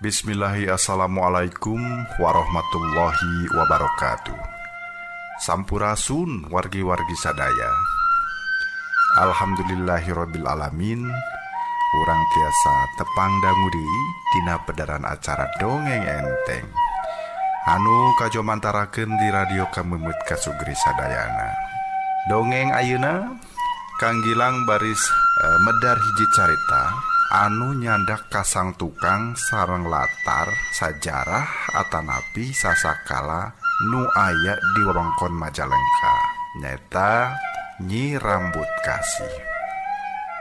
Bismillahi assalamualaikum warahmatullahi wabarakatuh. Sampurasun wargi-wargi sadaya. Alhamdulillahirabbil alamin. Urang tiasa tepang dangu deui dina pedaran acara dongeng enteng anu kajomantarakeun di radio Kameumut Kasugri sadayana. Dongeng ayeuna Kang Gilang baris medar hiji carita anu nyandak kasang tukang sareng latar sajarah atanapi sasakala nu aya di wewengkon Majalengka nyaeta Nyi Rambut Kasih.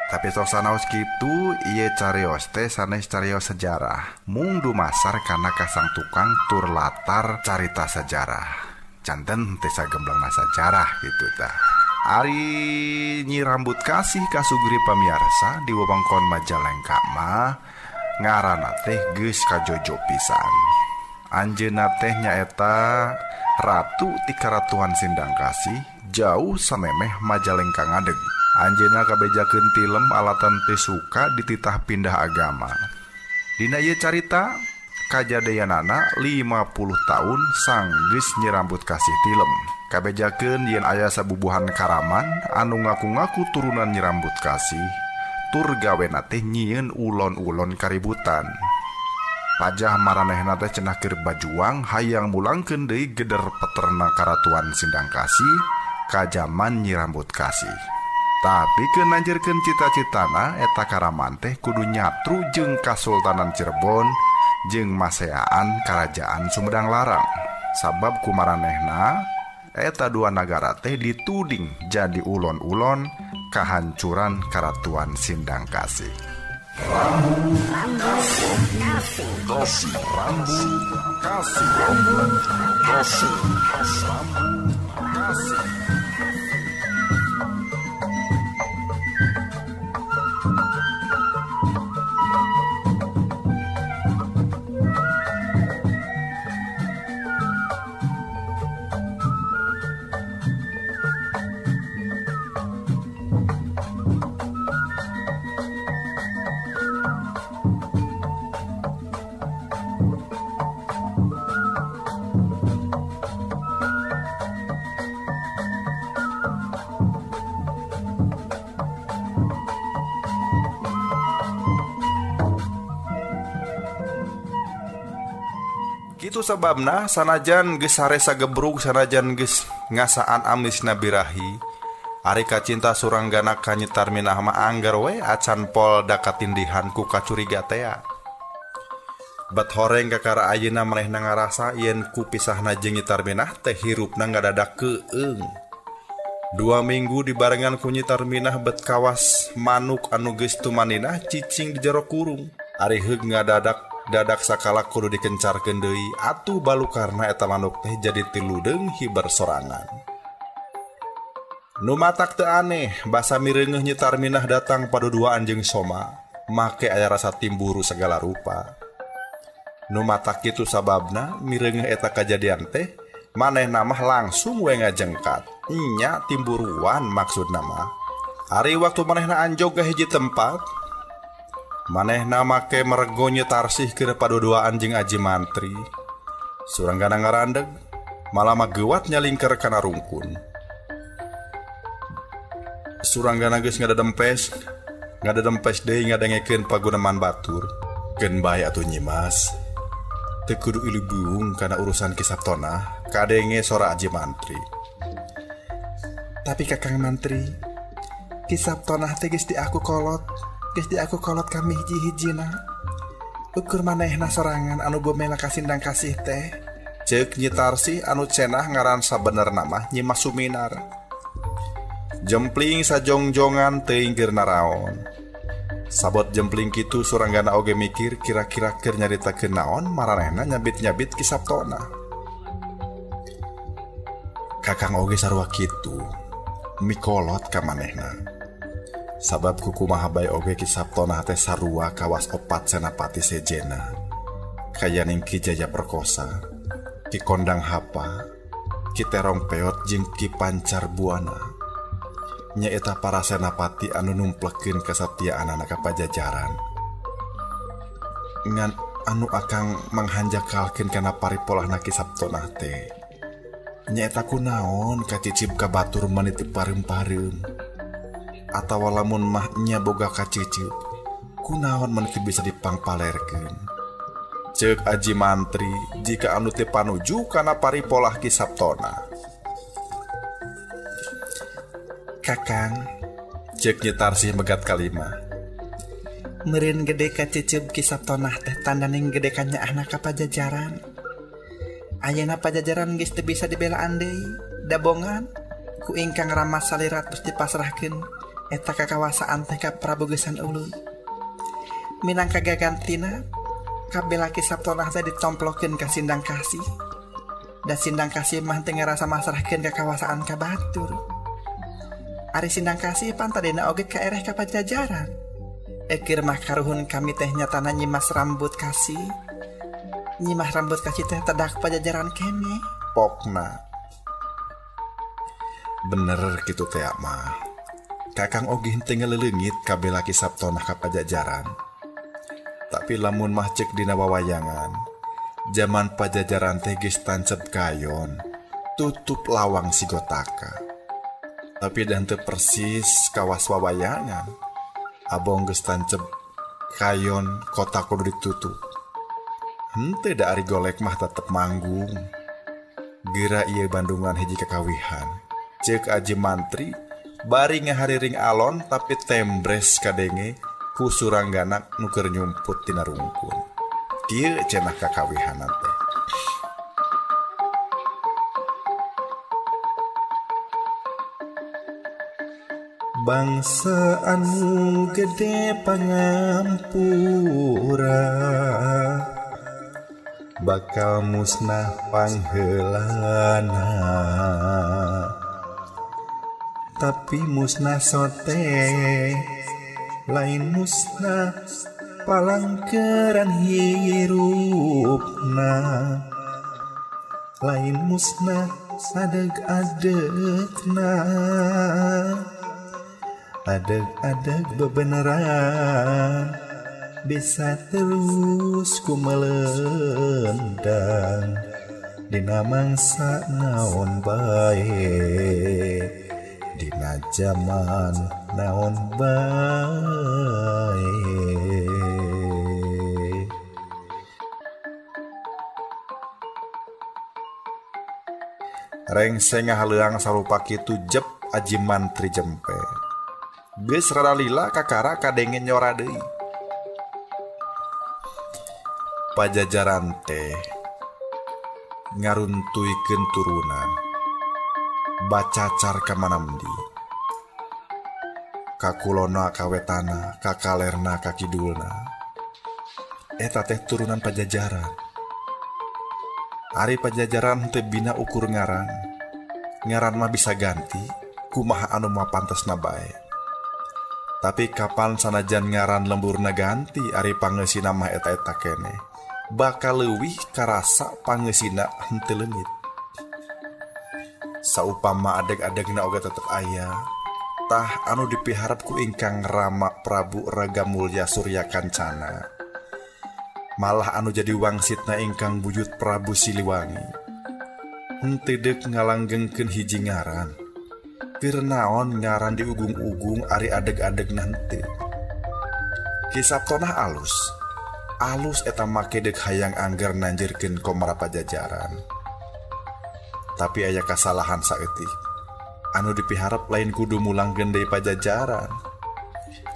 Tapi sok sanaos kitu ieu carios teh sanes carios sejarah mung dumasar kana kasang tukang tur latar carita sejarah janten teh sagemblengna sajarah kitu tah. Ari Nyi Rambut Kasih kasugri pamiarsa di wewengkon Majalengka mah ngaranna teh geus kajojo pisan. Anjeunna teh nyaeta ratu ti Karatuan Sindang Kasih jauh samemeh Majalengka ngadeg. Anjeunna kabejakeun tilem alatan teh suka dititah pindah agama. Dina ieu carita kajadeanana 50 tahun sanggeus Nyi Rambut Kasih tilem. Kabejakeun yen aya sabubuhan karaman anu ngaku-ngaku turunan Nyi Rambut Kasih tur gawena teh nyieun ulon-ulon kaributan. Pajah maranehna teh cenah keur bajuang hayang mulangkeun deui geder peterna Karatuan Sindang Kasih ka jaman Nyi Rambut Kasih. Tapi keur nanjirkeun cita-citana eta karaman teh kudu nyatru jeung Kasultanan Cirebon jeung maseaan Karajaan Sumedang Larang. Sabab kumaranehna eta dua nagara teh dituding jadi ulon-ulon kahancuran Karatuan Sindang Kasih. Rambu Kasih, Kasih, Rambu Kasih, Rambu Kasih, Rambu Kasih. Kitu sababna sanajan geus saresa gebrug sanajan geus ngasaan amisna birahi ari kacinta Suranggana ka Nyi Tarminah mah angger we acan pol da katindihan ku kacuriga tea. Bet horeng kakara ayeuna manehna ngarasa yen ku pisahna jeung Nyi Tarminah teh hirupna ngadadak keung. 2 minggu dibarengan ku Nyi Tarminah bet kawas manuk anu geus tumaninah cicing di jero kurung. Ari heug ngadadak dadak sakala kudu dikencarkeun deui atuh balukarna eta manuk teh jadi tiludeung hiber sorangan. Nu matak teu aneh basa mireungeuh Nyi Tarminah datang paduduaan jeung Soma make aya rasa timburu segala rupa. Nu matak kitu sababna mireungeuh eta kajadian teh manehna mah langsung we ngajengkat nya timburuan maksudna mah. Ari waktu manehna anjog ka hiji tempat manehna make mergo Nyi Tarsih keur paduduaan jeung Aji Mantri. Suranggana ngarandeg malah mageuwat nyalingker kana rungkun. Suranggana geus ngadedempes deui ngadengekeun paguneman batur. Keun bae atuh Nyi Mas. Teu kudu ilubiung kana urusan Ki Saptona, kadenge sora Aji Mantri. Tapi Kakang Mantri, Ki Saptona teh geus diaku kolot. Geus diaku kolot kami hiji-hijina. Ukur manehna sorangan anu bomela ka Sindang Kasih teh. Ceuk Nyi Tarsih anu cenah ngaran sabenerna mah Nyi Mas Suminar. Jempling sajongjongan teuing keur naraon. Sabot jempling kitu Suranggana oge mikir kira-kira keur nyaritakeun naon maranehna nyabit-nyabit Ki Saptona. Kakang oge sarua kitu mikolot ka manehna. Sabab kukumaha bae oge Ki Saptona teh sarua kawas opat senapati sejena. Kayaning Ki Jaya Perkosa, Ki Kondang Hapa, Ki Terong Peot jeung Ki Pancar Buana. Nyaeta para senapati anu numplekeun kasatiaanana ka pajajaran. Ngan Anu akang manghanjakalkeun kana paripolahna Ki Saptona teh. Nyaeta kunaon kacicip ka batur mani teu pareum-pareum. Atawa lamun mah nya boga kacicip, kunaon mani teu bisa dipangpalerkeun. Ceuk Aji Mantri jika anu teu panuju kana paripolah Ki Saptona. Kakang, ceuk Nyi Tarsih megat kalima. Meureun gede kacicip Ki Saptona teh tandaning gede kanyaahna ka Pajajaran. Ayeuna Pajajaran geus teu bisa dibelaan deui, dabongan ku ingkang Rama salira terus dipasrahkeun eta kakawasaan teh ka Prabu Geusan Ulun. Minangka gagantina kabeh Ki Saptona teh ditomplokeun ka Sindang Kasih. Da Sindang Kasih mah teu ngarasa masrahkeun kakawasaan ka batur. Ari Sindang Kasih pan tadina oge kaereh ka Pajajaran. Ekir mah karuhun kami teh nyatana Nyimas Rambut Kasih. Nyimas Rambut Kasih teh tedak Pajajaran kene. Pokna. Bener kitu teh mah. Kakang oge henteu ngaleleungit kabeh Ki Saptona ka Pajajaran. Tapi lamun mah ceuk dina wawayangan, jaman Pajajaran teh geus tancep kayon, tutup lawang sigotaka. Tapi dan teu persis kawas wawayangan. Abong geus tancep kayon kota kudu ditutup. Henteu da ari golek mah tetep manggung. Geura ieu Bandungan hiji kakawihan. Ceuk Aji Mantri bari ngahariring alon tapi tembres kadenge ku surangganak nu keur nyumput tina rungkun. Kieu cenah kakawihanan teh. Bangsa anu gede pangampura bakal musnah pangheulana, tapi musnah sote lain musnah palangkeran hirupna, lain musnah adeg-adegna, adeg-adeg bebeneran bisa terus ku melendang dina mangsa naon bae, dina jaman naon bae. Rengse ngahaleuang sarupa kitu jep Aji Mantri jempe. Geus rada lila kakara kadenge nyora deui. Pajajaran teh ngaruntuikeun turunan, bacacar ka manamdi, ka kulona ka wetana, ka kalerna ka kidulna. Eta teh turunan Pajajaran. Ari Pajajaran teu bina ukur ngaran. Ngaran mah bisa ganti, kumaha anu mah pantesna bae. Tapi kapan sanajan ngaran lemburna ganti, ari pangeusina mah eta-eta keneh. Bakal leuwih karasa pangeusina henteu leungit. Saupama adeg-adegna oge tetep aya. Tah anu dipiharep ku ingkang Rama Prabu Raga Mulya Surya Kancana. Malah anu jadi wangsitna ingkang buyut Prabu Siliwangi. Henteu deuk ngalanggengkeun hiji ngaran. Keur naon ngaran diugung-ugung ari adeg-adegna henteu. Ki Saptona alus. Alus eta make deuk hayang angger nanjirkeun komara Pajajaran. Tapi aya kasalahan saeutik. Anu dipiharep lain kudu mulangkeun deui Pajajaran.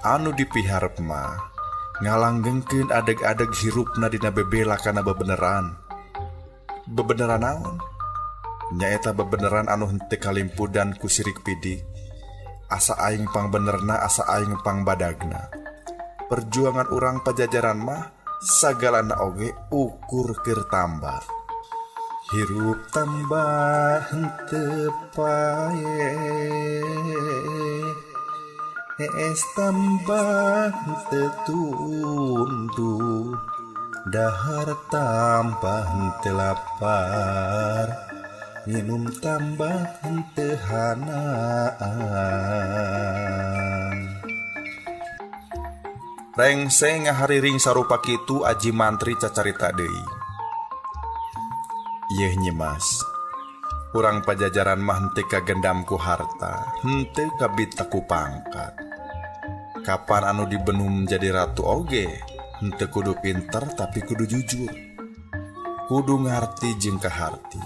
Anu dipiharep mah ngalanggengkeun adeg-adeg hirupna dina bebela kana bebeneran. Bebeneran naon? Nyaeta bebeneran anu henteu kalimpudan ku sirik pidik. Asa aing pangbenerna, asa aing pangbadagna. Perjuangan urang Pajajaran mah sagalana oge ukur keur tambah. Hirup tambah henteu pae, es tambah henteu tunduh, dahar tambah henteu lapar, minum tambah henteu hanaan. Rengse ngahariring sarupa kitu Aji Mantri cacarita deui. Yeuh Nyi Mas, urang Pajajaran mah henteu kagendam ku harta, henteu kabita ku pangkat. Kapan anu dibenum jadi ratu oge, henteu kudu pinter tapi kudu jujur. Kudu ngarti jeung kaharti.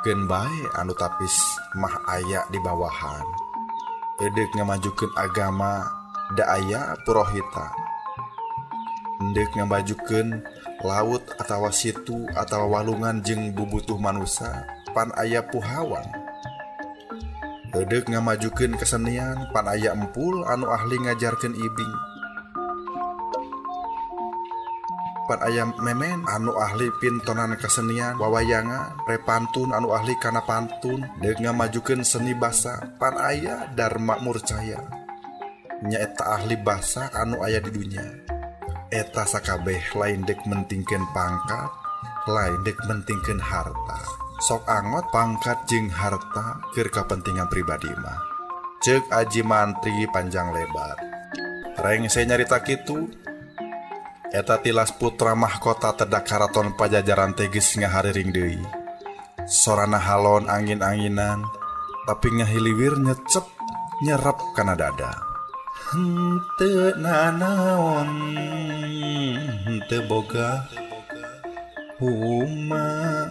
Keun bae anu tapis mah aya di bawahan. Edeuk ngamajukeun agama da aya purohita. Endek ngamajukeun laut atawa situ atawa walungan jeung bubutuh manusa pan aya puhawan. Edeuk ngamajukeun kesenian pan aya empul anu ahli ngajarkeun ibing. Pan aya memen anu ahli pintonan kesenian wawayangan, repantun anu ahli kana pantun. Deuk ngamajukeun seni basa pan aya Dharma Murcaya. Nyaeta ahli basa anu aya di dunya. Eta sakabeh lain dek mentingkeun pangkat, lain dek mentingkeun harta. Sok angot pangkat jeung harta keur kapentingan pribadi mah. Ceuk Aji Mantri panjang lebar. Rengse nyarita kitu, eta tilas putra mahkota tedak karaton Pajajaran teh geus ngahariring deui. Sorana halon angin-anginan, tapi ngahiliwir nyecep nyerep kana dada. Henteu nanaon henteu boga huma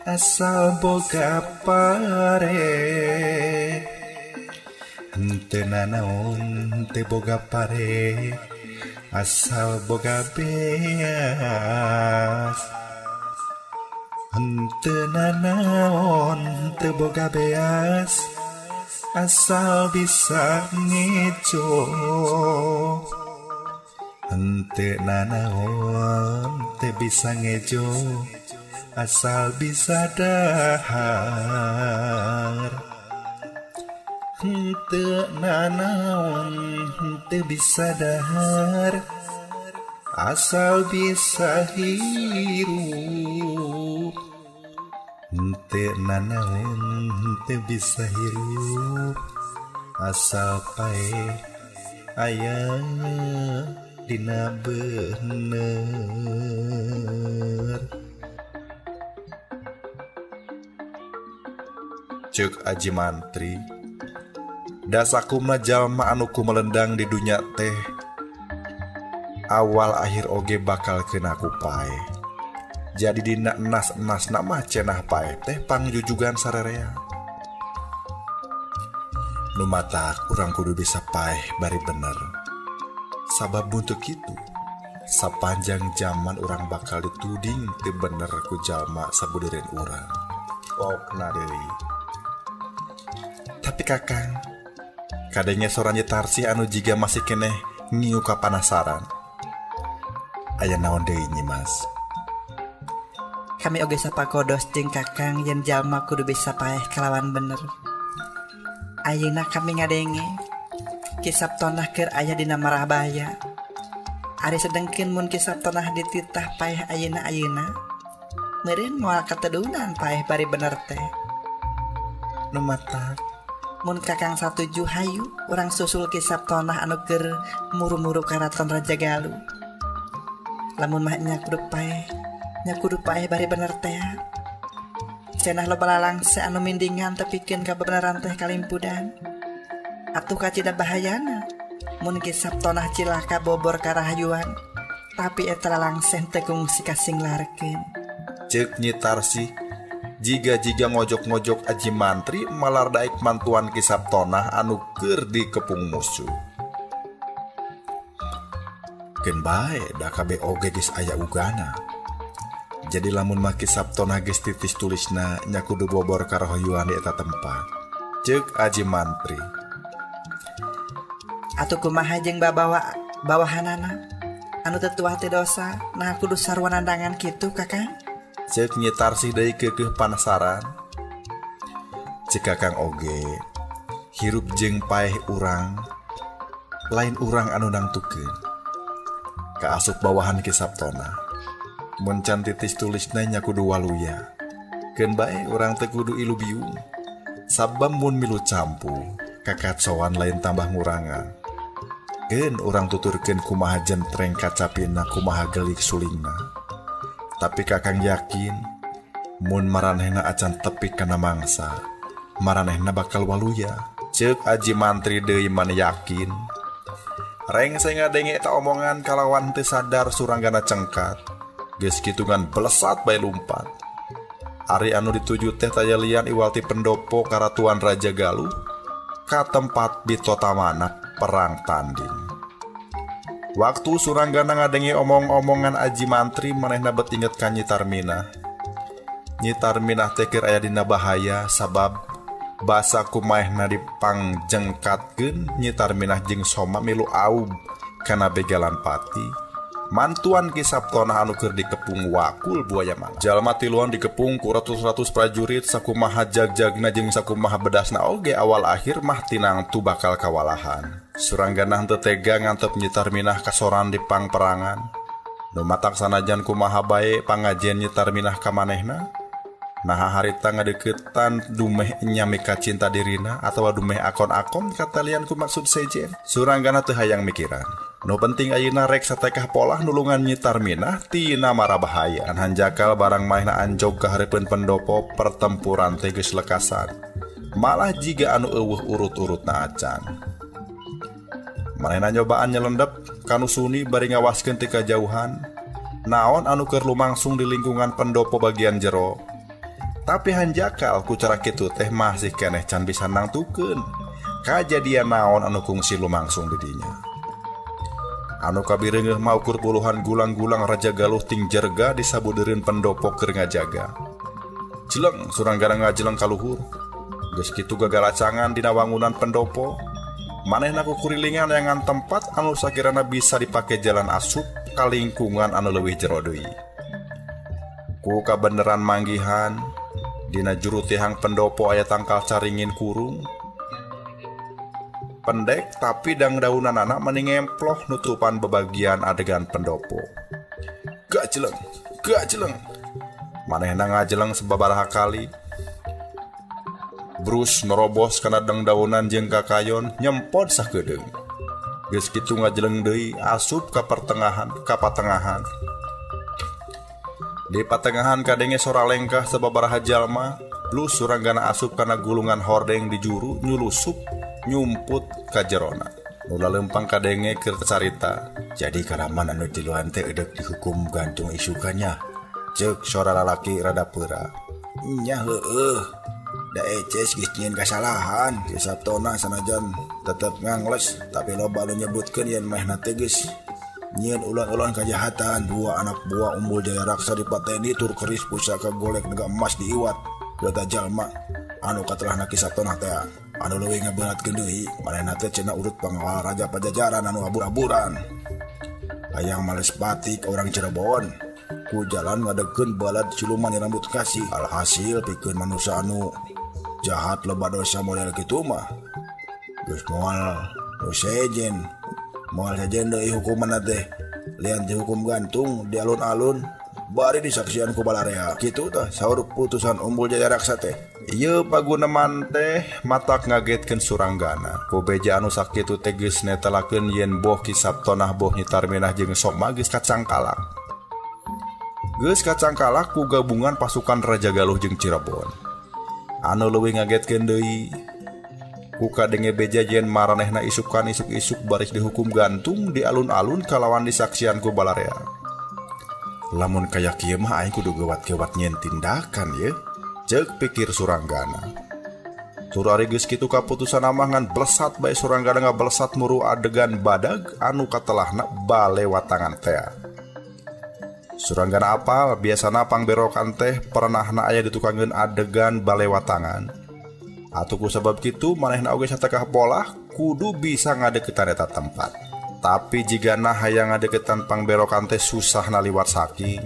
asal boga pare. Henteu nanaon henteu boga pare asal boga beas. Henteu nanaon henteu boga beas asal bisa ngejo. Henteu nanaon teu bisa ngejo asal bisa dahar. Henteu nanaon henteu bisa dahar asal bisa hirup. Henteu nanaon henteu bisa hirup asal paeh aya dina bener. Ceuk Aji Mantri, dasakumna jalma anu kumelendang di dunya teh awal akhir oge bakal kena ku paeh. Jadi dina enas-enas mah cenah paeh teh pangjujugan sarerea. Nu matak urang kudu bisa paeh bari bener. Sabab buntut kitu, sapanjang zaman urang bakal dituding teu bener ku jalma sabudereun urang. Okna deui. Tapi kakang, kadenge soranya Tarsih anu jiga masih keneh ngiu kapanasaran. Aya naon deui Nyi Mas? Kami oge sapakodos jeung kakang yen jalma kudu bisa paeh kalawan bener. Ayeuna kami ngadenge Kisap Tonah keur aya dina marabaya. Ari sedengkeun mun Kisap Tonah dititah paeh ayeuna-ayeuna, meureun moal katedunan paeh bari bener teh. Nu matak mun kakang satuju hayu urang susul Kisap Tonah anu keur muru-muru karaton Raja Galuh. Lamun mah nya kudu paeh, nya kudu paeh bari bener teh. Cenah loba lalangse anu mindingan tepikeun ka beneran teh kalimpudan. Atuh kacida bahayana mun Kisap Tonah cilaka bobor karahayuan, tapi eta lalangse teu kungsi kasinglarkeun. Ceuk Nyi Tarsih jiga-jiga ngojok-ngojok Aji Mantri malar daek mantuan Kisap Tonah anu keur dikepung musuh. Keun bae da kabeh oge geus aya ugana. Jadi lamun mah Kisap Tonah geus titis tulisna nya kudu bobor karahoyuan di eta tempat. Ceuk Aji Mantri. Atuh kumaha jeung babawa bawahanana anu teu tuah teh dosa, nah kudu sarua nandangan kitu kakang? Ceuk Nyi Tarsih deui keukeuh panasaran. Ceuk kakang oge hirup jeung paeh urang lain urang anu nangtukeun. Kaasup bawahan Kisap Tonah. Mun can titis tulisna nya kudu waluya. Keun bae urang teu kudu ilu biung. Sabab mun milu campuh, kakatsoan lain tambah ngurangan. Keun urang tuturkeun kumaha jentreng kacapina kumaha gelik sulingna. Tapi Kakang yakin mun maranehna acan tepi kana mangsa, maranehna bakal waluya. Ceuk Aji Mantri deui man yakin. Rengse ngadenge eta omongan kalawan teu sadar Suranggana cengkat. Geus kitu ngan belesat bae lumpat. Ari anu dituju teh taya lian iwal ti pendopo karatuan Raja Galuh ka tempat bitotamana perang tanding. Waktu Suranggana ngadenge omong-omongan Aji Mantri manehna bet inget ka Nyi Tarminah. Nyi Tarminah teh keur aya dina bahaya sabab basa kumaehna dipangjengkatkeun Nyi Tarminah jeung Soma milu aub kana begalan pati. Mantuan Ki Saptona anu keur dikepung wakul buaya malang. Jalma tiluan dikepung ku ratus-ratus prajurit sakumaha jagjagna jeung sakumaha bedasna oge awal akhir mah tinangtu bakal kawalahan. Suranggana henteu tega ngantep Nyi Tarminah kasoran di pangperangan. Nu matak sanajan kumaha bae pangajen Nyi Tarminah ka manehna. Naha harita ngadeukeutan dumeh nyami kacinta dirina atawa dumeh akon-akon katalian ku maksud sejen. Suranggana teu hayang mikiran. Nu penting ayeuna rek satekah polah nulungan Nyi Tarminah tina mara bahaya. Hanjakal barang manehna anjog ka hareupeun pendopo pertempuran teh geus lekasan. Malah jiga anu eueuh urut-urutna acan. Manehna nyobaan nyelendep kanu suni bari ngawaskeun ti kajauhan. Naon anu keur lumangsung di lingkungan pendopo bagian jero. Tapi hanjakal ku cara kitu teh masih keneh can bisa nangtukeun kajadian naon anu kungsi lumangsung di dinya. Anu kabireungeuh mah ukur puluhan gulang-gulang Raja Galuh ting jerga disabudeureun pendopo keur ngajaga. Jeleng Suranggana ngajeleng ka luhur. Geus kitu gagalacangan dina wangunan pendopo. Manehna kukurilingan neangan tempat anu sakirana bisa dipake jalan asup ka lingkungan anu leuwih jero deui. Ku kabeneran manggihan dina juru tihang pendopo aya tangkal caringin kurung. Pendek tapi dangdaunanana meni ngemploh nutupan bebagian adegan pendopo. Gajeleng, gajeleng. Manehna ngajeleng sababaraha kali. Brus nerobos kana dangdaunan jeung kakayon nyempot sakedeung. Geus kitu ngajeleng deui asup ka pertengahan, ka patengahan. Di patengahan kadenge sora lengkah sababaraha jalma, blus Suranggana asup kana gulungan hordeng di juru nyulusup nyumput ka jerona. Nu lalempang kadenge keur carita. Jadi karaman anu tiluan teh eudek dihukum gantung isukannya. Ceuk sora lalaki rada peura. Nya heueuh. Da eces geus nyieun kasalahan. Ki Saptona sanajan tetep ngangles tapi loba anu nyebutkeun yen manehna teh geus nyieun ulang-ulang kejahatan. Dua anak buah Umbul Jaya Raksa dipateni tur keris pusaka golek naga emas diiwat. Ku eta jalma anu katelahna Ki Saptona teh anu leuwih ngaberatkeun deui manehna teh cenah urut pangawal Raja Pajajaran anu abur-aburan. Hayang males batik orang Cirebon ku jalan ngadegeun balad siluman rambut kasih. Alhasil pikeun manusia anu jahat loba dosa model kitu mah geus moal nu sejen moal sejen deui hukumanna teh lian dihukum gantung di alun-alun bari disaksian ku balarea. Kitu tah saur putusan Umbul Jaya Raksa teh. Ieu paguneman teh matak ngagetkeun Suranggana. Ku beja anu sakitu teh geus netelakeun yen boh Ki Saptonah boh Nyi Tarminah jeung Soma geus kacangkalak. Geus kacangkalak ku gabungan pasukan Raja Galuh jeung Cirebon. Anu leuwih ngagetkeun deui ku kadenge beja yen maranehna isukan isuk-isuk baris dihukum gantung di alun-alun kalawan disaksian ku balarea. Lamun kaya kieu mah aing kudu gewat-gewat nyieun tindakan ye. Ceuk pikir Suranggana. Tur ari geus kitu kaputusan mah ngan blesat bae Suranggana ngablesat muru adegan badag anu katelahna balewatangan tea. Suranggana apal biasana pangberokan teh pernahna aya ditukangeun adegan balewatangan. Atuh ku sabab kitu manehna oge satekah polah kudu bisa ngadeukeutan eta tempat. Tapi jigana hayang ngadeukeutan pangberokan teh susah naliwat saking.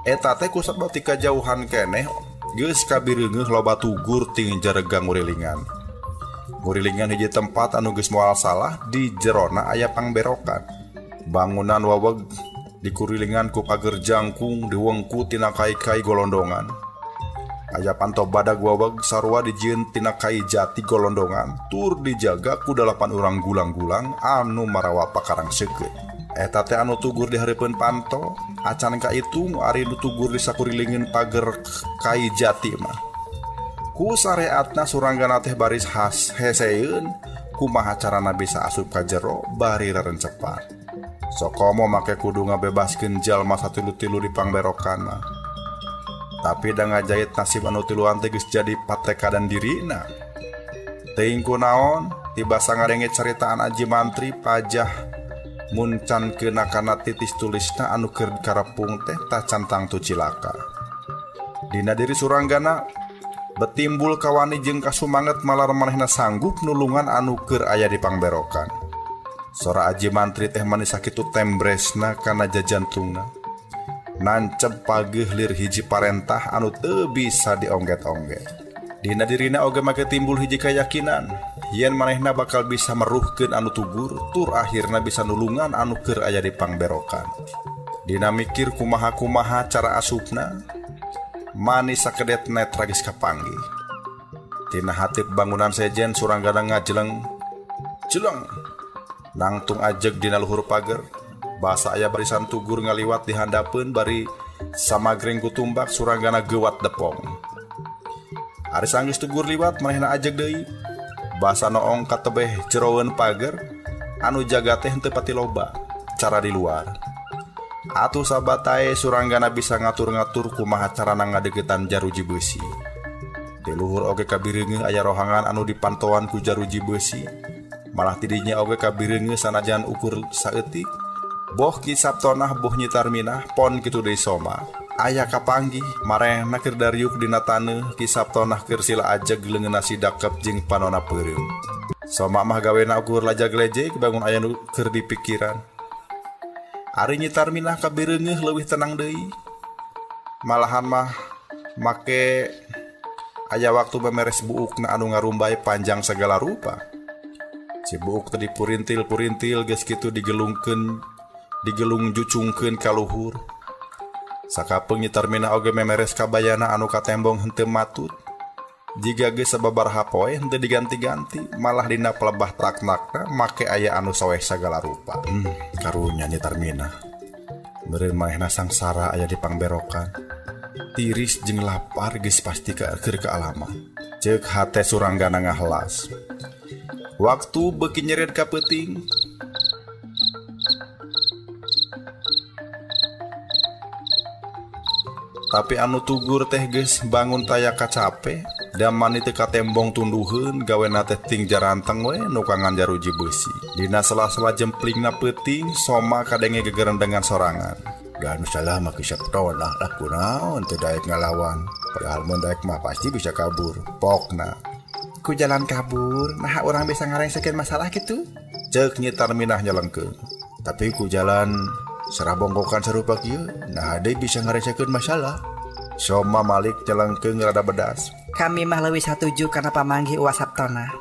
Eta teh ku sabab ti kajauhan keneh geus kabireungeuh loba tugur ting jarega ngurilingan. Ngurilingan hiji tempat anu geus moal salah di jerona aya pangberokan. Bangunan waweg dikurilingan ku pager jangkung diwengku tina kai-kai golondongan. Aya panto badag wawag sarua dijieun tina kai jati golondongan tur dijaga ku 8 urang gulang-gulang anu marawa pakarang seukeut. Eta teh anu tugur di hareupeun panto, acan kaitung ari nu tugur di sakurilingeun pager kai jati mah. Ku sareatna Suranggana teh baris khas heseeun kumaha carana bisa asup ka jero bari rerencepan. Sokomo make kudu ngabebaskeun jalma satilu-tilu di pangberokana. Tapi da ngajait nasib anu tiluan teh geus jadi patekadan dirina. Teuing kunaon tiba sangarenge caritaan Aji Mantri pajah mun can keuna kana titis tulisna anu keur karepung teh tacan tangtu cilaka. Dina diri Suranggana betimbul kawani jeung kasumanget malar manehna sanggup nulungan anu keur aya di pangberokan. Sora Aji Mantri teh manis sakitu tembresna kana jajantungna. Nancep pageuh lir hiji parentah anu teu bisa diongget-ongget. Dina dirina oge make timbul hiji kayakinan yen manehna bakal bisa meruhkeun anu tugur tur akhirna bisa nulungan anu keur aya di pangberokan. Dina mikir kumaha-kumaha cara asupna, manis sakedet netra geus kapanggih. Tina hatip bangunan sejen Suranggana ngajeleng jeleng nangtung ajeg dina luhur pager. Basa aya barisan tugur ngaliwat dihandapeun bari samagreng ku tumbak Suranggana geuwat depong. Ari sanggeus tugur liwat manehna ajeg deui. Basa noong katebeh jeroeun pager anu jaga teh henteu pati loba cara di luar. Atuh sabatae Suranggana bisa ngatur-ngatur kumaha carana ngadeukeutan jaruji beusi. Di luhur oge kabireungeuh aya rohangan anu dipantoan ku jaruji beusi. Malah tidinya oge kabireungeuh sanajan ukur saeutik. Boh Ki Saptonah boh Nyi Tarminah pon kitu deui Soma. Aya kapanggih marehna keur dariuk dina taneuh Ki Saptonah keur sila ajeg leungeunna sidakep jeung panona peureum. Soma mah gawena ukur lajag-lejeg bangun aya nu keur dipikiran. Ari Nyi Tarminah kabireungeuh leuwih tenang deui. Malahan mah make aya waktu bemeres buukna anu ngarumbay panjang segala rupa. Si buuk teh dipurintil-purintil geus kitu digelungkeun digelung jucungkeun ka luhur. Sakapeung Nyi Tarminah oge memeres kabayana anu katembong henteu matut. Jiga geus sababaraha poe henteu diganti-ganti, malah dina pelebah traknakna make aya anu soeh sagala rupa. Karunya Nyi Tarminah. Meureun manehna sangsara aya di pangberokan. Tiris jeung lapar geus pasti keur kaalaman. Ceuk hate Suranggana ngahelas. Waktu beuki nyered ka peuting, tapi anu tugur teh geus bangun taya kacape da mani teu katembong tunduheun gawena teh ting jaranteng we nukangan jaruji beusi. Dina sela-sela jemplingna peuting Soma kadenge gegerendengan sorangan. Da anu salah mah Ki Saptonah lah kunaon teu daek ngalawan. Padahal mun daek mah pasti bisa kabur. Pokna ku jalan kabur nah urang bisa ngarengsekeun masalah kitu. Ceuk Nyi Tarminah nyelengkeun. Tapi ku jalan sarabongkokan sarupa kieu nah deui bisa ngaresekeun masalah. Soma malik nyelengkeung rada bedas. Kami mah leuwih satuju kana pamanggih Uwa Saptona.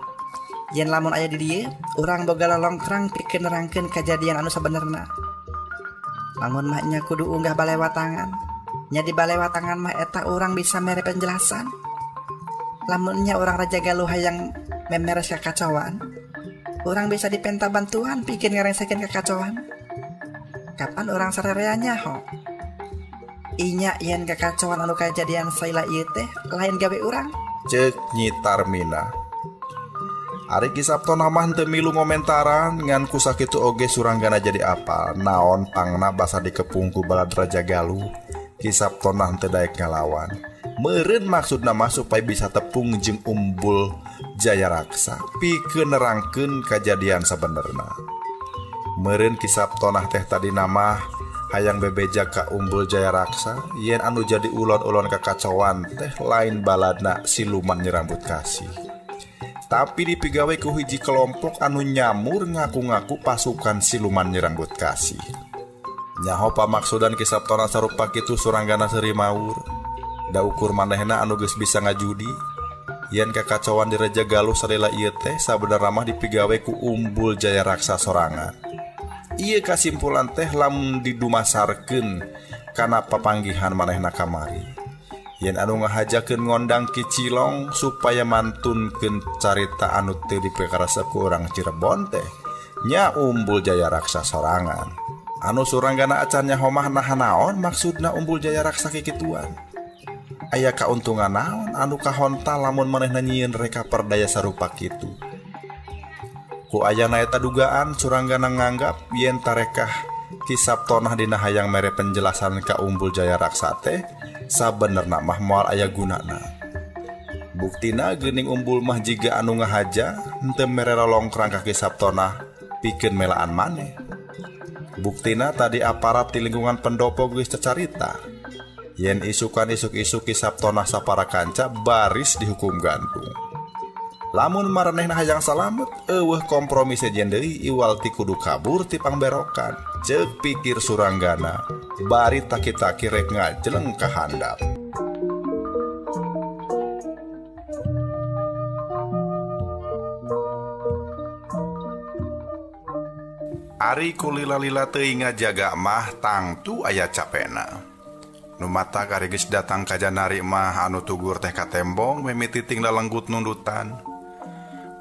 Yen lamun aya di dieu, urang boga lolongkrang pikeun nerangkeun kajadian anu sabenerna. Lamun mah nya kudu unggah balewatangan. Nya di balewatangan mah eta urang bisa mere penjelasan. Lamun nya urang Raja Galuh hayang memeres kakacauan, urang bisa dipenta bantuan pikeun ngarengsekeun kakacauan. Kapan orang sarerea nyaho? Inya yen kakacauan anu kajadian saila ieu teh lain gawe urang. Ceuk Nyi Tarminah. Ari Ki Saptona mah teu milu ngomentaran ngan ku sakitu oge Suranggana jadi apal naon pangna basa dikepung ku balad Raja Galuh. Ki Saptona teu daek ngalawan. Meureun maksudna mah supaya bisa tepung jeung Umbul Jayaraksa pikeun nerangkeun kajadian sabenerna. Meureun Ki Saptonah teh tadi nama hayang bebeja ka Umbul Jayaraksa yen anu jadi ulon-ulon kakacauan teh lain baladna siluman Nyi Rambut Kasih. Tapi dipigawe ku hiji kelompok anu nyamur ngaku-ngaku pasukan siluman Nyi Rambut Kasih. Nyaho pamaksudan Ki Saptona sarupa kitu Suranggana seuri maur. Da ukur manehna anu geus bisa ngajudi yen kakacauan di Raja Galuh salila ieu teh sabenerna mah dipigawe ku Umbul Jayaraksa sorangan. Ieu kasimpulan teh lamun didumasarkeun kana papanggihan manehna kamari. Yen anu ngahajakeun ngondang Ki Cilong supaya mantunkeun carita anu teu dipikaresep ku urang Cirebon teh nya Umbul Jaya Raksa sorangan. Anu Suranggana acan nyaho mah naha naon maksudna Umbul Jaya Raksa kikituan. Aya kauntungan naon anu kahonta lamun manehna nyieun reka perdaya sarupa kitu. Ku ayana eta dugaan Suranggana nganggap yen tarekah Ki Saptonah dina hayang mere penjelasan ka Umbul Jaya Raksa teh sabenerna mah moal aya gunana. Buktina geuning Umbul mah jiga anu ngahaja henteu mere lolongkrang ka Ki Saptonah pikeun melaan maneh. Buktina tadi aparat di lingkungan pendopo geus cacarita yen isukan isuk-isuk Ki Saptonah sapara kanca baris dihukum gantung. Lamun maranehna hayang salamet eueuh kompromi sejen deui iwal ti kudu kabur ti pangberokan. Ceuk pikir Suranggana bari taki-taki rek ngajeleng ka handap. Ari kulila-lila teuing ngajaga mah tangtu aya capena. Nu matak ari geus datang ka janari mah anu tugur teh katembong mimiti ting lalenggut nundutan.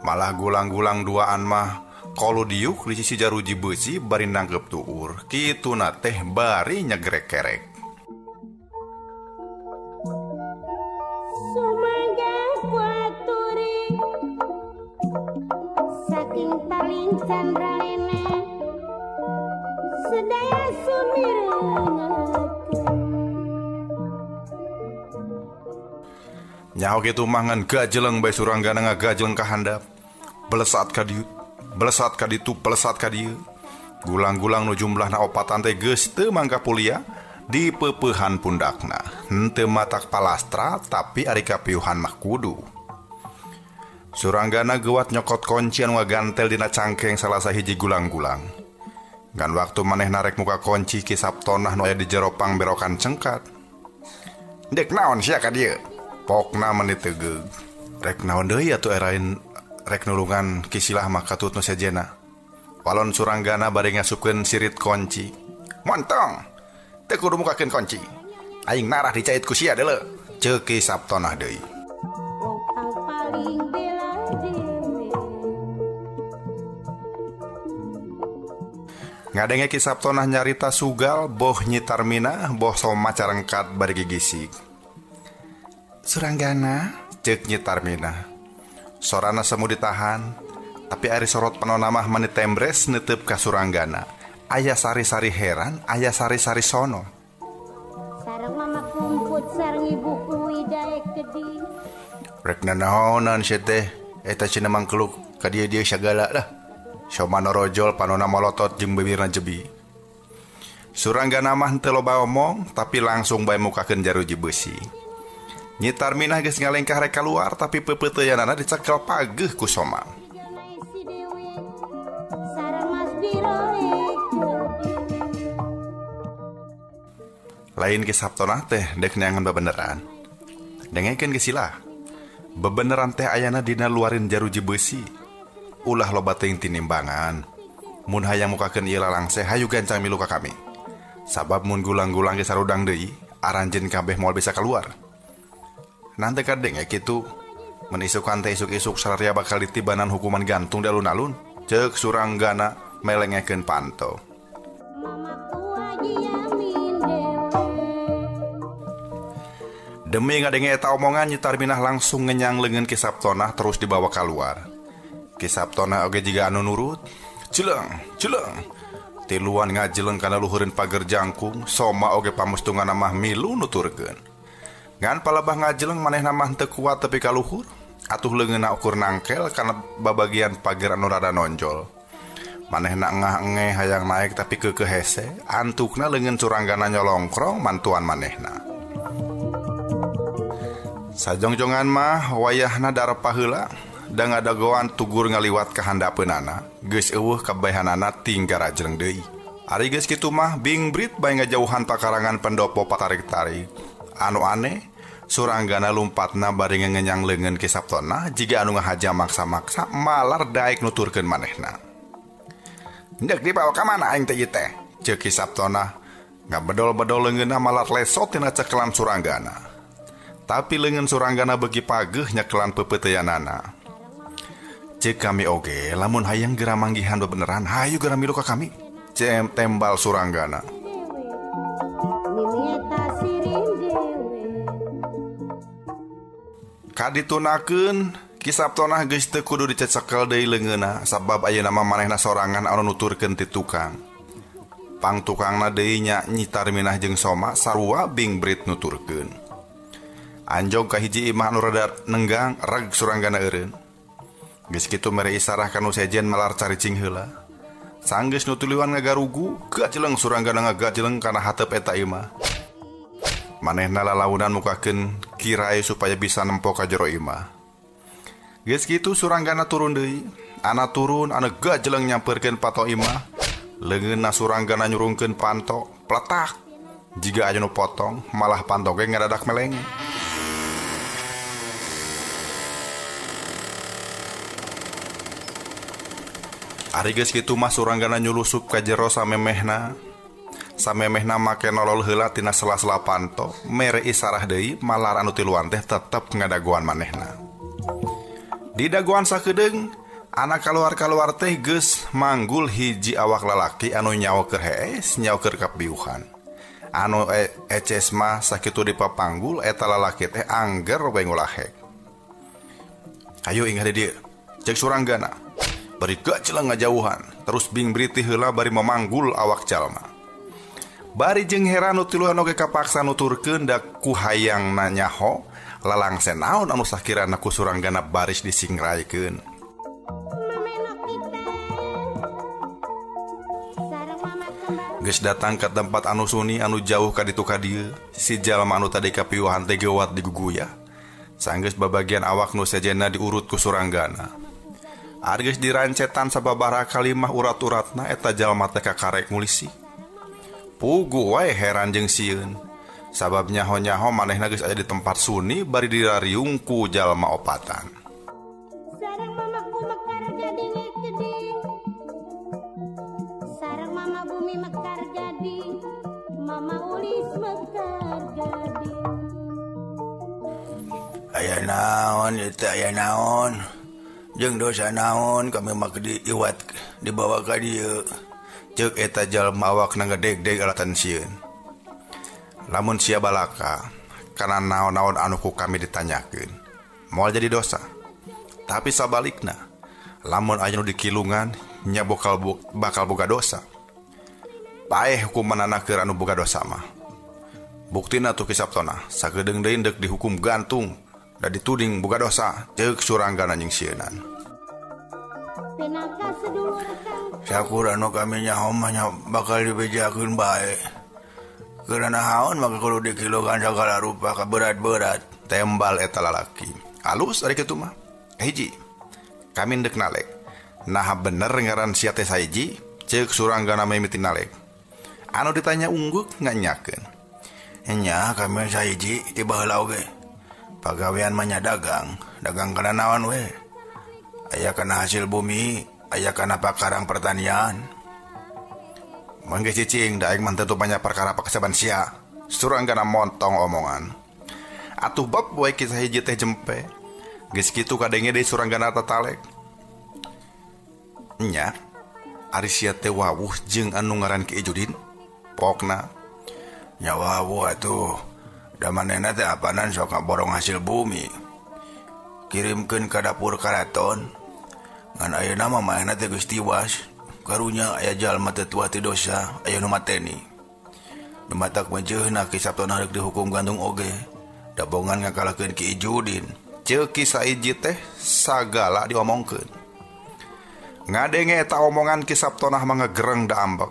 Malah gulang-gulang duaan mah kolu diuk di sisi jaruji beusi bari nangkep tuur. Kituna teh bari nyegrek kerek. Sumangga kuaturi saking paling candralene sedaya sumirengakeun. Nyaho kitu mah ngan gajeleng bae Suranggana ngagajeleng ka handap. Belesat ka dieu, belesat ka ditu, belesat ka dieu. Gulang-gulang nu jumlahna opatan teh geus teu mangkapulia di peupehan pundakna. Henteu matak palastra tapi ari kapiuhan mah kudu. Suranggana geuwat nyokot kunci anu ngagantel dina cangkeng salah sahiji gulang-gulang. Ngan waktu manehna rek muka kunci Ki Saptonah nu aya di jero pangberokan cengkat. Dek naon sia ka dieu? Pokna meni tegeug. Rek naon deui atuh erain rek nulungan Ki Silah mah katut nu sejena. Walon Suranggana bari ngasupkeun sirit kunci. Montong, teu kudu mukakeun kunci. Aing narah dicait ku sia deuleu. Ceuk Ki Saptonah deui. Ngadenge Ki Saptonah nyarita sugal boh Nyi Tarminah boh Soma carengkat bari gigisik. Suranggana, ceuk Nyi Tarminah. Sorana semu ditahan, tapi ari sorot panona mah meni tembres netep ka Suranggana. Aya sari-sari heran, aya sari-sari sono. Sareng mama kumput sareng ibu kuwi daek gede. Rek nanaonan sia teh, eta cenah mangkeluk ka dieu-dieu sagala lah. Soma norojol panona molotot jeung bibirna jebi. Suranggana mah henteu loba omong, tapi langsung bae mukakeun jaruji beusi. Nyi Tarminah geus ngalengkah rek kaluar tapi peupeuteunana dicekel pageuh ku Soma. Lain Ki Saptonah teh dek neangan bebeneran. Dengekeun Ki Silah. Bebeneran teh ayana dina luarin jaruji beusi. Ulah loba teuing tinimbangan. Mun hayang mukakeun ieu lalangse hayu gancang milu ka kami. Sabab mun gulang-gulang ge sarudang deui, aranjeun kabeh moal bisa keluar. Nanti kadeng ya kitu. Mun isukan teh isuk-isuk sararia bakal ditibanan hukuman gantung di alun-alun. Ceuk Suranggana melengekeun panto. Demi ngadenge eta omongan Nyi Tarminah langsung ngenyang leungeun Ki Saptonah terus dibawa keluar. Ki Saptonah oge jiga anu nurut. Jeleng, jeleng. Tiluan ngajeleng kana luhureun pager jangkung, Soma oge pamustunganna mah milu nuturkeun. Ngan palebah ngajeleng manehna mah teu kuat tepi ka luhur, atuh leungeunna ukur nangkel kana babagian pager anu rada nonjol. Manehna engah-engeh hayang naek tapi keukeuh hese, antukna leungeun Suranggana nyolongkrong mantuan manehna. Sajongjongan mah wayahna darpa heula da ngadagoan tugur ngaliwat ka handapeunana, geus eueuh kabehanana tinggal rajeleng deui. Ari geus kitu mah bingbrit bae ngajauhan pakarangan pendopo patarik-tarik. Anu aneh, Suranggana lumpatna bari ngenyang leungeun Ki Saptonah jiga anu ngahaja maksa-maksa malar daek nuturkeun manehna. Ndek dibawa ka mana aing teh ieu teh? Ceuk Ki Saptonah ngabedol-bedol leungeunna malar lesot tina cekelan Suranggana. Tapi leungeun Suranggana beuki pageuh nyekelan pepeuteyanana. Ceuk kami oge lamun hayang geura manggihan bebeneran hayu geura milu ka kami. Cem tembal Suranggana. Kaditunakeun Ki Saptonah geus teu kudu dicecekel deui leungeunna sabab ayeuna mah manehna sorangan anu nuturkeun ti tukang. Pang tukangna deui nya Nyi Tarminah jeung Soma sarua bingbrit nuturkeun. Anjog ka hiji imah anu rada nenggang reg Suranggana eureun. Geus kitu mere isarah ka nu sejen malar caricing heula. Sanggeus nu tuluyan ngagarugu, gajeleng Suranggana ngagajeleng kana hateup eta imah. Manehna lalaunan mukakeun kirai supaya bisa nempo ka jero imah. Geus kitu Suranggana turun deui. Ana turun anu gajeleng nyamperkeun pato imah. Leungeunna Suranggana nyurungkeun panto, pletak. Jiga aya nu potong, malah panto ge ngadadak meleng. Ari geus kitu mah Suranggana nyulusup ka jero samemehna. Samemehna make nolol heula tina sela-sela panto, mere isarah deui malar anu tiluan teh tetep ngadagoan manehna. Di dagoan sakedeung, anak kaluar-kaluar teh geus manggul hiji awak lalaki anu nyawa keur hees, nyawa keur kapiuhan. Anu eces mah sakitu dipapanggul eta lalaki teh angger we ngulahek. Hayu inggah di dieu, ceuk Suranggana. Bari gajeleng ngajauhan, terus bingbriti heula bari memanggul awak jalma. Bari jeung heran nu tiluan oge kapaksa nuturkeun da ku hayangna nyaho lalangse naon anu sakirana ku Suranggana baris disingraikeun. Geus datang ka tempat anu suni anu jauh ka ditu ka dieu, si jalma anu tadi kapiuhan teh gewat diguguyah. Sanggeus babagian awak nu sejenna diurut ku Suranggana. Ari geus dirancetan sababaraha kalimah urat-uratna eta jalma teh kakarek ngulisi. Puguh wae heran jeung sieun. Sabab nyaho-nyaho manehna geus aya di tempat suni bari dirariung ku jalma opatan. Sareng mamaku mekar gading geding. Sareng mama bumi mekar gading. Mama ulis mekar gading. Aya naon ieu teh aya naon? Jeung dosa naon kami mah diiwat dibawa ka dieu. Ceuk eta jalma awakna ngedeg-deg alatan sieun. Lamun sia balaka kana naon-naon anu ku kami ditanyakeun, moal jadi dosa. Tapi sabalikna, lamun aya nu dikilungan nya bakal boga dosa. Paeh hukumanana keur anu boga dosa mah. Buktina tuh Ki Saptona, sakedeung deui deuk dihukum gantung da dituding boga dosa, ceuk Suranggana nyingsieunan. Sakur anu kami nyaho mah bakal dibejakeun bae. Karena naon maka kudu dikilogan sagala rupa kaberat-berat. Tembal eta lalaki. Alus ari kitu mah. Hiji, kami ndek nalek. Naha bener ngaran sia teh saiji, ceuk Suranggana mimiti nalek. Anu ditanya ungguk nganyakeun. Nya kami saiji ti baheula oge. Pagawean mah nya dagang, dagang kana naon we. Aya kana hasil bumi, aya kana pakarang pertanian. Mangge cicing da aing mah teu banyak perkara pakasaban sia. Suranggana montong omongan. Atuh bab we kisah hiji teh jempe. Geus kitu kadenge deui Suranggana tatalek. Nya, ari sia teh wawuh jeung anu ngaran Ki Ijudin. Pokna nya wawuh atuh. Da manehna teh apanan sok ngaborong hasil bumi. Kirimkeun ka dapur karaton. Ngan ayeuna mah manehna teh geus tiwas. Karunya aya jalma teu tua ti dosa, aya nu mateni. Nu matak meujeuna Ki Saptona rek dihukum gantung oge. Dabongan ngakalahkeun Ki Ijudin. Ceuk Ki Saiji teh sagala diomongkeun. Ngadenge eta omongan Ki Saptonah mah ngegereng da ambek.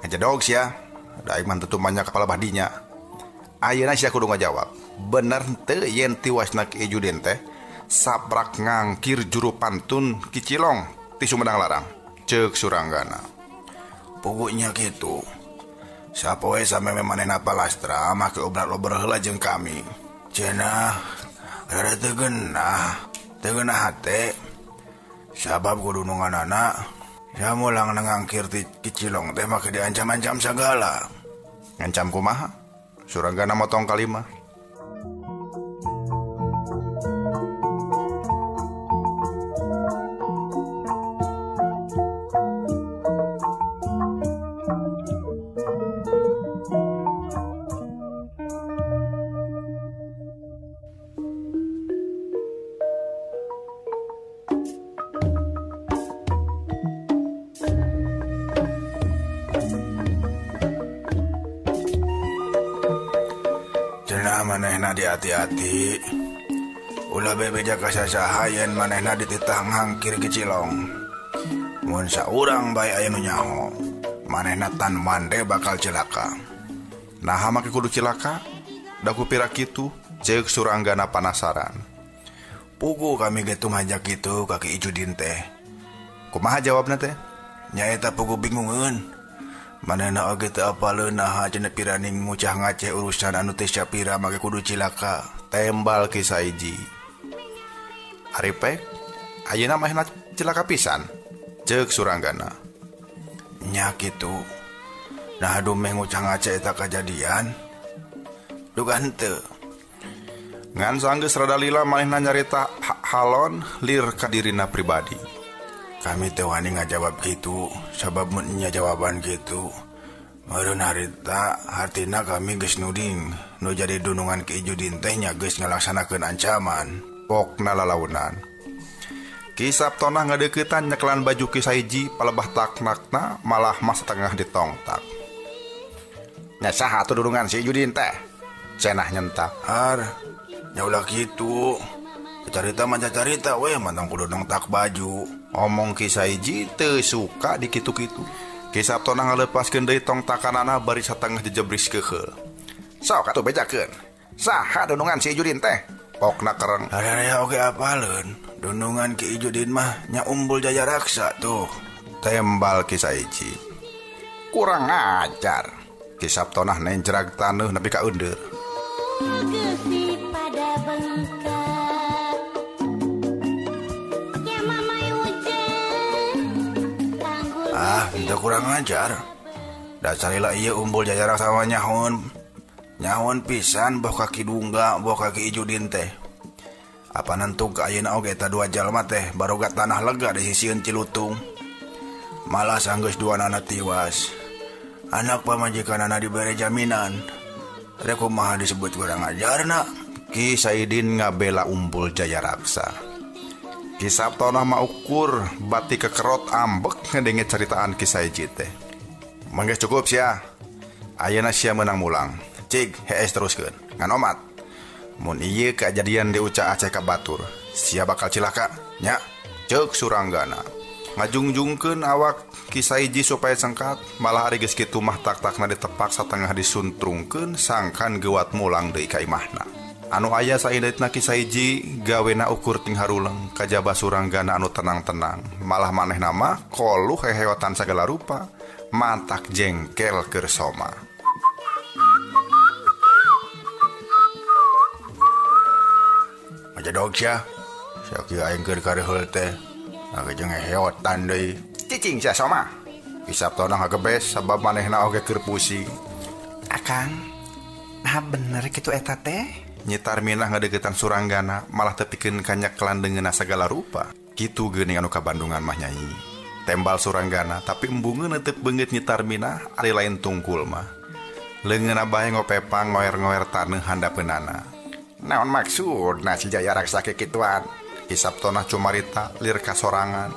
Ngajedog sia, da aing mah teu tumanya kepala badinya. Ayeuna sia kudu ngajawab. Bener teu yen tiwasna Ki Ijudin teh saprak ngangkir juru pantun Ki Cilong ti Sumedang Larang. Ceuk Suranggana. Pokoknya kitu. Sapoe sameme manehna palastra make obral-obrol heula jeung kami. Cenah rada teu geunah, teu geunah hate. Sabab kudu nunganana Ya mulang ngangkir ti Kicilong teh make diancam-ancam sagala. Ngancam kumaha? Suranggana motong kalima. Manehna dihati-hati ulah bebeja ka sasaha yen manehna dititah ngangkir Kicilong. Mun saurang bae aya nu nyaho, manehna tan mande bakal cilaka. Naha make kudu cilaka? Da kupira kitu, ceuk Suranggana panasaran. Pugu kami ge tumajak kitu ka Ki Ijudin teh. Kumaha jawabna teh? Nyaeta pugu bingungeun. Manehna oge teu apaleun naha cenah piraning ngucah ngaceh urusan anu teh sapira make kudu cilaka. Tembal Ki Saiji. Ari pek ayeuna manehna cilaka pisan, ceuk Suranggana. Nya kitu. Nah dumeh ngucah ngaceh eta kajadian. Duga henteu. Ngan sanggeus rada lila manehna nyarita halon lir ka dirina pribadi. Kami teh wani ngajawab kitu sabab mun nya jawaban kitu meureun harita hartina kami geus nuding nu jadi dunungan Ki Ijudin teh nya geus ngalaksanakeun ancaman. Pokna lalaunan. Ki Saptonah ngadeuketan nyekelan baju Ki Saiji palebah taknakna malah mah setengah ditongtak. Nya saha atuh dunungan si Ijudin teh? Cenah nyentak. Har nya ulah kitu. Carita mah carita we mantang kudu nongtak baju. Omong Ki Saiji teu suka dikitu-kitu. Ki Saptonah ngalepaskeun deui tongtakanana bari satengah jejebris keuheul. Sok atuh bejakeun. Saha dunungan si Ijudin teh? Pokna kereng. Area oge apaleun. Dunungan Ki Ijudin mah nya Umbul Jaya Raksa tuh. Tembal Ki Saiji. Kurang ajar. Ki Saptonah nenjrag taneuh nepi ka eundeur. Ah, itu kurang ajar. Dasarilah ieu Umbul Jaya Raksa mah nyahoun. Nyahoun pisan boh ka Ki Dungga, boh ka Ki Ijudin teh. Apa nentu ka ayeuna oge eta dua jalma teh baroga tanah lega di sisieun Cilutung. Malah sanggeus duanana tiwas. Anak pamajikanana dibere jaminan. Rek kumaha disebut kurang ajarna? Ki Saidin ngabela Umbul Jaya Raksa. Ki Saptonah mah ukur bati kekerot ambek ngedenge ceritaan Ki Saiji teh. Mangga cukup sia. Ayeuna sia meunang mulang. Cig hees teruskeun. Ngan omat. Mun ieu kajadian diuca Aceh ka batur, sia bakal cilaka nya. Ceuk Suranggana. Ngajungjungkeun awak Ki Saiji supaya sengkat, malah ari geus kitu mah tak-takna ditepak satengah disuntrungkeun sangkan geuwat mulang deui ka imahna. Anu aya saindaitna Ki Saiji gawena ukur ting haruleng kajaba Suranggana anu tenang-tenang, malah manehna mah koluh heheotan sagala rupa, mantak jengkel keur soma. Maja dog sia. Sia kieu aing keur kareheul teh. Age jeung heheotan deui. Cicing sia soma. Ki Saptonah ngagebes sabab manehna oge keur pusing. Akang, nah bener kitu eta teh? Nyi Tarminah ngadeukeutan Suranggana malah tepikeun ka nyekelan deungeunna sagala rupa. Kitu geuning anu ka Bandungan mah nyai. Tembal Suranggana tapi embungeun neuteuk beungeut Nyi Tarminah ari lain tungkul mah. Leungeunna bae ngopepang ngoer-ngoer taneuh handapeunana. Naon maksudna si Jaya Raksa kikituan? Ki Saptonah cumarita lir kasorangan.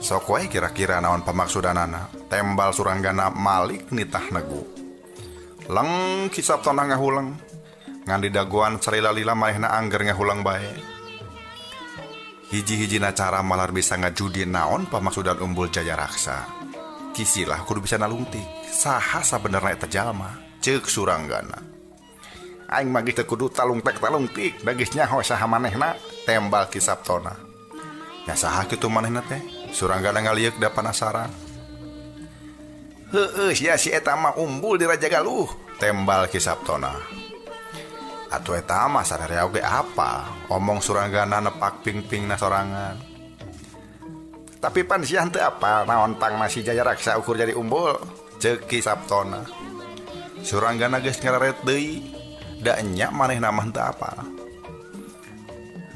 Sok wae kira-kira naon pamaksudanana. Tembal Suranggana malik nitah negu. Leng Ki Saptonah ngahuleng. Ngan didagoan salila-lila manehna angger ngahulang bae. Hiji-hijina cara malar bisa ngajudi naon pamaksudan Umbul Jaya Raksa. Kisilah kudu bisa nalungtik. Saha sabenerna eta jalma? Ceuk Suranggana. Aing mah geus teu kudu talungtek-talungtik, da geus nyaho saha manehna, tembal Ki Saptona. Nya saha kitu manehna teh? Suranggana ngalieuk da panasaran. Heueuh sia si eta mah Umbul di Raja Galuh, tembal Ki Saptona. Atuh eta mah sararea oge apa? Omong Suranggana nepak ping-pingna sorangan. Tapi pan sia teu apal naon pangna si Jaya Raksa ukur jadi umbul. Ceuk Ki Saptona. Suranggana geus ngararet deui. Da enya manehna mah teu apal.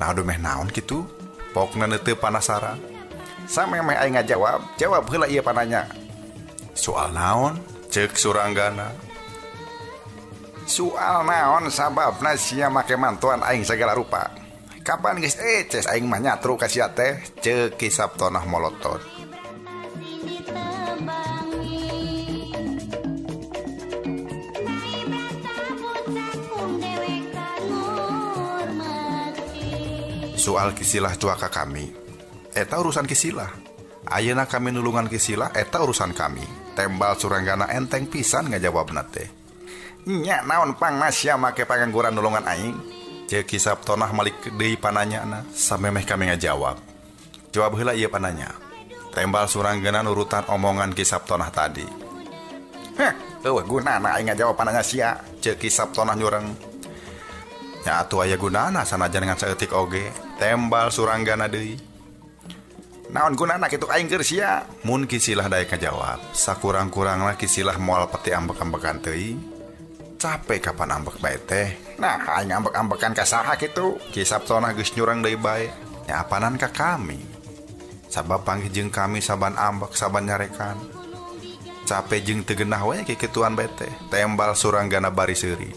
Nah dumeh naon kitu? Pokna teu panasaran. Samemeh aing ngajawab, jawab heula ieu pananya. Soal naon? Ceuk Suranggana. Soal naon sababna sia make mantuan aing sagala rupa. Kapan geus eces aing mah nyatru ka sia teh? Ceuk Ki Saptona molotot. Soal Kisilah cuaka kami, eta urusan Kisilah. Ayeuna kami nulungan Kisilah, eta urusan kami. Tembal Suranggana enteng pisan ngajawabna teh. Nya naon pangna sia make pangangguran nulungan aing? Ceuk Ki Saptona malik deui pananyana samemeh kami ngajawab. Jawab heula ieu pananya. Tembal Suranggana nurutan omongan Ki Saptona tadi. Heh, eueuh gunana aing ngajawab pananya sia? Ceuk Ki Saptona nyureng. Nya atuh aya gunana sanajan ngan saeutik oge. Tembal Suranggana deui. Naon gunana kitu aing keur sia? Mun Kisilah daek ngajawab, sakurang-kurangna Kisilah moal peti ambek-ambekan teuing. Capek kapan ambek bae teh. Nah, aing ambek-ambekan ka saha kitu? Ki Saptona geus nyurang deui bae. Nya apanan ka kami? Sabab panggih jeung kami saban ambek saban nyarekan. Capek jeung teu geunah we kikituan bae teh. Tembal Suranggana bari seuri.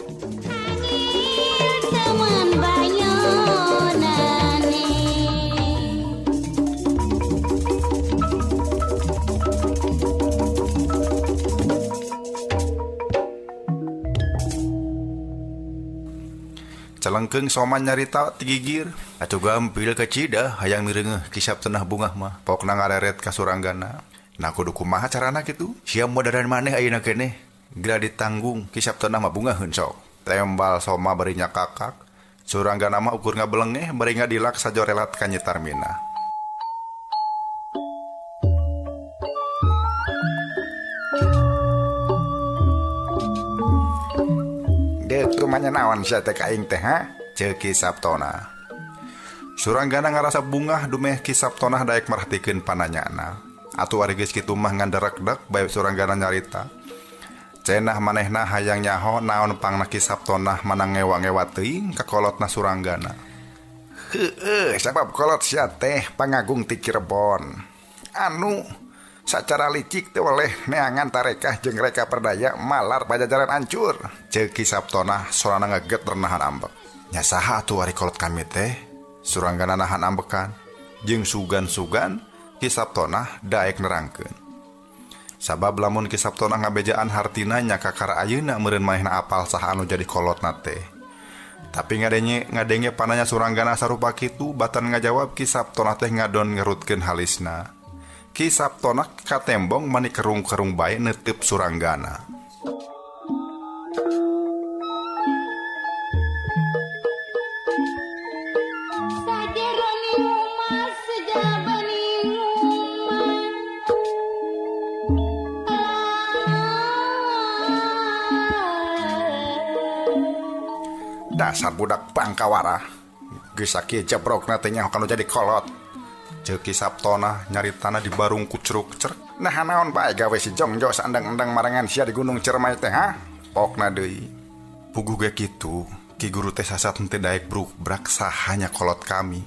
Celengkeung soman nyarita tigigir. Atuh gampil kacida hayang mireungeuh Ki Saptona bungah mah. Pokna ngareret ka Suranggana. Nah kudu kumaha carana kitu? Sia modaran maneh ayeuna keneh. Geura ditanggung Ki Saptona mah bungaheun sok. Tembal Soma bari nyakakak. Suranggana mah ukur ngabelengeh bari ngadilak sajorelat ka Nyi Tarmina. Deuk rumahnya naon sia teh ka aing teh ha? Ceuk Ki Saptona. Suranggana ngarasa bungah dumeh Ki Saptona daek merhatikeun pananyana. Atuh ari geus kitu mah nganderekdek bae Suranggana nyarita. Cenah manehna hayang nyaho naon pangna Ki Saptona manang ngewa-ngewa teuing ka kolotna Suranggana. Heueuh, sabab kolot sia teh pangagung ti Cirebon. Anu sacara licik teh oleh neangan tarekah jeung reka perdaya malar pajajaran hancur. Ceuk Ki Saptona sorana ngeget nahan ambek. Nya saha atuh ari kolot kami teh? Suranggana nahan ambekan. Jeung sugan-sugan Ki Saptona daek nerangkeun. Sabab lamun Ki Saptona ngabejaan hartina nya kakara ayeuna meureun manehna apal saha anu jadi kolotna teh. Tapi ngadenge pananya Suranggana sarupa kitu batan ngajawab Ki Saptona teh ngadon ngerutkeun halisna. Ki Saptona katembong mani kerung-kerung bae neuteup Suranggana. Dasar budak bangkawara. Geus sakieu jebrokna teh nyaho kanu jadi kolot. Ceuk Ki Saptona nyaritana di barung kucruk-cerk. Nah naon bae gawe si Jongjo saendang-endang marangan sia di Gunung Ciremai teh ha? Pokna deui. Puguh ge kitu, Ki Guru teh sasat henteu daek bruk-brak sahanya kolot kami.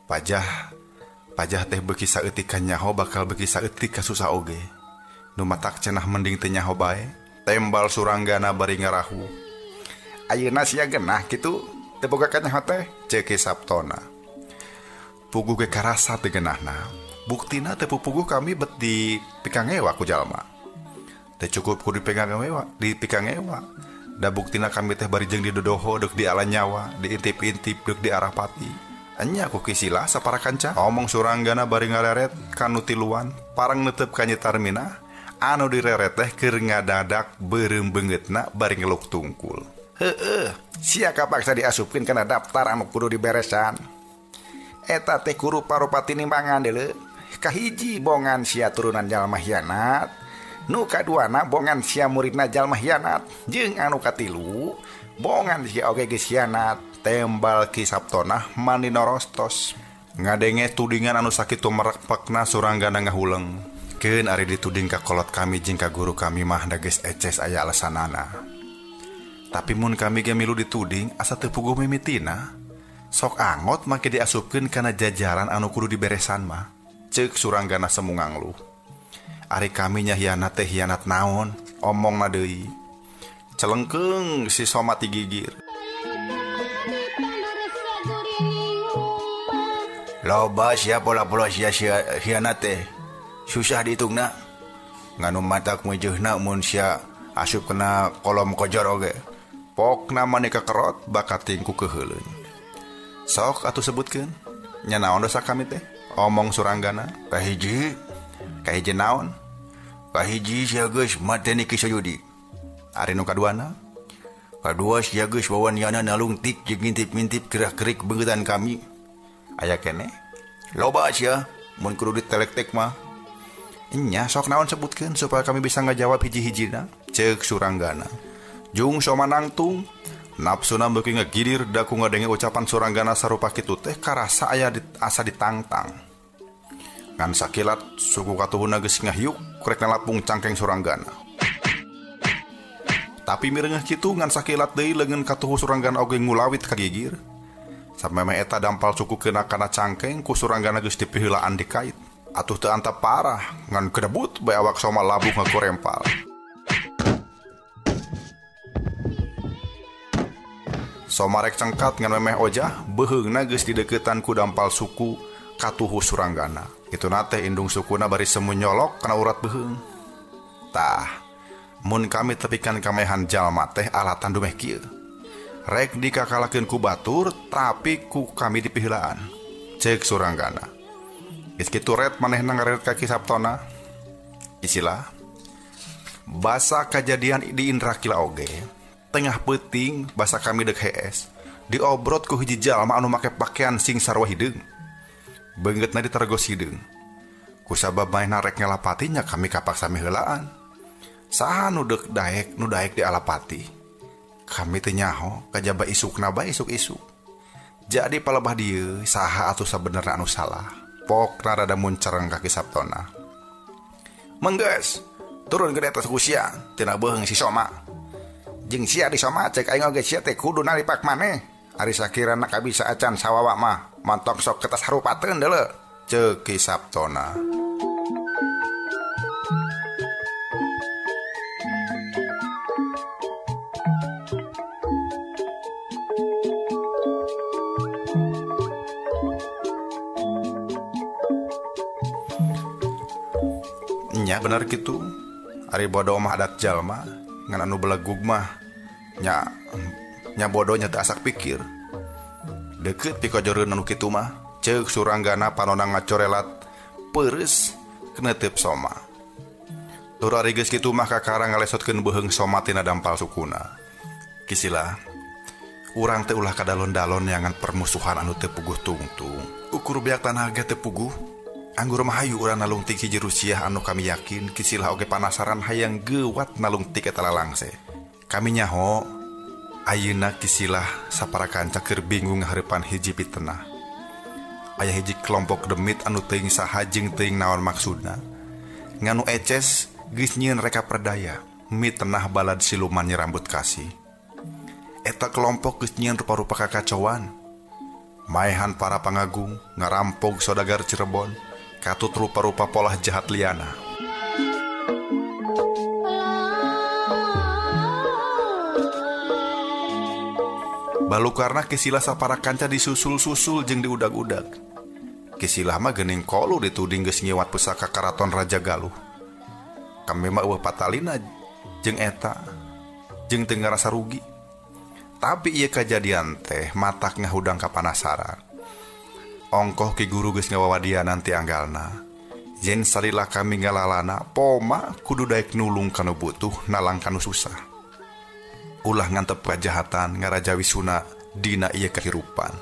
Pajah teh beuki saeutik ka nyaho bakal beuki saeutik ka susah oge. Nu matak cenah mending teu nyaho bae. Tembal Suranggana bari ngarahu. Ayeuna sia genah kitu teu boga ka nyaho teh? Ceuk Ki Saptona. Puguh ge karasa teu genahna. Buktina teu pupuguh kami bet di pikangewa ku jalma. Teu cukup ku dipikangewa. Da buktina kami teh bari jeung didodoho deuk di ala nyawa, diintip-intip deuk di arah pati. Enya ku Kisilah sapara kanca. Omong Suranggana bari ngareret kanu tiluan, parang neuteup ka Nyi Tarmina, anu direret teh keur ngadadak beureum beungeutna bari ngeluk tungkul. Heueuh, sia kapaksa diasupkeun kana daftar anu kudu diberesan. Eta teh ku rupa-rupa tinimbangan deuleu. Kahiji bongan sia turunan jalma hianat, nu kaduana bongan sia muridna jalma hianat, jeung anu katilu bongan sia oge geus hianat. Tembal Ki Saptona mani norostos. Ngadenge tudingan anu sakitu merekpekna Suranggana ngahuleng. Keun ari dituding ka kolot kami jeung ka guru kami mah da geus eces aya alasanana. Tapi mun kami ge milu dituding asa teu puguh mimitina. Sok angot make diasupkeun kana jajaran anu kudu diberesan mah. Ceuk Suranggana semu ngangluh. Ari kami nya hianat teh hianat naon? Omongna deui. Celengkeung si Soma ti gigir. Loba sia pola-pola sia hianat teh. Susah dihitungna. Nganu matak meujeuna mun sia asup kena kolom kojor oge. Pokna maneka kerot bakat tingku keheuleun. Sok atuh sebutkeun. Nya naon dosa kami teh? Omong Suranggana. Kahiji, kahiji naon? Kahiji sia geus mateni Ki Suyudi. Ari nu kaduana? Kadua sia geus wawaniana nalungtik jeung ngintip-ngintip gerak-gerik beungeutan kami. Aya keneh? Loba sia mun kudu ditelek-tek mah. Nya sok naon sebutkeun supaya kami bisa ngajawab hiji-hijina. Ceuk Suranggana. Jung Soma nangtung. Nafsuna beuki ngagirir da ku ngadenge ucapan Suranggana sarupa kitu teh karasa aya asa ditangtang. Ngan sakilat suku katuhuna geus ngahiuk rek nalapung cangkeng Suranggana. Tapi mireungeuh kitu ngan sakilat deui leungeun katuhu Suranggana oge ngulawit ka gigir. Samemeh eta dampal suku kena kana cangkeng ku Suranggana geus dipiheulaan dikait. Atuh teu antap parah ngan kedebut bae awak Soma labuh ngagorempal. Soma rek cengkat ngan memeh ojah beuheungna geus dideukeutan ku dampal suku katuhu Suranggana. Kituna teh indung sukuna bari semu nyolok kana urat beuheung. Tah, mun kami tepikan kamehan jalma teh alatan dumeh kieu. Rek dikakalakeun ku batur tapi ku kami dipiheulaan. Ceuk Suranggana. Geus kitu ret manehna ngareret ka Ki Saptona. Isilah basa kajadian di Indrakila oge. Tengah peuting basa kami deuk hees diobrot ku hiji jalma anu make pakaian sing sarua hideung. Beungeutna ditergos hideung. Kusabab manehna rek ngalapati nya kami kapaksa miheulaan. Saha nu deuk daek nu daek dialapati? Kami teu nyaho kajaba isukna bae isuk-isuk. Jadi palebah dieu saha atuh sabenerna anu salah. Pokna rada muncereng ka Ki Saptona. Menggeus, turun ke atas ku sia tina beuheung si Soma. Jeung sia di Soma cek aing oge sia teh kudu naripak maneh. Ari sakirana kabisa acan sawawa mah montok sok ketas harupateun deuleu. Ceuk Ki Saptona. Nya bener kitu. Ari bodoh mah adat jalma ngan anu belegug mah nya nya bodohnya teu asak pikir. Deukeut pikajoreun anu kitu mah. Ceuk Suranggana panona ngacorelat peureus keuneuteub Soma. Tur ari geus kitu mah kakara ngalesotkeun beuheung Soma tina dampal sukuna. Kisila urang teh ulah kadalon-dalon neangan permusuhan anu teu puguh tungtung. Ukur beak tanaga teu puguh. Anggur mah hayu urang nalungtik hiji rusiah anu kami yakin kisilah oge panasaran hayang geuwat nalungtik eta lalangse. Kami nyaho ayeuna kisilah sapara kanca keur bingung ngahareupan hiji pitenah. Aya hiji kelompok demit anu teuing saha jeung teuing naon maksudna. Nganu eces geus nyieun reka perdaya mitenah balad siluman nyerambut kasih. Eta kelompok geus nyieun rupa-rupa kakacauan. Maehan para pangagung ngarampog sodagar Cirebon. Katut rupa-rupa polah jahat liana. Balukarna Kisilah sapara kanca disusul-susul jeung diudag-udag. Kisilah mah geuning kolu dituding geus ngiwat pusaka karaton Raja Galuh. Kami mah eueuh patalina jeung eta jeung teu ngarasa rugi. Tapi ieu kajadian teh matak ngahudang kapanasaran. Ongkoh ki guru geus ngawawadianan ti anggalna. Yen salila kami ngalalana poma kudu daek nulung kanu butuh nalang kanu susah. Ulah ngantep kajahatan ngarajawi suna dina ieu kahirupan.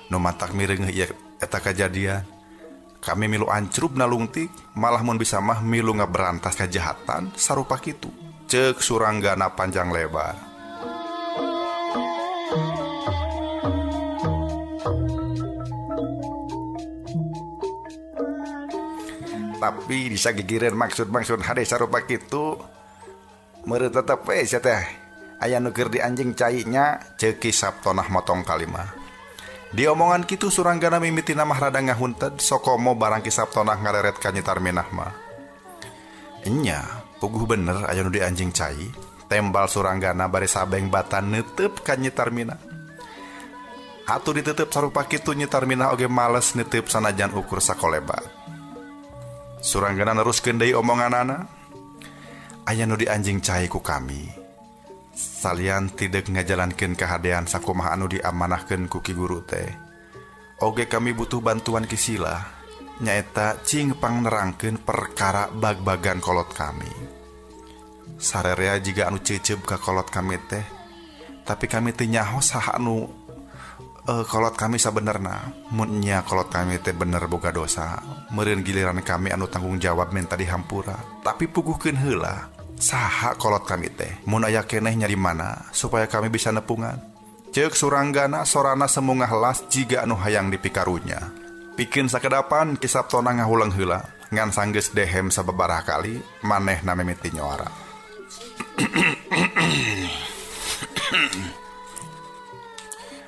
Nu matak mireungeuh ieu eta kajadian. Kami milu ancrub nalungtik malah mun bisa mah milu ngaberantas kajahatan sarupa kitu. Ceuk Suranggana panjang lebar. Tapi disagigireun maksud-maksud hade sarupa kitu meureun tetep we sia teh aya nu keur di anjing cai nya ceuk Ki Saptonah motong kalima. Diomongan kitu Suranggana mimitina mah rada ngahunted sokomo barang Ki Saptonah ngareret ka Nyi Tarminah mah. Enya, puguh bener aya nu di anjing cai, tembal Suranggana bari sabeng batan neuteup ka Nyi Tarminah. Atuh diteuteub sarupa kitu Nyi Tarminah oge males neuteup sanajan ukur sakolebat. Suranggana neruskeun deui omonganana. Aya nu di anjing cai ku kami. Salian tidak ngajalankeun kahadean sakumaha anu diamanahkeun ku Ki Guru teh. Oge kami butuh bantuan Ki Sila, nyaeta cing pangnerangkeun perkara bag-bagan kolot kami. Sarerea jiga anu ceuceub ka kolot kami teh, tapi kami teu nyaho saha anu kolot kami sabenerna. Mun nya kolot kami teh bener boga dosa, meureun giliran kami anu tanggung jawab minta dihampura. Tapi puguhkeun heula saha kolot kami teh, mun aya keneh nyari mana supaya kami bisa nepungan. Ceuk Suranggana sorana semungah las jiga anu hayang dipikarunya. Pikeun sakedapan Ki Saptona ngahuleng heula ngan sanggeus dehem sababaraha kali manehna mimiti nyoara.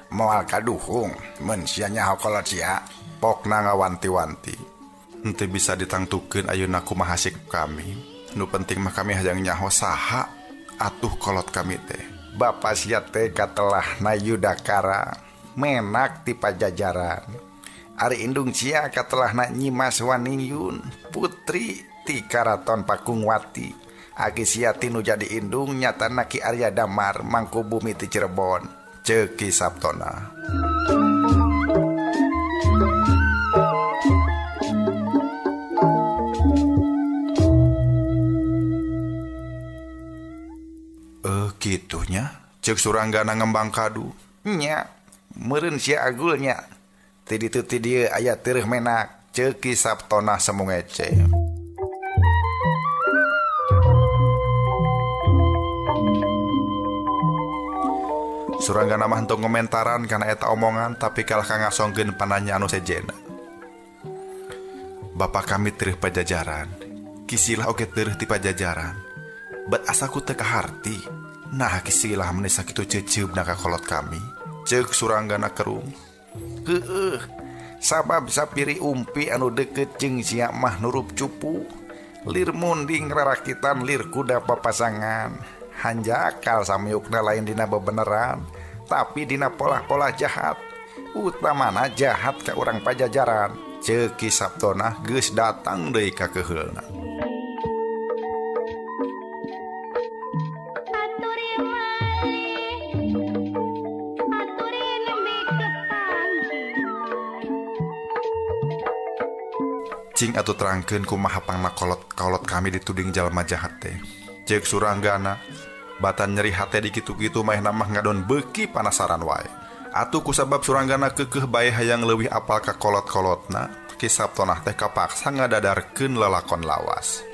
Moal kaduhung mun sia nyaho kolot sia, pokna ngawanti-wanti. Henteu bisa ditangtukeun ayeuna kumaha sikap kami. Nu penting mah kami hayang nyaho saha atuh kolot kami teh. Bapa sia teh katelahna Yudakara menak ti Pajajaran. Ari indung sia katelahna Nyimas Waniyun putri ti Karaton Pakungwati. Aki sia ti nu jadi indung nyatana Ki Arya Damar mangkubumi ti Cirebon. Ceuk Ki Saptona. Kitunya ceuk Suranggana ngembang kadu. Nya meureun sia agulnya ti ditu ti dieu aya teureun menak. Ceuk Ki Saptona semungece. Suranggana mah henteu ngomentaran kana eta omongan tapi kalah ka ngasongkeun pananya anu sejena. Bapak kami teureun Pajajaran, Ki Silah oge teureun ti Pajajaran. Bet asaku teu kaharti. Nah Ki Silah meni sakitu ceuceubna ka kolot kami. Ceuk Suranggana kerung. Heueuh, sabab sapiri umpi anu deukeut jeung sia mah nurup cupu. Lir munding rarakitan lir kuda papasangan. Hanjakal samiukna lain dina bebeneran, tapi dina polah-polah jahat. Utamana jahat ka urang Pajajaran. Ceuk Ki Saptona geus datang deui ka keuheulna. Cing atuh terangkeun kumaha pangna kolot-kolot kami dituding jalma jahat teh. Ceuk Suranggana batan nyeri hate dikitu-kitu manehna mah ngadon beuki panasaran wae. Atuh kusabab Suranggana keukeuh bae hayang leuwih apal ka kolot-kolotna, Ki Saptonah teh kapaksa ngadadarkeun lalakon lawas.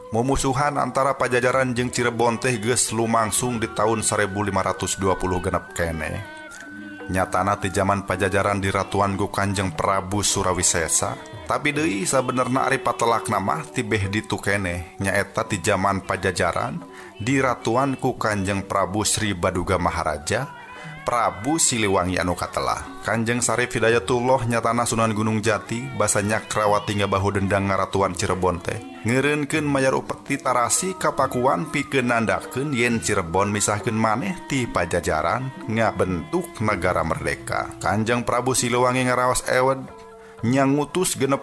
Mumusuhan antara Pajajaran jeung Cirebon teh geus lumangsung di tahun 1520 genep keneh. Nyatana ti jaman Pajajaran diratuan ku Kanjeng Prabu Surawisesa, tapi deui sabenerna ari patelakna mah tibeh ditu keneh, nyaeta ti jaman Pajajaran diratuan ku Kanjeng Prabu Sri Baduga Maharaja Prabu Siliwangi anu katelah. Kanjeng Sarif Hidayatullah nyatana Sunan Gunung Jati basa nyakrawati ngabahu dendang ngaratuan Cirebon teh ngeureunkeun mayar upeti tarasi kapakuan pikeun nandakeun yen Cirebon misahkeun maneh ti Pajajaran ngabentuk negara merdeka. Kanjeng Prabu Siliwangi ngaraos ewed nyangutus 60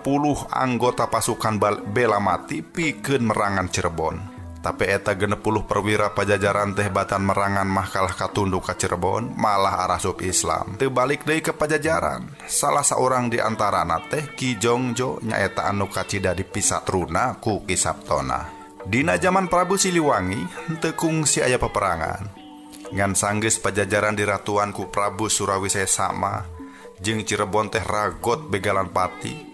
anggota pasukan bela mati pikeun merangan Cirebon. Tapi eta 60 perwira Pajajaran teh batan merangan mah kalah katunduk ka Cirebon, malah arasup Islam. Teu balik deui ke Pajajaran. Salah saurang di antarana teh Ki Jongjo nyaeta anu kacida dipisatruna ku Ki Saptona. Dina jaman Prabu Siliwangi henteu kungsi aya peperangan. Ngan sanggeus Pajajaran diratuan ku Prabu Surawisesa mah jeung Cirebon teh ragot begalan pati.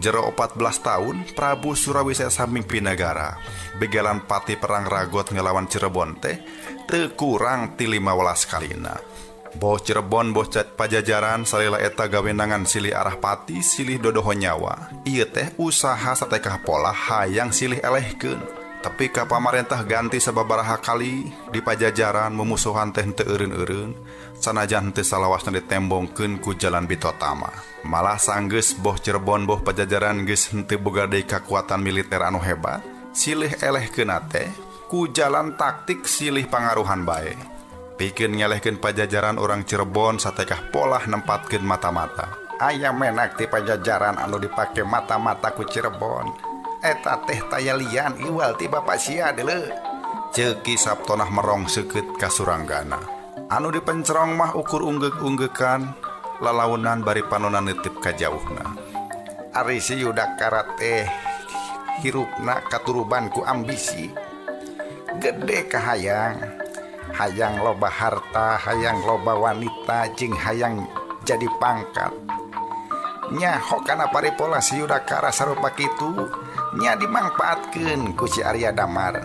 Jero 14 tahun Prabu Surawisesa mingpi nagara. Begalan pati perang ragot ngelawan Cirebon teh teu kurang ti 15 kalina. Boh Cirebon boh Pajajaran salila eta gawenangan silih arah pati silih dodoho nyawa. Ieu teh usaha satekah pola hayang silih elehkeun. Tapi ka pamarentah ganti sababaraha kali di Pajajaran memusuhan teh teu eureun-eureun sanajan teu salawasna ditembongkeun ku jalan bitotama. Malah sanggeus boh Cirebon boh Pajajaran geus henteu boga deui kakuatan militer anu hebat, silih elehkeunna teh ku jalan taktik silih pangaruhan bae. Pikeun ngelehkeun Pajajaran orang Cirebon satekah polah nempatkeun mata-mata. Aya menak ti Pajajaran anu dipake mata-mata ku Cirebon. Eta teh taya lian iwal ti bapak sia deuleu. Ceuk Ki Saptonah merong seukeut ka Suranggana. Anu dipencerong mah ukur unggeuk-unggeukan lalaunan bari panonan neuteup ka jauhna. Ari si Yudakara teh hirupna katuruban ku ambisi. Gede kahayang. Hayang loba harta, hayang loba wanita, jeung hayang jadi pangkat. Nyaho kana paripola si Yudakara sarupa kitu nya dimangpaatkeun ku si Arya Damar.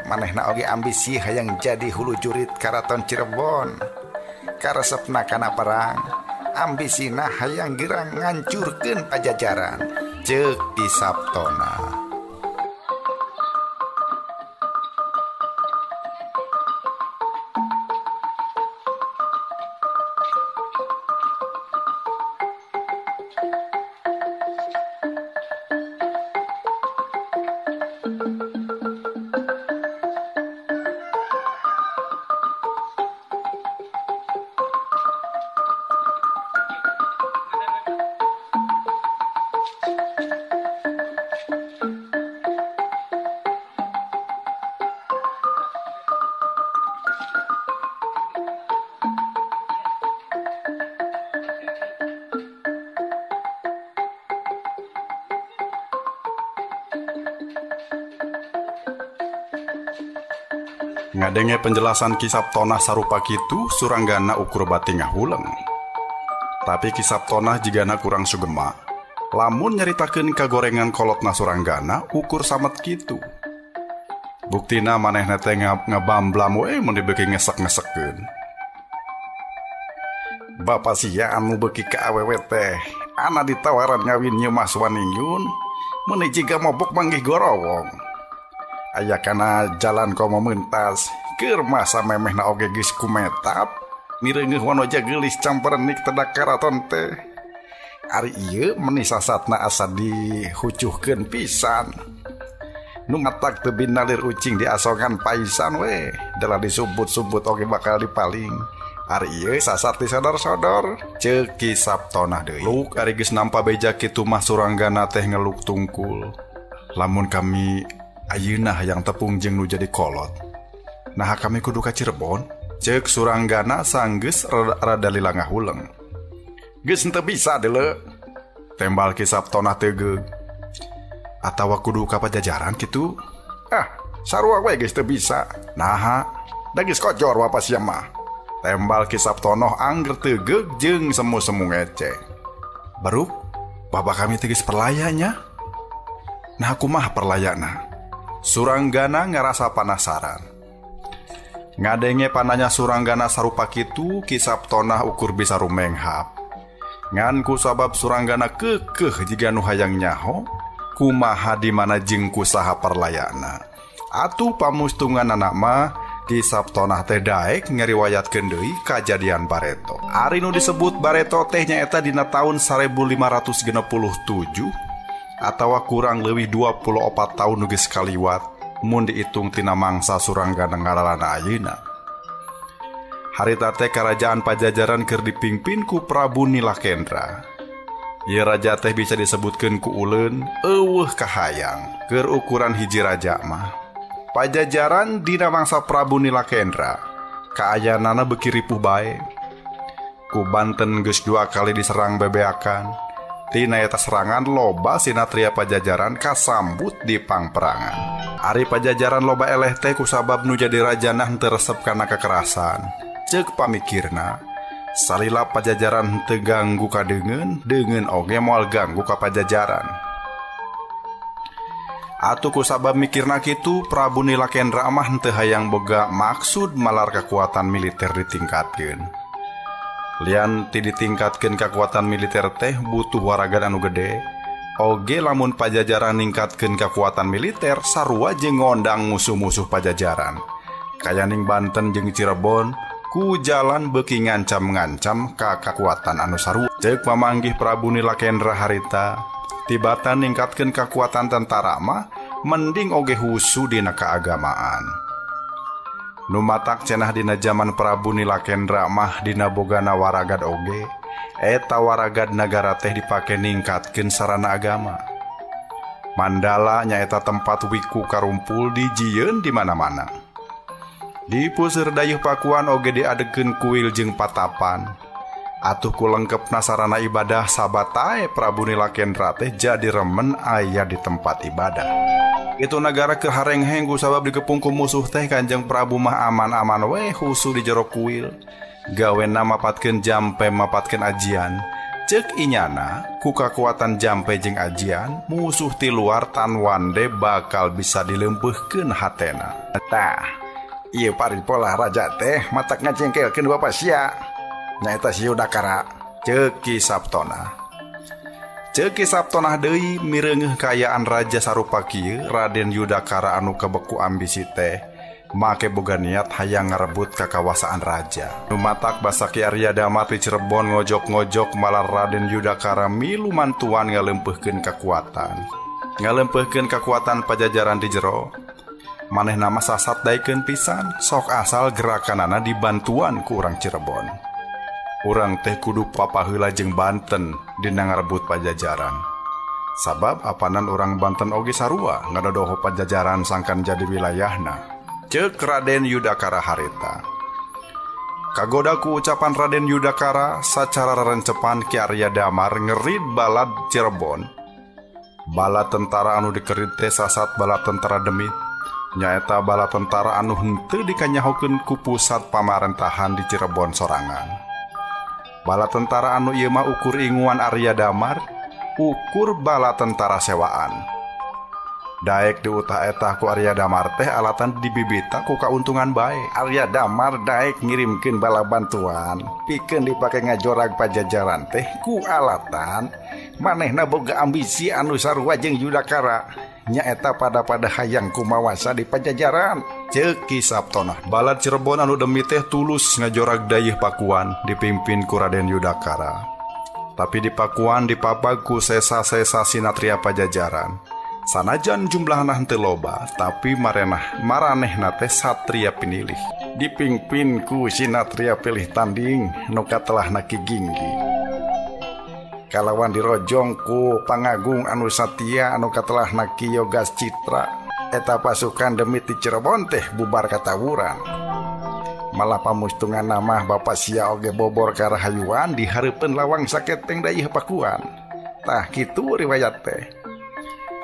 Manehna oge ambisi hayang jadi hulu jurit karaton Cirebon. Karesepna kana perang, ambisina hayang gerang ngancurkeun Pajajaran. Ceuk Ki Saptona. Ngadenge penjelasan Ki Saptonah sarupa kitu Suranggana ukur bati ngahuleng. Tapi Ki Saptonah jigana kurang sugema. Lamun nyaritakeun kagorengan kolotna Suranggana ukur samet kitu. Buktina manehna teh ngabamblam we mun dibeuki ngesek-ngesekkeun. Bapa sia anu beuki ka awewe teh ana ditawaran ngawin Nyi Mas Waningyun meuni jiga mabok manggih gorowong. Aya kana jalan komo mentas keur masa memehna oge geus kumetap mireungeuh wanoja geulis camperenik tedak karaton teh. Ari ieu meuni sasatna asa dihucuhkeun pisan. Nu matak teu binalir ucing diasongan paisan we, dalah disumput-sumput oge bakal dipaling. Ari ieu sasat disodor-sodor. Ceuk Ki Saptonah deui. Luk ari geus nampa beja kitu mah Suranggana teh ngeluk tungkul. Lamun kami ayeuna hayang tepung jeung nu jadi kolot. Nah kami kudu ka Cirebon. Ceuk Suranggana sanggeus rada lila ngahuleng. Geus henteu bisa deuleu. Tembal Ki Saptonah teugeug. Atawa kudu ka Pajajaran kitu? Ah, sarua we geus teu bisa. Naha, da geus kojor wa sia mah. Tembal Ki Saptonoh angger teugeug jeung semu-semu ngece. Baruk, bapak kami teh geus perlayanya. Nah kumaha perlayana? Suranggana ngarasa panasaran. Ngadenge pananya Suranggana sarupa kitu, Ki Saptonah ukur bisa rumenghap. Ngan ku sabab Suranggana kekeh jiga nu hayang nyaho, kumaha di mana jeung kusaha perlayana. Atuh pamustunganana mah Ki Saptonah teh daek ngariwayatkeun deui kajadian bareto. Ari nu disebut bareto teh nyaeta dina taun 1567 atawa kurang leuwih 24 tahun nu geus kaliwat mun diitung tina mangsa Suranggana ngalalana ayeuna. Harita teh karajaan Pajajaran keur dipingpin ku Prabu Nilakendra. Ieu raja teh bisa disebutkeun ku uleun eueuh kahayang keur ukuran hiji raja mah. Pajajaran dina mangsa Prabu Nilakendra kaayanana beuki ripuh bae. Ku Banten geus 2 kali diserang bebeakan. Tina eta serangan loba sinatria Pajajaran kasambut di pangperangan. Ari Pajajaran loba eleh teh kusabab nu jadi rajana henteu resep kana kekerasan. Ceuk pamikirna, Salila Pajajaran henteu ganggu ka deungeun, deungeun oge moal ganggu ka Pajajaran. Atuh kusabab mikirna kitu, Prabu Nilakendra mah henteu hayang boga maksud malar kekuatan militer ditingkatkeun. Lian ti ditingkatkeun kekuatan militer teh butuh waragan anu gede. Oge lamun Pajajaran ningkatkeun kekuatan militer sarua jeung ngondang musuh-musuh Pajajaran. Kayaning Banten jeung Cirebon ku jalan beuki ngancam-ngancam ka kakuatan anu sarua. Ceuk pamanggih Prabu Nilakendra harita, tibatan ningkatkeun kekuatan tentara mah mending oge husu dina keagamaan. Nu matak cenah dina jaman Prabu Nilakendra mah dina bogana waragad oge, eta waragad nagara teh dipake ningkatkeun sarana agama. Mandala nyaeta tempat wiku karumpul dijieun di mana-mana. Di puseur dayeuh Pakuan oge diadegeun kuil jeung patapan. Atuh ku lengkepna sarana ibadah sabatae Prabu Nilakendra teh jadi remen aya di tempat ibadah. Itu nagara keur harengheng ku sabab dikepung ku musuh teh Kanjeng Prabu mah aman-aman we husu di jero kuil. Gawena mapatkeun jampe mapatkeun ajian. Ceuk inyana ku kakuatan jampe jeung ajian musuh ti luar tanwande bakal bisa dilempeuhkeun hatena. Tah, ieu paripolah raja teh matak ngajengkelkeun bapa sia. Nyaeta si Yudakara. Ceuk Ki Saptona. Ceuk Ki Saptona deui mireungeuh kaayaan raja sarupa kieu, Raden Yudakara anu kebeku ambisi teh make boga niat hayang ngarebut kakawasaan raja. Nu matak basa Ki Arya Damar di Cirebon ngojok-ngojok malah Raden Yudakara milu mantuan ngalempeuhkeun kakuatan. Ngalempeuhkeun kakuatan Pajajaran di jero. Manehna mah sasat daekeun pisan, sok asal gerakanana dibantuan ku urang Cirebon. Urang teh kudu papaheula jeung Banten dina ngarebut Pajajaran. Sabab apanan urang Banten oge sarua ngadodoho Pajajaran sangkan jadi wilayahna. Ceuk Raden Yudakara harita. Kagoda ku ucapan Raden Yudakara sacara rerencepan Ki Arya Damar ngerid balad Cirebon. Bala tentara anu dikerid teh sasat bala tentara demit. Nyaeta bala tentara anu henteu dikanyahokeun ku pusat pamarentahan di Cirebon sorangan. Bala tentara anu ieu mah ukur inguan Arya Damar, ukur bala tentara sewaan. Daek diutah-etah ku Arya Damar teh alatan dibibita ku kauntungan bae. Arya Damar daek ngirimkeun bala bantuan, pikeun dipake ngajorag Pajajaran teh ku alatan manehna boga ambisi anu sarua jeung Yudakara. Nyaeta pada-pada hayang kumawasa di Pajajaran. Ceuk Ki Saptona. Balad Cirebon anu demi teh tulus ngajorag dayeuh Pakuan dipimpin ku Raden Yudakara. Tapi di Pakuan dipapag ku sesa-sesa sinatria Pajajaran. Sanajan jumlahna henteu loba, tapi maranehna teh satria pinilih. Dipimpin ku sinatria pilih tanding nu katelahna Ki Ginggi. Kalawan dirojong ku pangagung anu satia anu katelahna Ki Yogas Citra. Eta pasukan demi ti Cirebon teh bubar katawuran. Malah pamustungan mah bapa sia oge bobor karahayuan di hareupeun lawang saketeng dayeuh Pakuan. Tah kitu riwayat teh.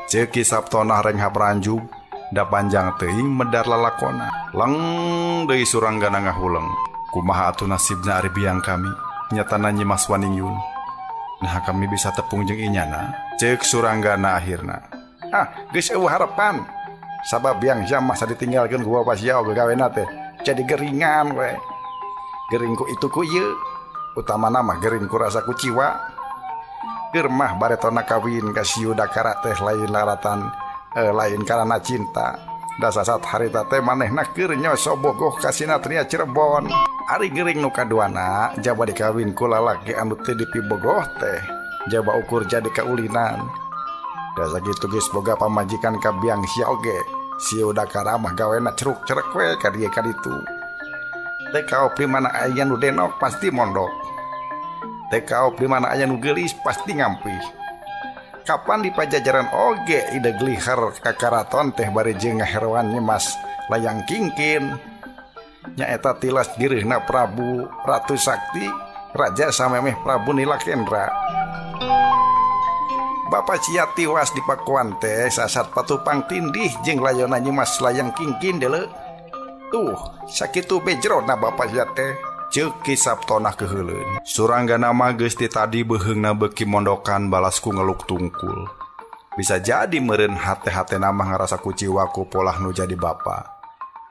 Ceuk Ki Saptona renghap ranjug, da panjang teuing medar lalakona. Leng deui Suranggana ngahuleng. Kumaha atuh nasibna ari biang kami? Nyatana Nyi Mas Waningyun. Nah kami bisa tepung jeung inyana. Ceuk Suranggana akhirna. Ah, geus eueuh harapan. Sabab biang sia mah ditinggalkeun ku bapa sia oge gawena teh. Jadi geringan we. Gering ku itu ku ieu. Utamana mah gering ku rasa kuciwa. Keur mah baretona kawin ka si Yudakara teh lain laratan lain karana cinta. Da sasat harita teh manehna keur nyoso bogoh ka sinatria Cirebon. Ari gering nu kaduana jaba dikawin ku lalaki anu teu dipibogoh teh jaba ukur jadi kaulinan. Da sakitu geus boga pamajikan ka biang sia oge. Si Yudakara mah gawena ceruk-cerek we ka dieu ka ditu. Teh kaop di mana aya nu denok pasti mondok. Teh kaop di mana aya nu geulis pasti ngampih. Kapan di Pajajaran oge ide gliher ka karaton teh bari jeung ngaheroan Nyi Mas Layang Kingkin. Nyaeta tilas girihna Prabu Ratu Sakti Raja samemeh Prabu Nilakendra. Bapa sia tiwas di Pakuan teh sasat patupang tindih jeung layona Nyi Mas Layang Kingkin deuleu. Tuh sakitu bejrona bapa sia teh. Ceuk Ki Saptona keuheuleun. Suranggana mah geus ti tadi beuheungna beuki mondokan balas ku ngeluk tungkul. Bisa jadi meureun hate-hatena mah ngarasa kuciwa ku polah nu jadi bapa.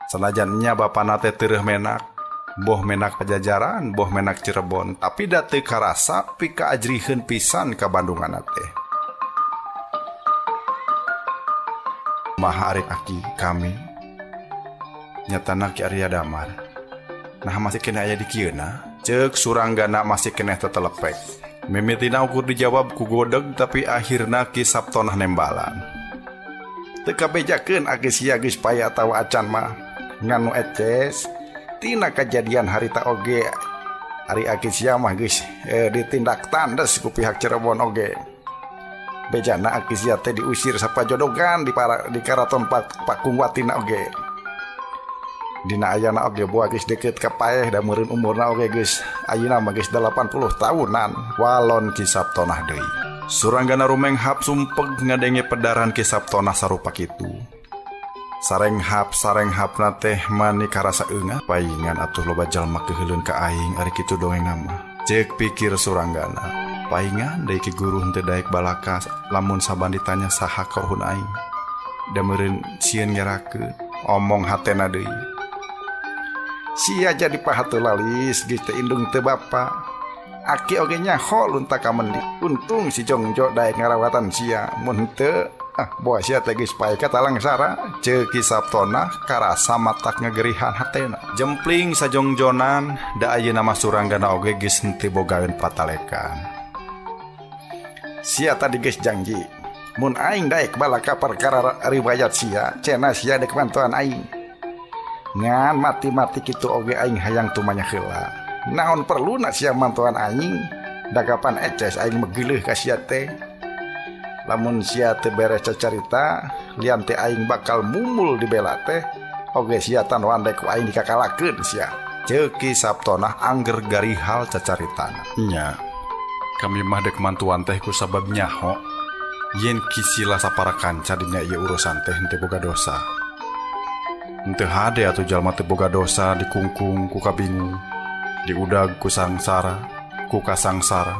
Sanajan nya bapana teh tereuh menak, boh menak Pajajaran, boh menak Cirebon, tapi da teu karasa pikaajriheun pisan ka Bandunganna teh. Maha ari aki kami nyatana Ki Arya Damar. Nah masih kena aya di kieuna, ceuk Suranggana masih keneh tetelepek. Mimitina ukur dijawab ku godeg tapi akhirna Ki Saptonah nembalan. Teu kabejakeun aki sia geus paya atawa acan mah. Ngan nu eces tina kajadian harita oge ari aki sia mah geus ditindak tandes ku pihak Cirebon oge. Bejana aki sia teh diusir sapajodogan di karaton Pakungwatina oge. Dina ayana oge boa geus deukeut ka paeh da meureun umurna oge geus ayeuna mah geus 80 tahunan. Walon Ki Saptonah deui. Suranggana rumenghap sumpeg ngadenge pedaran Ki Saptonah sarupa kitu. Sarenghap-sarenghapna teh mani karasa eungah paingan atuh loba jalma keuheuleun ka aing ari kitu dongengna mah. Ceuk pikir Suranggana. Paingan deui Ki Guru henteu daek balaka lamun saban ditanya saha karuhun aing. Da meureun sieun ngerakeun omong hatena deui. Sia jadi pahateu lalis geus teu indung teu bapa. Aki oge nyaho lunta ka mendi. Untung si Jongjo daek ngarawatan sia mun henteu boa sia teh geus pae ka talangsara. Ceuk Ki Saptona karasa matak ngegerihan hatena. Jempling sajongjonan da ayeuna mah Suranggana oge geus henteu bogaeun patalekan. Sia tadi geus janji mun aing daek balaka perkara riwayat sia, cenah sia dek mantuan aing. Ngan mati-mati kitu oge aing hayang tumanya heula. Naon perluna sia mantuan aing? Da kapan eces aing megeuleuh ka sia teh. Lamun sia teu beres cacarita, lian teh aing bakal mumul di bela teh. Oge sia tanoan dek ku aing dikakalakeun sia. Ceuk Ki Saptonah angger garihal cacaritana. Nya, kami mah dek mantuan teh ku sabab nyaho yen Ki Sila sapara kanca dina ieu urusan teh henteu boga dosa. Henteu hade atuh jalma teu boga dosa dikungkung ku kabingung, diudag ku sangsara, ku kasangsara.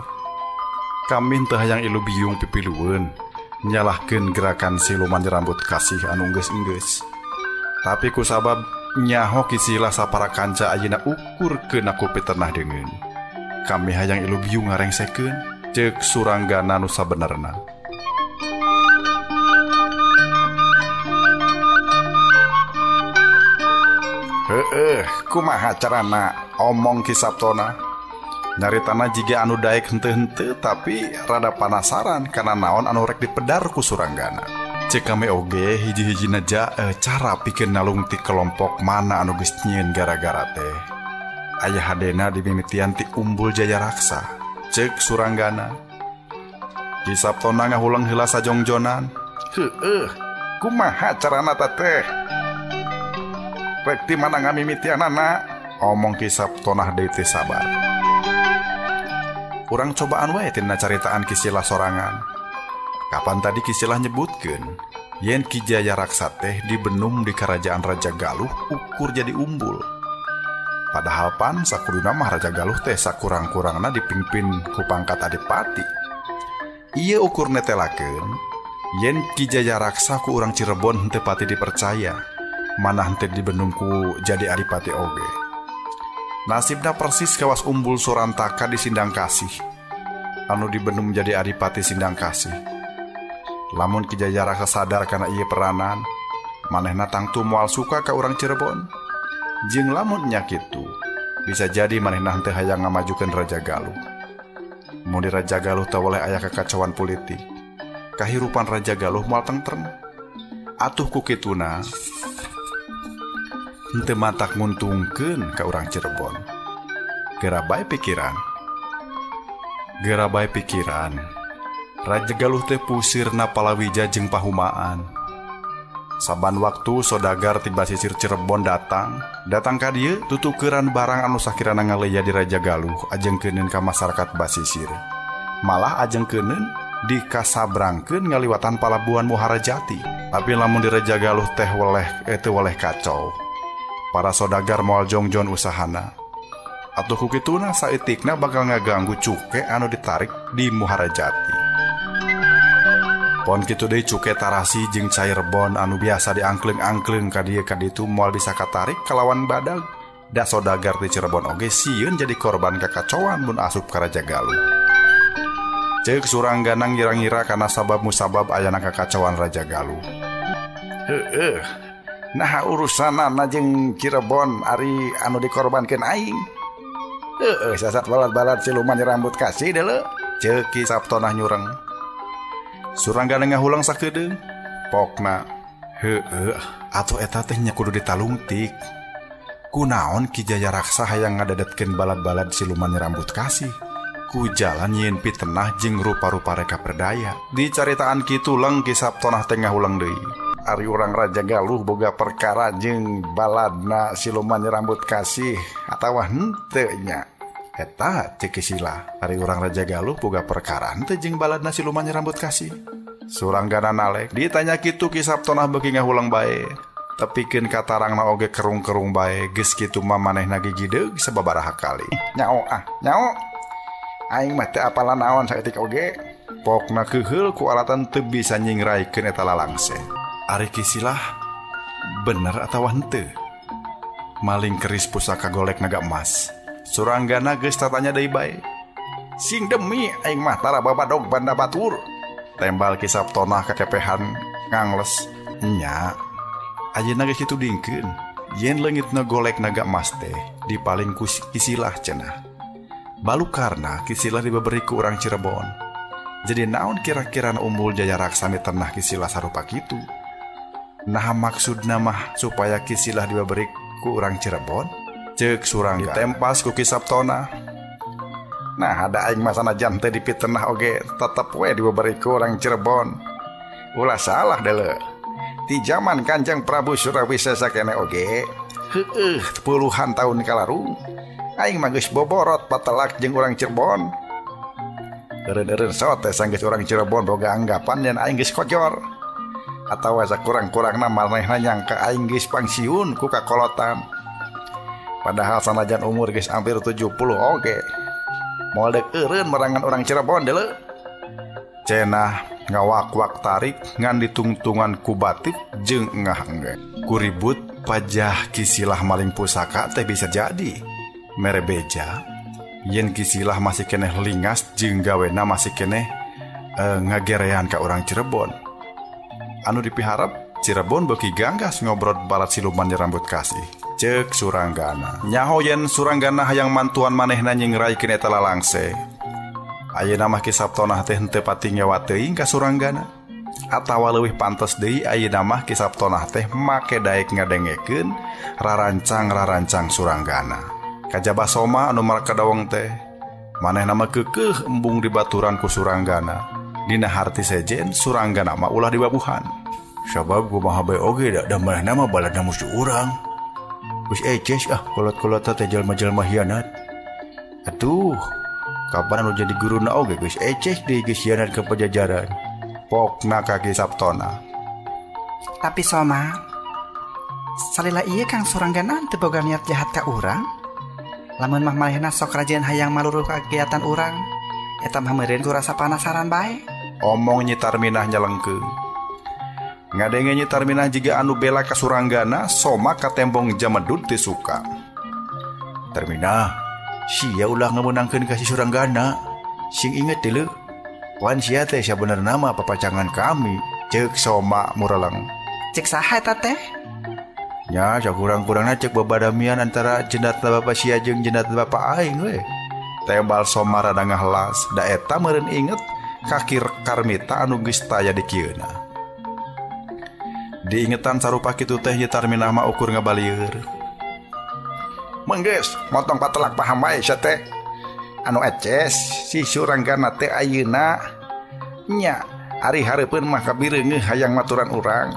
Kami henteu hayang ilu biung pipilueun nyalahkeun gerakan siluman rambut kasih anu enggeus-enggeus. Tapi ku sabab nyaho Ki Sila sapara kanca ayeuna ukur keuna ku pitenah deungeun. Kami hayang ilu biung ngarengsekeun ceuk Suranggana nu sabenerna. Heeh, kumaha carana omong Ki Saptona. Nyaritana jiga anu daek henteu-henteu tapi rada panasaran kana naon anu rek dipedar ku Suranggana. Ceuk kami oge hiji-hijina cara pikeun nalungtik kelompok mana anu geus nyieun gara-gara teh. Aya hadena dimimitian ti Umbul Jaya Raksa. Ceuk Suranggana. Ki Saptona ngahuleng heula sajongjonan. Heeh, kumaha carana teh? Rek di mana ngamimitianana? Omong Ki Saptonah deui teu sabar. Urang cobaan wae tina caritaan Ki Sila sorangan. Kapan tadi Ki Sila nyebutkeun yen Ki Jaya Raksa teh dibenum di kerajaan Raja Galuh ukur jadi umbul. Padahal pan sakuduna mah Raja Galuh teh sakurang-kurangna dipimpin ku pangkat adipati. Ieu ukur netelakeun yen Ki Jaya Raksa ku urang Cirebon henteu pati dipercaya, mana henteu dibenum ku jadi adipati oge. Nasibna persis kawas Umbul Surantaka di Sindang Kasih, anu dibenum jadi adipati Sindang Kasih. Lamun Ki Jaya Raksa sadar kana ieu peranan, manehna tangtu moal suka ka urang Cirebon. Jeung lamun nya kitu, bisa jadi manehna henteu hayang ngamajukeun Raja Galuh. Mun di Raja Galuh teu weleh aya kakacauan politik, kahirupan Raja Galuh moal tentrem. Atuh ku kituna henteu matak nguntungkeun ka urang Cirebon. Gerabai pikiran. Raja Galuh teh pusirna palawija jeung pahumaan. Saban waktu sodagar ti basisir Cirebon datang ka dieu tutukeran barang anu sakirana ngaleya di Raja Galuh ajengkeuneun ka masyarakat basisir. Malah ajengkeuneun dikasabrangkeun ngaliwatan palabuhan Muhara Jati. Tapi lamun di Raja Galuh teh weleh teu weleh kacau. Para sodagar moal jongjon usahana. Atuh ku kituna saeutikna bakal ngaganggu cuke anu ditarik di Muhara Jati. Pon kitu deui cuke tarasi jeung cair bon anu biasa diangkleung-angkleung ka dieu ka ditu moal bisa katarik kalawan badag. Da sodagar di Cirebon oge sieun jadi korban kakacauan mun asup ka Raja Galuh. Ceuk Suranggana ngira-ngira kana sabab musabab ayana kakacauan Raja Galuh. Heueuh. Nah urusanana jeung Cirebon ari anu dikorbankeun aing. Heueuh sasat balad-balad siluman rambut kasih deuleu. Ceuk Ki Saptonah nyureng. Suranggana ngahulang sakedeung. Pokna heueuh atuh eta teh nya kudu ditalungtik. Kunaon Ki Jaya Raksa hayang ngadadetkeun balad-balad siluman rambut kasih. Ku jalan nyieun pitenah jeung rupa-rupa reka perdaya. Dicaritaan kitu leng Ki Saptonah teh ngahulang deui. Ari urang Raja Galuh boga perkara jeung baladna siluman rambut kasih atawa henteu nya. Eta ceuk Sila, ari urang Raja Galuh boga perkara henteu jeung baladna siluman rambut kasih. Suranggana nalek, ditanya kitu Ki Saptonah beuki ngahulang bae. Tepikeun katarangna oge kerung-kerung bae, geus kitu mah manehna gigideug sababaraha kali. Nyao ah, nyao. Aing mah teu apalan naon saeutik oge. Pokna keuheul ku alatan teu bisa nyingraikeun eta lalangse. Ari Ki Silah bener atawa henteu? Maling keris pusaka golek naga emas. Suranggana geus tatanya deui bae. Sing demi aing mah tara babadog banda batur. Tembal Ki Saptonah kakepehan ngangles. Nya. Ayeuna geus kitu dingkeun. Yen leungitna golek naga emas teh dipaling ku Ki Silah cenah. Balukarna Ki Silah dibeberi ku urang Cirebon. Jadi naon kira-kirana umbul Jaya Raksa mitenah Ki Silah sarupa kitu? Nah maksudna mah supaya Ki Silah dibeberi ku urang Cirebon? Ceuk Surangga ditempas ku Ki Saptona. Nah ada aing mah sanajan teu dipitenah oge tetep we dibeberi ku urang Cirebon. Ulah salah deuleu. Di zaman Kanjeng Prabu Surawisesa kene oge, heueuh puluhan tahun kalarung aing mah geus boborot patelak jeung urang Cirebon. Eureun-eureun sote sanggeus urang Cirebon boga anggapan yen aing geus kojor. Atawa sakurang-kurangna manehna nyangka aing geus pangsiun ku kakolotan. Padahal sanajan umur geus hampir 70 oge. Moal deuk eureun merangan urang Cirebon deuleu. Cenah ngawak-wak tarik ngan ditungtungan ku batik jeung engah engge. Kuribut pajah Ki Silah maling pusaka teh bisa jadi. Mere beja yen Ki Silah masih keneh lingas jeung gawena masih keneh ngagerean ka urang Cirebon. Anu dipiharap Cirebon beuki ganggas ngobrol balad siluman rambut kasih. Ceuk Suranggana. Nyaho yen Suranggana hayang mantuan manehna nyingraikeun eta lalangse. Ayeuna mah Ki Saptonah teh henteu pati ngewa teuing ka Suranggana. Atawa leuwih pantes deui ayeuna mah Ki Saptonah teh make daek ngadengekeun rarancang-rarancang Suranggana. Kajaba Soma anu maraka daweng teh manehna mah keukeuh embung dibaturan ku Suranggana. Dina harti sejen Suranggana mah ulah dibabuhan. Sabab kumaha bae oge da manehna mah baladna musuh urang. Geus eces ah kolot-kolot teh jelema-jelema hianat. Atuh kapan anu jadi guruna oge geus eces deui geus hianat ka pajajaran. Pokna ka Ki Saptona. Tapi Soma, salila ieu Kang Suranggana teu boga niat jahat ka urang. Lamun mah manehna sok rajin hayang maluruh kagiatan urang, eta mah meureun ku rasa panasaran bae. Omong Nyi Tarminah nyelengkeung. Ngadenge Nyi Tarminah jiga anu bela ka Suranggana, Soma katembong jamedud teu suka. Tarminah, sia ulah ngameunangkeun ka si Suranggana. Sing inget deuleu, wan sia teh sabenerna mah papacangan kami. Ceuk Soma mureleng. Ceuk saha eta teh? Nya sakurang-kurangna ceuk babadamian antara jenatna bapa sia jeung jenatna bapa aing we. Tembal Soma rada ngahelas, da eta meureun inget ka Ki Karmita anu geus taya di kieuna. Diingetan sarupa kitu teh Nyi Tarminah mah ukur ngabalieur. Menggeus motong patelak paham bae sia teh. Anu eces si Suranggana teh ayeuna nya ari hareupeun mah kabireungeuh hayang maturan urang.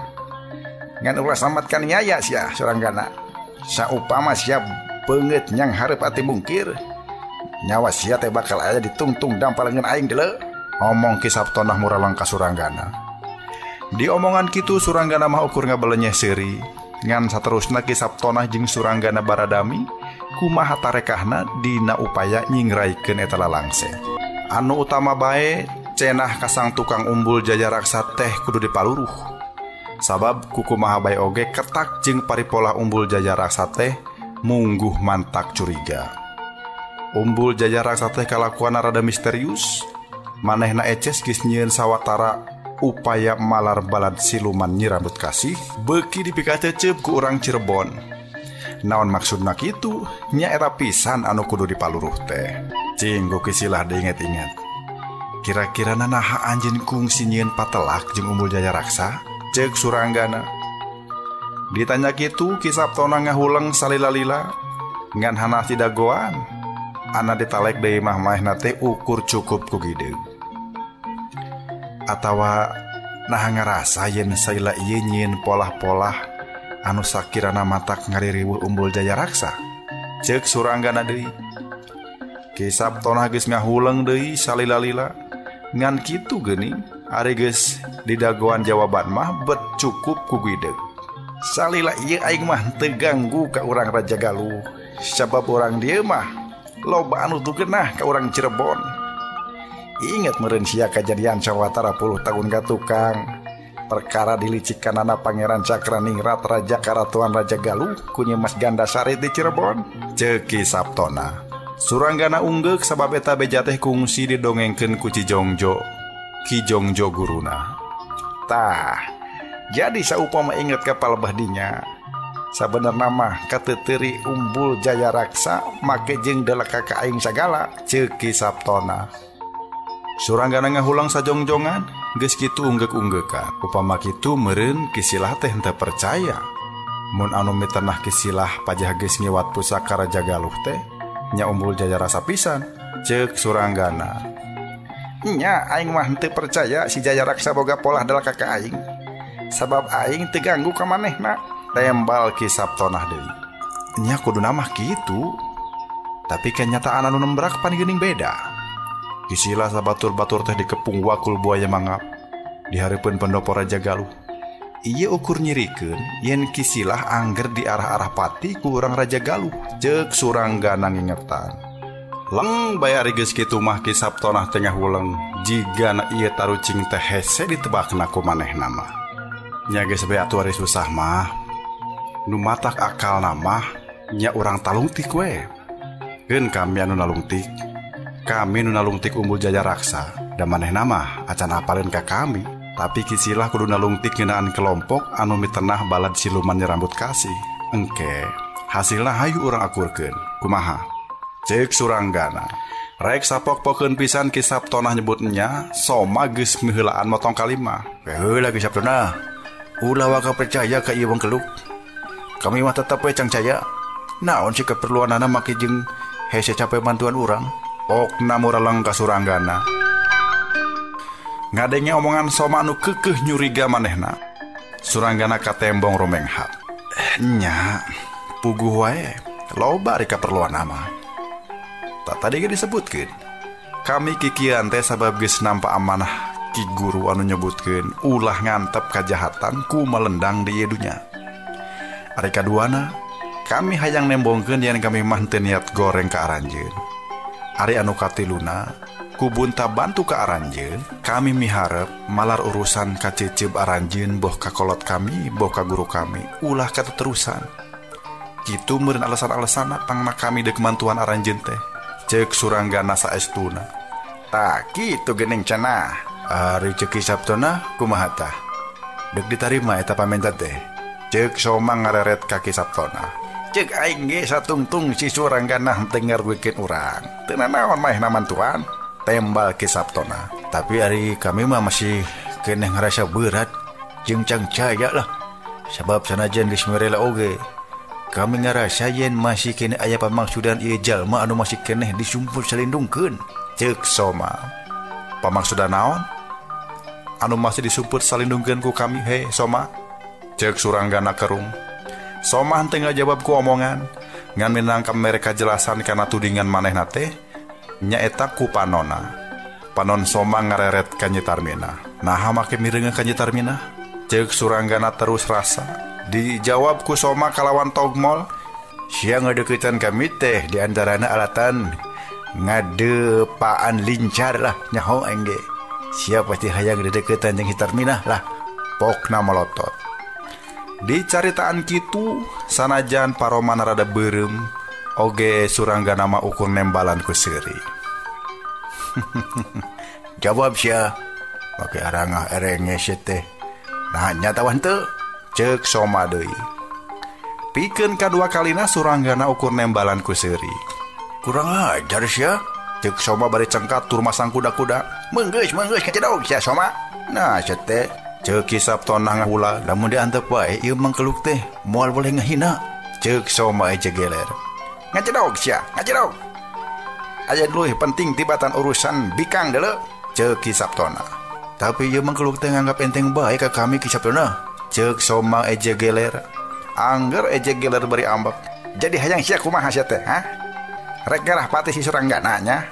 Ngan ulah samatkan nyaya sia Suranggana. Saupama sia beungeut nyang hareup ati mungkir, nyawa sia teh bakal aya ditungtung dampal leungeun aing deuleu. Omong Ki Saptonah muraleng ka Suranggana. Di omongan kitu Suranggana mah ukur ngabelenyeh seuri. Ngan saterusna Ki Saptonah jeung Suranggana baradami Kumaha tarekahna dina upaya nyingraikeun eta lalangse. Anu utama bae cenah kasang tukang Umbul Jaya Raksa teh kudu dipaluruh. Sabab kukumaha bae oge ketak jeung paripolah Umbul Jaya Raksa teh mungguh mantak curiga. Umbul Jaya Raksa teh kalakuan rada misterius. Manehna eces geus nyieun sawatara upaya malar balad siluman Nyi Rambut Kasih beuki dipikacecep ku urang Cirebon. Naon maksudna kitu? Nya eta pisan anu kudu dipaluruh teh. Cing ku kisilah diinget-inget. Kira-kira naha anjeun kungsi nyieun patelak jeung Umbul Jaya Raksa? Ceuk Suranggana. Ditanya kitu Ki Saptona ngahuleng salila-lila ngan hana didagoan. Ana ditalek deui mah maehna teh ukur cukup ku gideug. Atawa naha ngarasa yen salila ieu nyieun polah-polah anu sakirana matak ngaririweuh Umbul Jaya Raksa? Ceuk Suranggana deui. Ki Saptona geus ngahuleng deui salila-lila ngan kitu geuning ari geus didagoan jawaban mah bet cukup ku gideug. Salila ieu aing mah teu ganggu ka urang Raja Galuh, sabab urang dieu mah loba anu teu genah ka urang Cirebon. Ingat meureun sia kajadian sawatara puluh tahun ka tukang perkara dilicikanana Pangeran Cakraningrat Raja Karatuan Raja Galuh ku Nyi Mas Gandasari di Cirebon. Ceuk Ki Saptona. Suranggana unggeuk sabab eta beja teh kungsi didongengkeun ku Ki Jongjo. Ki Jongjo guruna. Tah, jadi saupama inget ka palebah dinya. Sabenerna mah kateuteri Umbul Jaya Raksa make jeung deleka ka aing sagala. Ceuk Ki Saptona. Suranggana ngahulang sajongjongan geus kitu unggeuk-unggeukan. Upama kitu meureun Kisilah teh henteu percaya. Mun anu mitenah Kisilah pajah geus ngiwat pusaka Raja Galuh teh nya Umbul Jaya Raksa pisan. Ceuk Suranggana. Nya aing mah henteu percaya si Jaya Raksa boga polah deleka ka aing. Sabab aing teu ganggu ka manehna. Tembal Ki Saptona deui. Nya kuduna mah kitu. Tapi kenyataan anu nembrak pan geuning beda. Kisilah sabatur-batur teh dikepung wakul buaya mangap di hareupeun pendopo Raja Galuh. Ieu ukur nyirikeun yen Kisilah angger di arah-arah pati ku urang Raja Galuh. Ceuk Suranggana ngingetan. Leng bae ari geus kitu mah Ki Saptona teh ngahuleng jigana ieu tarucing teh hese ditebakna ku manehna mah. Nya geus bae atuh ari susah mah. Nu matak akalna mah nya urang talungtik we. Keun kami anu nalungtik. Kami nu nalungtik Umbul Jaya Raksa da manehna mah acan apaleun ka kami. Tapi Kisilah kudu nalungtik ngeunaan kelompok anu mitenah balad siluman Nyi Rambut Kasih. Engke hasilna hayu urang akurkeun. Kumaha? Ceuk Suranggana. Rek sapok-pokeun pisan Ki Saptona nyebutnya Soma geus miheulaan motong kalima. Heula Ki Saptona, ulah waka percaya ka ieu wong keluk. Kami mah tetep we cangcaya. Naon sih keperluanana make jeung hese cape bantuan urang. Okna muraleng ka Suranggana. Ngadenge omongan Soma anu keukeuh nyuriga manehna. Suranggana katembong rumenghap. Nya, puguh wae, loba ari kaperluan mah. Tak tadi ge disebutkeun. Kami kikian teh sabab geus nampa amanah ki guru anu nyebutkeun ulah ngantep kajahatan ku melendang di ieu dunya. Ari kaduana, kami hayang nembongkeun yen kami mah teu niat goreng ka aranjeun. Ari anu katiluna, ku bunta bantu ka aranjeun, kami miharep malar urusan kacecep aranjeun boh ka kolot kami, boh ka guru kami, ulah kateterusan. Kitu meureun alasan-alasanna pangna kami deuk mantuan aranjeun teh. Ceuk Suranggana saestuna. Tah kitu geuning cenah. Ari ceuk Ki Saptona kumaha tah? Deuk ditarima eta pamenta teh. Ceuk Soma ngareret ka Ki Saptona. Ceuk aing ge satungtung si Suranggana henteu ngarugekeun urang. Teu nanaon maehna mantuan. Tembal Ki Saptona. Tapi ari kami mah masih keneh ngarasa berat jeung cangcaya lah. Sabab sanajan geus merela oge, kami ngarasa yen masih keneh aya pamaksudan ieu jalma anu masih keneh disumput salindungkeun. Ceuk Soma. Pamaksudan naon? Anu masih disumput salindungkeun ku kami he Soma? Ceuk Suranggana kerung. Soma henteu ngajawab ku omongan, ngan minangka mereka jelasan kana tudingan manehna teh nyaeta ku panona. Panon Soma ngareret ka Nyi Tarmina. Naha make mireungeun ka Nyi Tarmina? Ceuk Suranggana terus rasa. Dijawab ku Soma kalawan togmol. Sia ngadeukeutan kami teh di antarana alatan ngadepaan lincar lah nyaho aing ge. Sia pasti hayang dideukeutan jeung si Tarminah lah. Pokna melotot. Dicaritaan kitu sanajan paroman rada beureum oge Suranggana mah ukur nembalan ku seuri. Jawab sia. Make arangah erenge sia teh. Nah nya tawan teu? Ceuk Soma deui. Pikeun kadua kalina Suranggana ukur nembalan ku seuri. Kurang ajar sia. Ceuk Soma bari cengkat tur masang kuda-kuda. Meunggeus kacedog sia Soma. Nah sia teh. Ceuk Ki Saptona ngahula. Lamun diantep wae ieu mangkeluk teh moal boleh ngahina. Ceuk Soma jegeler. Ngacedog sia, ngacedog. Aya leuwih penting tibatan urusan bikang deuleu. Ceuk Ki Saptona. Tapi ieu mangkeluk teh nganggap enteng bae ka kami Ki Saptona. Ceuk Soma ejegeler. Angger ejegeler bari ambek. Jadi hayang sia kumaha sia teh, ha? Rek garah pati si Suranggana nya.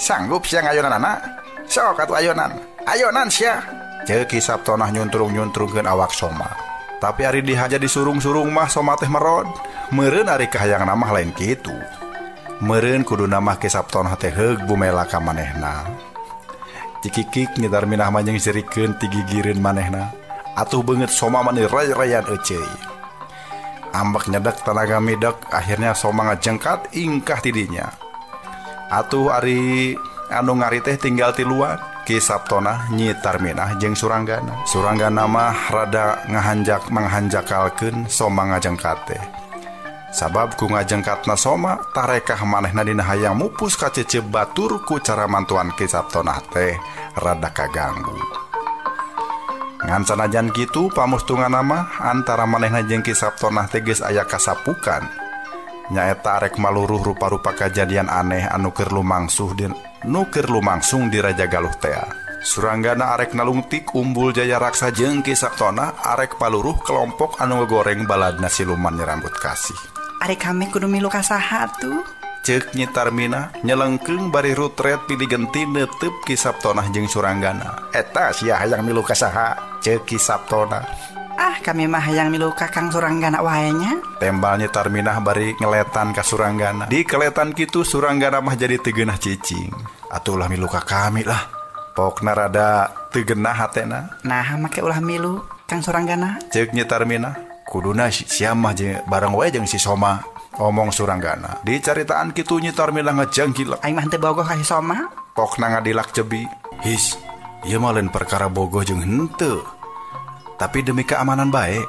Sanggup sia ngayonanana? Sok atuh ayonan. Ayonan sia. Ceuk Ki Saptona nyuntrung-nyuntrungkeun awak Soma. Tapi ari dihaja disurung-surung mah Soma teh merod. Meureun ari kahayangna mah lain kitu. Meureun kuduna mah Ki Saptona teh heug bumela ka manehna. Cikikik Nyi Tarminah mah jeung sirikeun ti gigireun manehna. Atuh beungeut Soma mani ray-rayan euceuy. Ambek nyedek tanaga midek akhirnya Soma ngajengkat ingkah tidinya. Atuh ari anu ngari teh tinggal tiluan. Ki Saptona, Nyi Tarminah jeung Suranggana. Suranggana mah rada ngahanjak manghanjakalkeun Soma ngajengkat teh. Sabab ku ngajengkatna Soma tarekah manehna dina hayang mupus ka cecep batur ku cara mantuan Ki Saptona teh rada kaganggu. Ngan sanajan kitu pamustunganna mah antara manehna jeung Ki Saptona teh geus aya kasapukan. Nyaeta arek maluruh rupa-rupa kajadian aneh anu keur lumangsuh di nu keur lumangsung di Raja Galuh tea. Suranggana arek nalungtik Umbul Jaya Raksa jeung Ki Saptona arek paluruh kelompok anu ngegoreng baladna siluman nyerambut kasih. Arek kami kudu milu ka saha tuh? Ceuk Nyi Tarminah nyelengkeung bari rutret pilih genti neuteup Ki Saptona jeung Suranggana. Eta sia hayang milu ka saha? Ceuk Ki Saptona. Ah kami mah hayang milu ka Kang Suranggana wae nya. Tembal Nyi Tarminah bari ngeletan ka Suranggana. Di keletan kitu Suranggana mah jadi teu geunah cicing. Atuh ulah milu ka kami lah. Pokna rada teu geunah hatena. Nah make ulah milu Kang Suranggana. Ceuk Nyi Tarminah. Kuduna sia mah jeung bareng wae jeung si Soma. Omong Suranggana. Dicaritaan kitu Nyi Tarminah ngejangkilek. Aing mah teu bogoh ka si Soma. Pokna ngadilak jebi. His, ieu mah lain perkara bogoh jeung henteu. Tapi demi keamanan bae.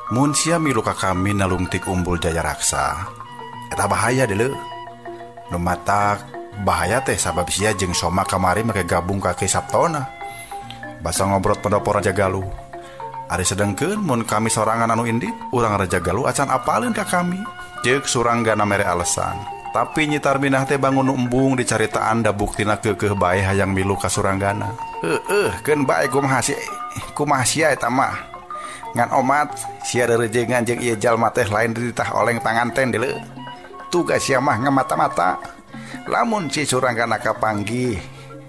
Mun sia milu ka kami nalungtik Umbul Jaya Raksa, eta bahaya deuleu. Nu matak bahaya teh sabab sia jeung Soma kamari make gabung ka Ki Saptona. Basa ngobrot pendopo Raja Galuh. Ari sedengkeun mun kami sorangan anu indit, urang Raja Galuh acan apaleun ka kami. Ceuk Suranggana mere alasan. Tapi Nyi Tarminah teh bangun embung dicaritaan da buktina keukeuh bae hayang milu ka Suranggana. Heueuh, keun bae kumaha si kumaha sia eta mah. Ngan omat sia reurejengan jeung ieu jalma teh lain dititah oleng panganten deuleu. Tugas sia mah ngamata-mata. Lamun si Suranggana kapanggih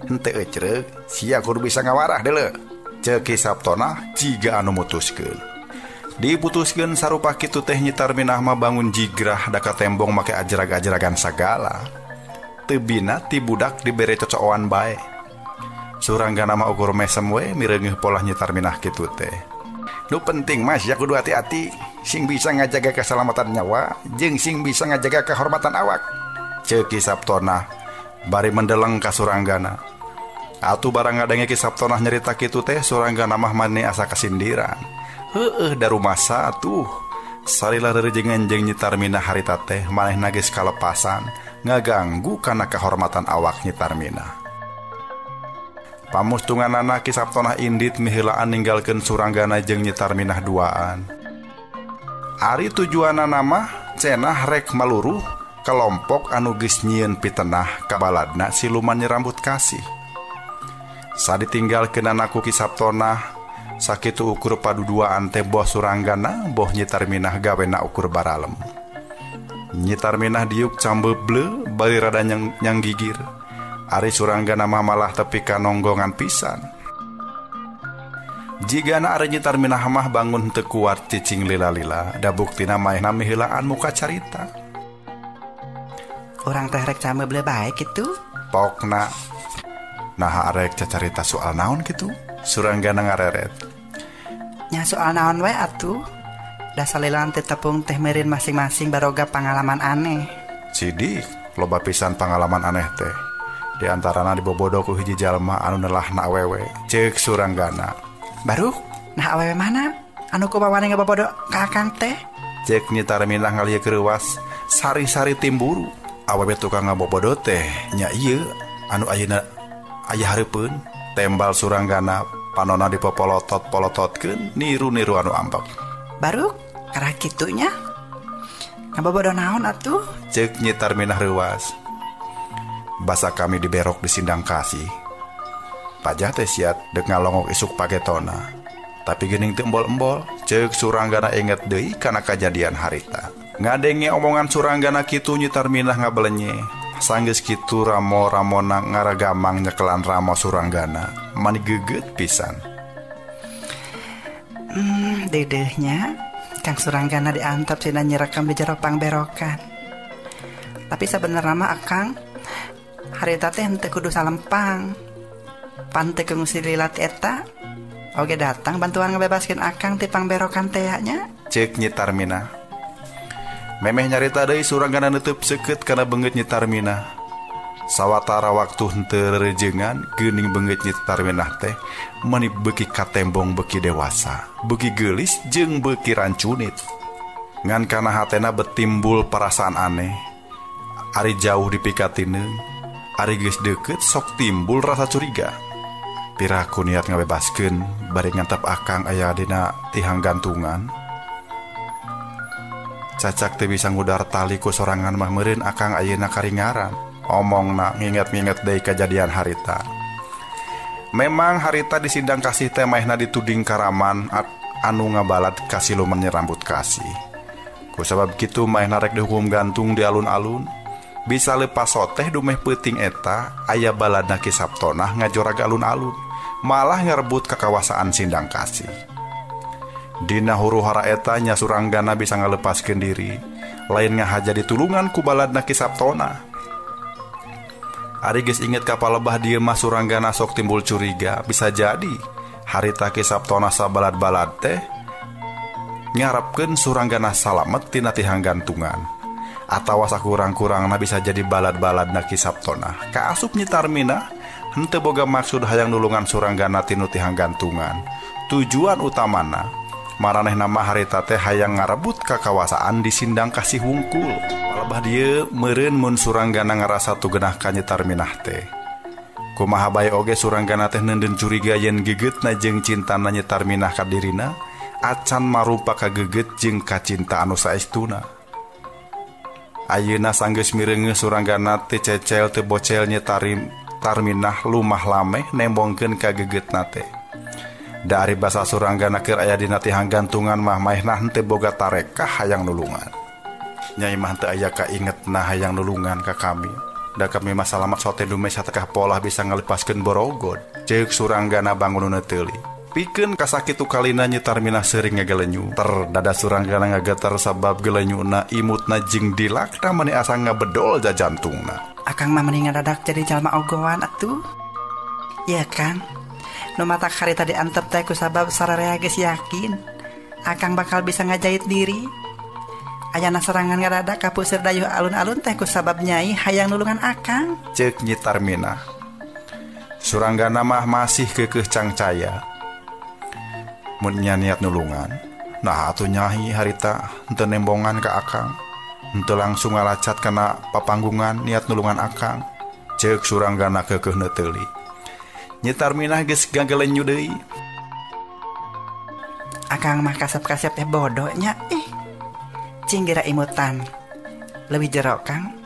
henteu ecreug, sia kudu bisa ngawarah deuleu. Ceuk Ki Saptona jiga anu mutuskeun. Diputuskeun sarupa kitu teh Nyi Tarminah mah bangun jigrah da katembong make ajrag-ajragan sagala. Teu bina ti budak dibere cocoan bae. Suranggana mah ukur mesem we mireungeuh polah Nyi Tarminah kitu teh. Nu penting mah sia kudu hati-hati, sing bisa ngajaga keselamatan nyawa jeung sing bisa ngajaga kehormatan awak. Ceuk Ki Saptona bari mendeleng ka Suranggana. Atuh barang ngadenge Ki Saptona nyerita kitu teh Suranggana mah mani asa kasindiran. Heueuh darumasa atuh. Salila reurejengan jeung Nyi Tarminah harita teh manehna geus kalepasan ngaganggu kana kehormatan awak Nyi Tarminah. Pamustunganana Ki Saptona indit miheulaan ninggalkeun Suranggana jeung Nyi Tarminah duaan. Ari tujuanana mah cenah rek maluruh kelompok anu geus nyieun pitenah ka baladna siluman nyerambut kasih. Saditinggalkeunana ku Ki Saptona sakitu ukur paduduaan teh boh Suranggana boh Nyi Tarminah gawena ukur baralem. Nyi Tarminah diuk cambeble bari rada nyang gigir. Ari Suranggana mah malah tepi ka nonggongan pisan. Jigana ari Nyi Tarminah mah bangun teu kuat cicing lila-lila, da buktina maehna miheulaan muka carita. Urang teh rek cameble bae kitu. Pokna naha arek cacarita soal naon kitu? Suranggana ngareret. Nya soal naon wae atuh. Da salilan teh tepung teh meureun masing-masing baroga pangalaman aneh. Sidik loba pisan pangalaman aneh teh. Di antarana dibobodo ku hiji jalma anu nelahna awewe, ceuk Suranggana. Baru nah awewe mana anu kumaha ngabobodo ka akang teh? Ceuk Nyi Tarminah ngalieu reuwas, sari-sari timburu. Awewe tukang ngabobodo teh nya ieu anu ayeuna aya hareupeun. Tembal Suranggana panona dipopolotot-polototkeun niru-niru anu ambek. Baru karah kitunya ngabobodo naon atuh? Ceuk Nyi Tarminah reuwas. Basa kami diberok di Sindang Kasih. Pajah teh siat dek ngalongok isuk pagetona. Tapi geuning teu embol-embol, ceuk Suranggana inget deui kana kajadian harita. Ngadenge omongan Suranggana kitu Nyi Tarminah ngabelenye. Sanggeus kitu ramo-ramona ngaragamang nyekelan ramo Suranggana. Mani geget pisan. Dedehnya Kang Suranggana diantap sina nyirekam di jero pangberokan. Tapi sabenerna mah akang harita teh henteu kudu salempang. Pan teu kungsi lilat eta oge datang bantuan ngebebaskeun akang ti pangberokan teh nya. Ceuk Nyi Tarminah. Memeh nyarita deui Suranggana neuteub seukeut kana beungeut Nyi Tarminah. Sawatara waktu henteu rerejengan geuning beungeut Nyi Tarminah teh meni beuki katembong beuki dewasa, beuki geulis jeung beuki rancunit. Ngan kana hatena betimbul perasaan aneh. Ari jauh dipikatineung, ari geus deukeut sok timbul rasa curiga. Piraku niat ngabebaskeun bari ngantap akang aya dina tihang gantungan. Cacak teu bisa ngudar tali ku sorangan mah meureun akang ayeuna karingaran. Omongna nginget-nginget deui kajadian harita. Memang harita di Sindang Kasih teh maehna dituding karaman anu ngabalad ka siluman nyerambut kasih. Ku sabab kitu maehna rek dihukum gantung di alun-alun. Bisa lepas soteh dumeh peuting eta aya baladna Ki Saptonah ngajorag alun-alun, malah ngerebut kakawasaan Sindang Kasih. Dina huru-hara eta nya Suranggana bisa ngalepaskeun diri, lain ngahaja ditulungan ku baladna Ki Saptona. Ari geus inget ka palebah dieu mah Suranggana sok timbul curiga, bisa jadi harita Ki Saptona sabalad-balad teh ngarepkeun Suranggana salamet tina tihang gantungan. Atawa sakurang-kurangna bisa jadi balad-baladna Ki Saptona. Kaasup Nyi Tarminah henteu boga maksud hayang nulungan Suranggana tinu tihang gantungan. Tujuan utamana maranehna mah harita teh hayang ngarebut kakawasaan di Sindang Kasih hungkul. Palebah dieu meureun mun Suranggana ngarasa tugenah ka Nyi Tarminah teh. Kumaha bae oge Suranggana teh neundeun curiga yen gegeutna jeung cintana Nyi Tarminah ka dirina acan marupa kageget jeung kacinta anu saestuna. Ayeuna sanggeus mireungeuh Suranggana teh cecel teu bocel Nyi Tarminah lumah lameh nembongkeun kagegeutna teh. Da ari basa Suranggana keur aya dina tihang gantungan mah maehna henteu boga tarekah hayang nulungan. Nyai mah teu aya kaingetna hayang nulungan ka kami. Da kami mah salamat sote dumeh satekah polah bisa ngalepaskeun borogod. Ceuk Suranggana bangunna teuli. Pikeun kasakitu kalina Nyi Tarminah seuring ngagelenyu. Ter dada Suranggana ngageter sabab gelenyuna imutna jeung dilakna meni asa ngabedol jajantungna. Akang mah mendingan dadak jadi jalma ogoan atuh. Ya kan? Nu matak harita diantep teh ku sabab sararea geus yakin akang bakal bisa ngajait diri. Ayana serangan ngadadak ka puseur dayuh alun-alun teh ku sabab nyai hayang nulungan akang. Ceuk Nyi Tarminah. Suranggana mah masih keukeuh cangcaya. Mun nya niat nulungan, nah atuh nyahi harita henteu nembongan ka akang. Henteu langsung ngalacat kana papanggungan niat nulungan akang. Ceuk Suranggana keukeuh neuteuli. Nyi Tarminah geus gagelenyu deui. Akang mah kasep-kasep teh bodoh nya. Ih. Cing geura imutan. Leuwih jero Kang.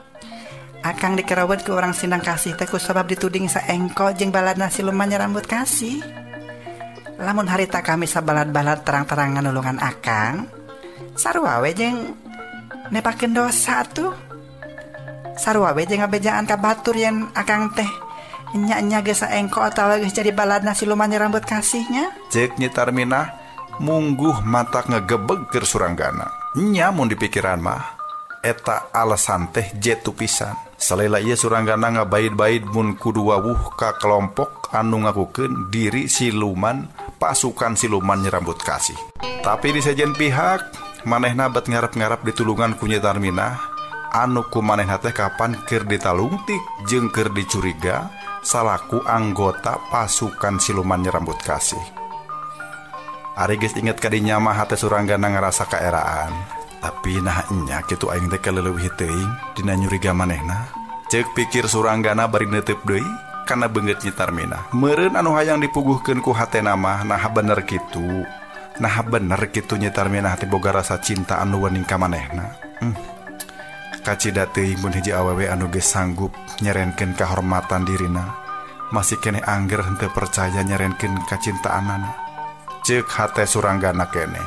Akang dikerawet ku orang Sindang Kasih teh ku sabab dituding saengko jeung baladna siluman nyarambut kasih. Lamun harita kami sabalad-balad terang-terangan nulungan akang, sarua we jeung nepakeun dosa atuh. Sarua we jeung ngabejaan ka batur yen akang teh Nya-nya geus saengko atawa geus jadi baladna siluman rambut kasihnya. Cek Nyi Tarminah mungguh matak ngegebeg keur Suranggana. Nya mun dipikiran mah eta alasan teh jetu pisan. Salela ieu Suranggana ngabaid-baid mun kudu wawuh ka kelompok anu ngakukeun diri siluman pasukan siluman nyerambut kasih. Tapi di sejen pihak manehna bet ngarep-ngarep ditulungan ku Nyi Tarminah anu ku manehna teh kapan keur ditalungtik jeung keur dicuriga salaku anggota pasukan siluman nyerambut kasih. Ari geus inget ka dinya mah hate Suranggana ngarasa kaeraan. Tapi nah nya kitu aing teh kaleuwih teuing dina nyuriga manehna. Ceuk pikir Suranggana bari neuteup deui kana beungeut Nyi Tarminah. Meureun anu hayang dipuguhkeun ku hatena mah nah bener kitu. Nah bener kitu Nyi Tarminah teh boga rasa cinta anu wening ka manehna. Kacida teuing mun hiji awewe anu geus sanggup nyerenkeun kahormatan dirina masih keneh angger henteu percaya nyerenkeun kacintaanana. Ceuk hate Suranggana keneh.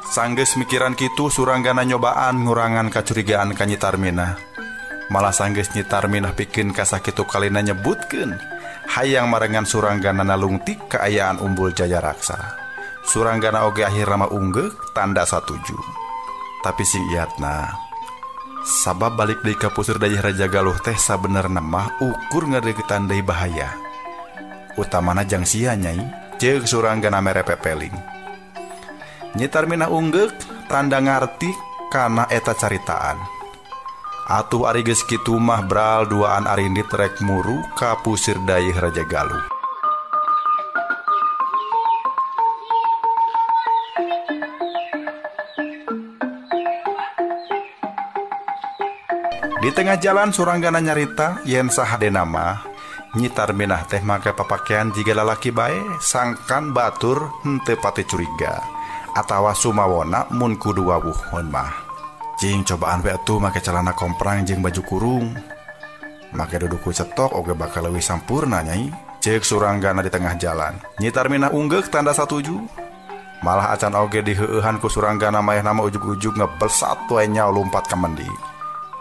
Sanggeus mikiran kitu Suranggana nyobaan ngurangan kacurigaan ka Nyi Tarminah. Malah sanggeus Nyi Tarminah pikeun kasakitu kalina nyebutkeun hayang marengan Suranggana nalungtik kaayaan Umbul Jaya Raksa. Suranggana oge akhirna mah unggeuk tanda satuju. Tapi sing iatna sabab balik deui ka puseur dayeuh Raja Galuh teh sabenerna mah ukur ngadeuketan deui bahaya. Utamana jang sia nyai, ceuk Suranggana mere pepeling. Nyi Tarminah unggeuk tanda ngarti kana eta caritaan. Atuh ari geus kitu mah bral duaan arindit rek muru ka puseur dayeuh Raja Galuh. Di tengah jalan Suranggana nyarita yen sahadena mah Nyi Tarminah teh make papakean jiga lalaki bae sangkan batur henteu pati curiga atawa sumawona mun kudu wawuh mah. Cing cobaan we atuh make celana komprang jeung baju kurung. Make duduku cetok oge bakal leuwih sampurna nyai. Ceuk Suranggana di tengah jalan. Nyi Tarminah unggeuk tanda satuju. Malah acan oge diheueuhan ku Suranggana mayah nama ujug-ujug ngebelsat we nya lumpat ka mendi.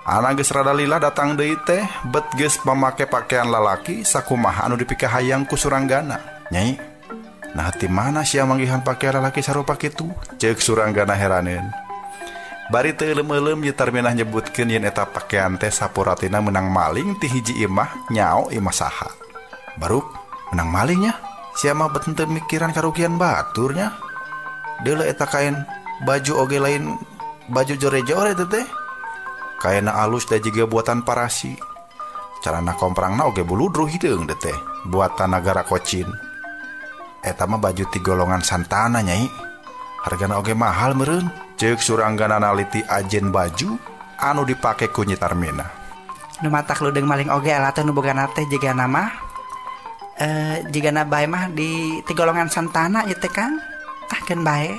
Anak geus rada lila datang deui teh bet geus pamake pakaian lalaki sakumaha anu dipikahayang ku Suranggana. Nyai, nah ti mana sia manggihan pakaian lalaki sarupa kitu? Ceuk Suranggana heraneun. Bari teu euleum-euleum Nyi Tarminah nyebutkeun yen eta pakaian teh sapuratina menang maling ti hiji imah nyao imah saha. Baruk menang malingnya, sia mah bet henteu mikiran karugian baturnya. Deuleu eta kain baju oge lain baju jore-jore teh teh. Kaena alus da jiga buatan parasi. Carana komprangna oge buludruh hideung teh buatan nagara Kocin. Eta mah baju ti golongan Santana nyai. Hargana oge mahal meureun. Ceuk Suranggana naliti ajen baju anu dipake ku Nyi Tarminah. Nu matak ludeung maling oge alatan nu bogana teh jigana mah jigana bae mah di ti golongan Santana ieu teh Kang. Ah keun bae.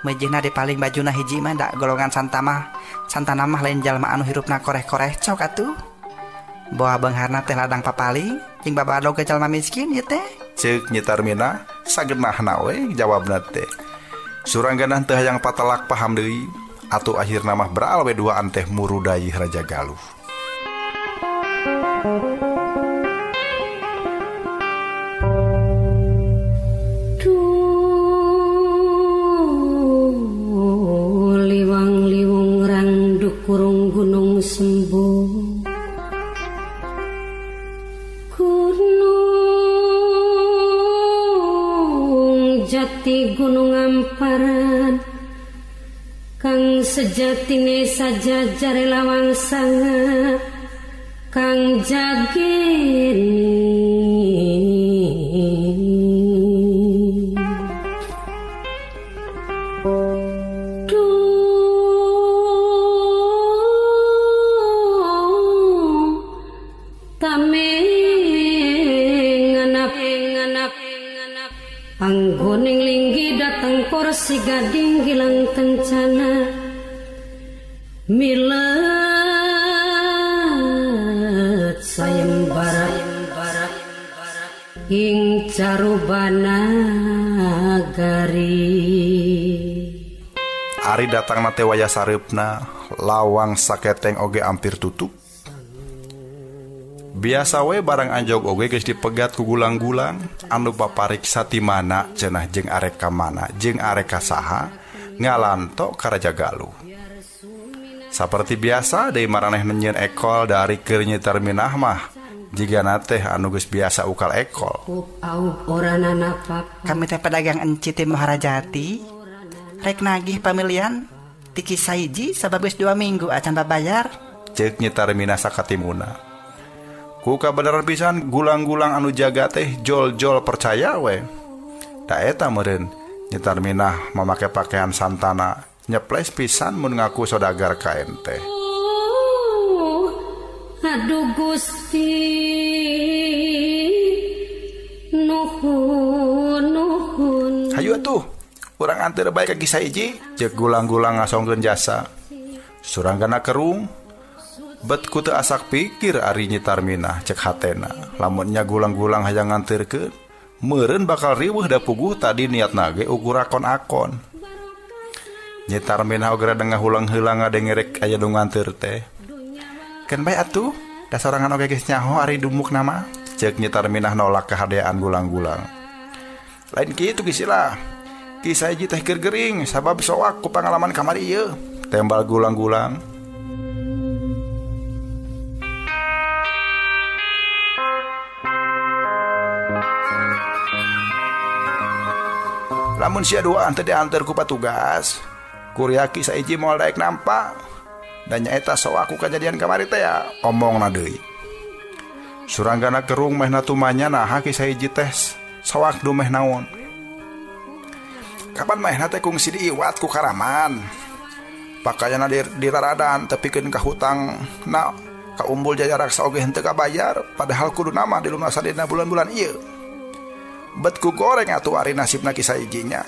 Mejena di paling bajuna hiji mah da golongan Santana mah lain jalma anu hirupna koreh-koreh cok atuh. Boa beungharna teh ladang papaling jeung babadog ke jalma miskin ieu teh. Ceuk Nyi Tarminah sagenahna we jawabna teh. Suranggana teu hayang patelak paham deui atuh akhirna mah bral we duaan teh muru dayeuh Raja Galuh. Kurung gunung sembuh gunung jati gunung amparan kang sejatine sajajare lawang sanga kang jageni. Panggoning linggi datang kursi gading gilang kencana milet sayembara ing carubana gari. Ari datang na teh waya sareupna lawang saketeng oge ampir tutup. Biasa we barang anjog oge geus dipegat ku gulang-gulang anu papariksa ti mana cenah jeung arek ka mana jeung arek ka saha ngalanto ka Raja Galuh. Saperti biasa deui maraneh nyieun ekol dari keur Nyi Tarminah mah jigana teh anu geus biasa ukal ekol. Kami teh pedagang enci ti Muharajati rek nagih pamilihan ti Ki Saiji sabab geus 2 minggu acan babayar. Ceuk Nyi Tarminah sakatimuna. Ku kabeneran pisan gulang-gulang anu jaga teh jol-jol percaya we. Da eta meureun Nyi Tarminah mamake pakaian santana nyeples pisan mun ngaku sodagar ka ente. Aduh Gusti nuhun nuhun. Hayu atuh urang anteur bae ka Ki Saiji ceuk gulang-gulang ngasongkeun jasa. Suranggana kerung bet ku teu asak pikir ari Nyi Tarminah cek hatena. Lamun nya gulang-gulang hayang nganterkeun meureun bakal riweuh da puguh tadi niatna ge ukur akon-akon. Nyi Tarminah oge rada ngahulang heula ngadengerek aya nu nganteur teh. Keun bae atuh da sorangan oge geus nyaho ari dumukna mah. Ceuk Nyi Tarminah nolak kahadean gulang-gulang. Lain kitu geus lah. Ki Saiji teh keur gering sabab soak ku pangalaman kamari ieu. Tembal gulang-gulang. Lamun sia duaan teh diantar ku patugas kuria Ki Saiji moal daek nampa dan nyaeta soak ku kajadian kamari teh ya omongna deui. Suranggana kerung mehna tumanya naha Ki Saiji teh soak dumeh naon. Kapan mehna teh kungsi diiwat ku karaman pakaianna diraradan tepikeun ka hutang na ka Umbul Jajaraksa oge henteu kabayar padahal kuduna mah dilunasan dina bulan-bulan ieu. Bet ku goreng atuh ari nasibna Ki Saijinya.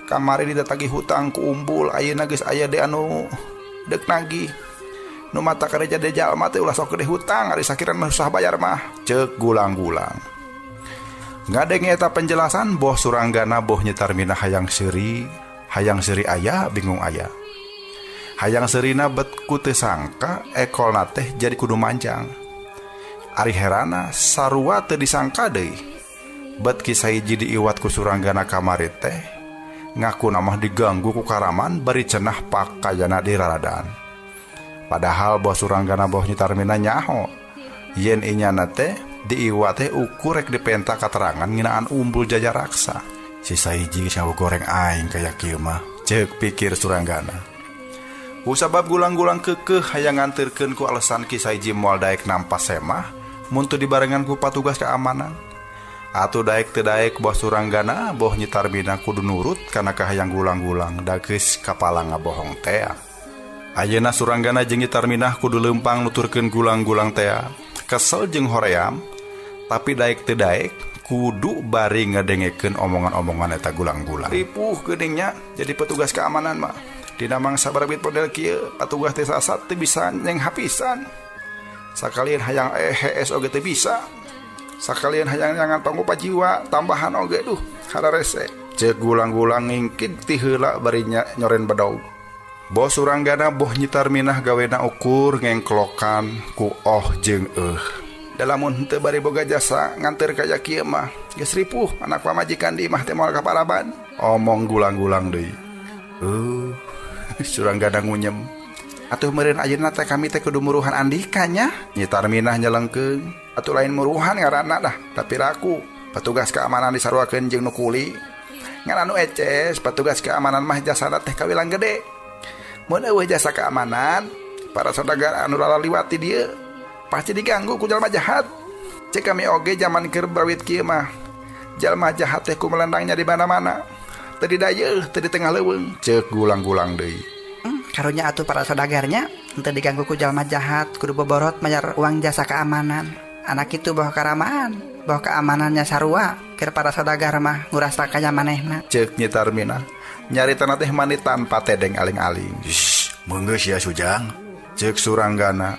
Kamari didatagi hutang ku Umbul ayeuna geus aya deui anu deuk nagih. Nu mata kareja deui jalma teh ulah sok gede hutang ari sakiran susah bayar mah ceuk gulang-gulang. Ngadenge eta penjelasan boh Suranggana boh Nyi Tarminah hayang seuri aya bingung aya. Hayang seurina bet ku teu sangka ekolna teh jadi kudu manjang. Ari herana sarua teu disangka deui. Bet Ki Saiji diiwat ku Suranggana kamari teh ngaku namah diganggu ku karaman bari cenah pakaianna diraradaan. Padahal boh Suranggana boh Nyi Tarminah nyaho yen inyana teh diiwat teh ukur rek dipenta katerangan nginaan Umbul Jajaraksa. Si Saiji geus goreng aing kaya kieu mah ceuk pikir Suranggana. Ku sabab gulang-gulang keukeuh hayang nganterkeun ku alasan Ki Saiji moal daek nampa semah mun teu dibarengan ku patugas keamanan. Atuh daek teu daek boh Suranggana boh Nyi Tarminah kudu nurut kana kahayang gulang-gulang da geus kapala ngabohong tea. Ayeuna Suranggana jeung Nyi Tarminah kudu leumpang nuturkeun gulang-gulang tea. Kesel jeung hoream tapi daek teu daek kudu bari ngadengekeun omongan-omongan eta gulang-gulang. Ripuh geuning nya jadi petugas keamanan mah. Dina mangsa barabit model kieu patugas teh sasat teu bisa nyeng hapisan. Sakalian hayang EHS oge teu bisa. Sakalian hayang nyangan tonggo pajiwa tambahan oge duh hararese. Ceuk gulang-gulang ngingkid ti heula bari nyoren bedog. Boh Suranggana boh Nyi Tarminah gawena ukur ngengklokan ku oh jeung euh. Da lamun henteu bari boga jasa nganteur kaya kieu mah geus ripuh anak pamajikan di imah teh moal kaparaban. Omong gulang-gulang deui. Suranggana ngunyem. Atuh meureun ayeuna teh kami teh kudu muruhan andika nya. Nyi Tarminah nyelengkeung. Atuh lain muruhan ngaranna dah, tapi raku petugas keamanan disaruakeun jeung nu kuli. Ngan anu eces petugas keamanan mah jasana teh kawilang gede. Mun eueuh jasa keamanan, para saudagar anu lalaliwat di dieu pasti diganggu ku jalma jahat. Cek kami oge jaman keur bawit kieu mah. Jalma jahat teh ku melendangnya di mana-mana. Teu di dayeuh, teu di tengah leuweung. Ceuk gulang-gulang deui. Karunya atuh para saudagarnya henteu diganggu ku jalma jahat, kudu boborot mayar uang jasa keamanan. Anak itu bawa karamaan, bawa keamanannya sarua keur para saudagar mah ngurasa kaya manehna. Ceuk Nyi Tarminah nyaritana teh mani tanpa tedeng aling-aling. Shh, meunggeus ya Sujang. Ceuk Suranggana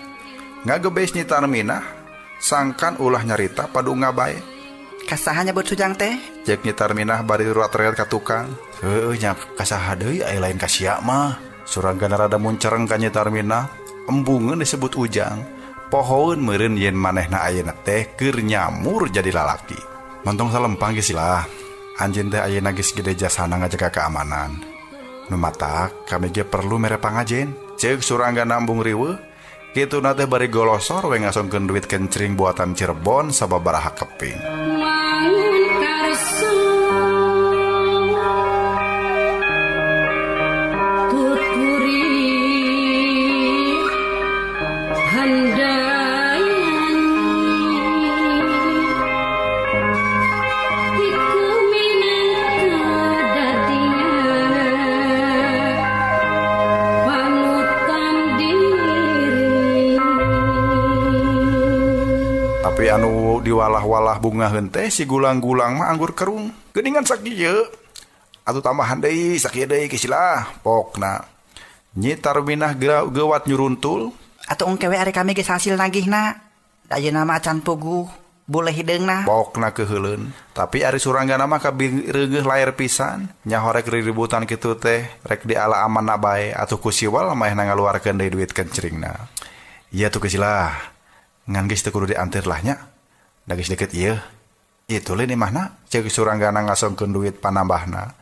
ngagebes Nyi Tarminah sangkan ulah nyarita padunga bae. Kasaha nyebut Sujang teh? Ceuk Nyi Tarminah bari ruat-ruat ka tukang. Heueuh nya kasaha deui aya lain ka sia mah. Suranggana rada muncereng ka Nyi Tarminah, embungeun disebut Ujang. Pohoeun meureun yen manehna ayeuna teh keur nyamur jadi lalaki. Montong salempang geus lah. Anjeun teh ayeuna geus gede jasana ngajaga keamanan. Nu matak kami ge perlu mere pangajen. Ceuk Suranggana embung riweuh. Kituna teh bari golosor we ngasongkeun duit kencring buatan Cirebon sababaraha keping. Tapi anu diwalah-walah bunga henteh si gulang-gulang mah anggur kerung geuningan sakieu atuh tambahan deui sakieu deui kisilah pokna Nyi Tarminah geuwat nyuruntul atuh engke we ari kami geus hasil nagihna ayeuna mah acan puguh boleh hideungna pokna keuheuleun. Tapi ari Suranggana mah kabireungeuh lair pisan nyahorek riributan kitu teh rek diala amanna bae atuh ku siwal maehna ngaluarkeun deui duit kencringna. Ieu tuh kisilah ngan geus teu kudu diantir lah nya. Da geus deket ieu. Itu lain imahna ceuk Suranggana ngasongkeun duit panambahna.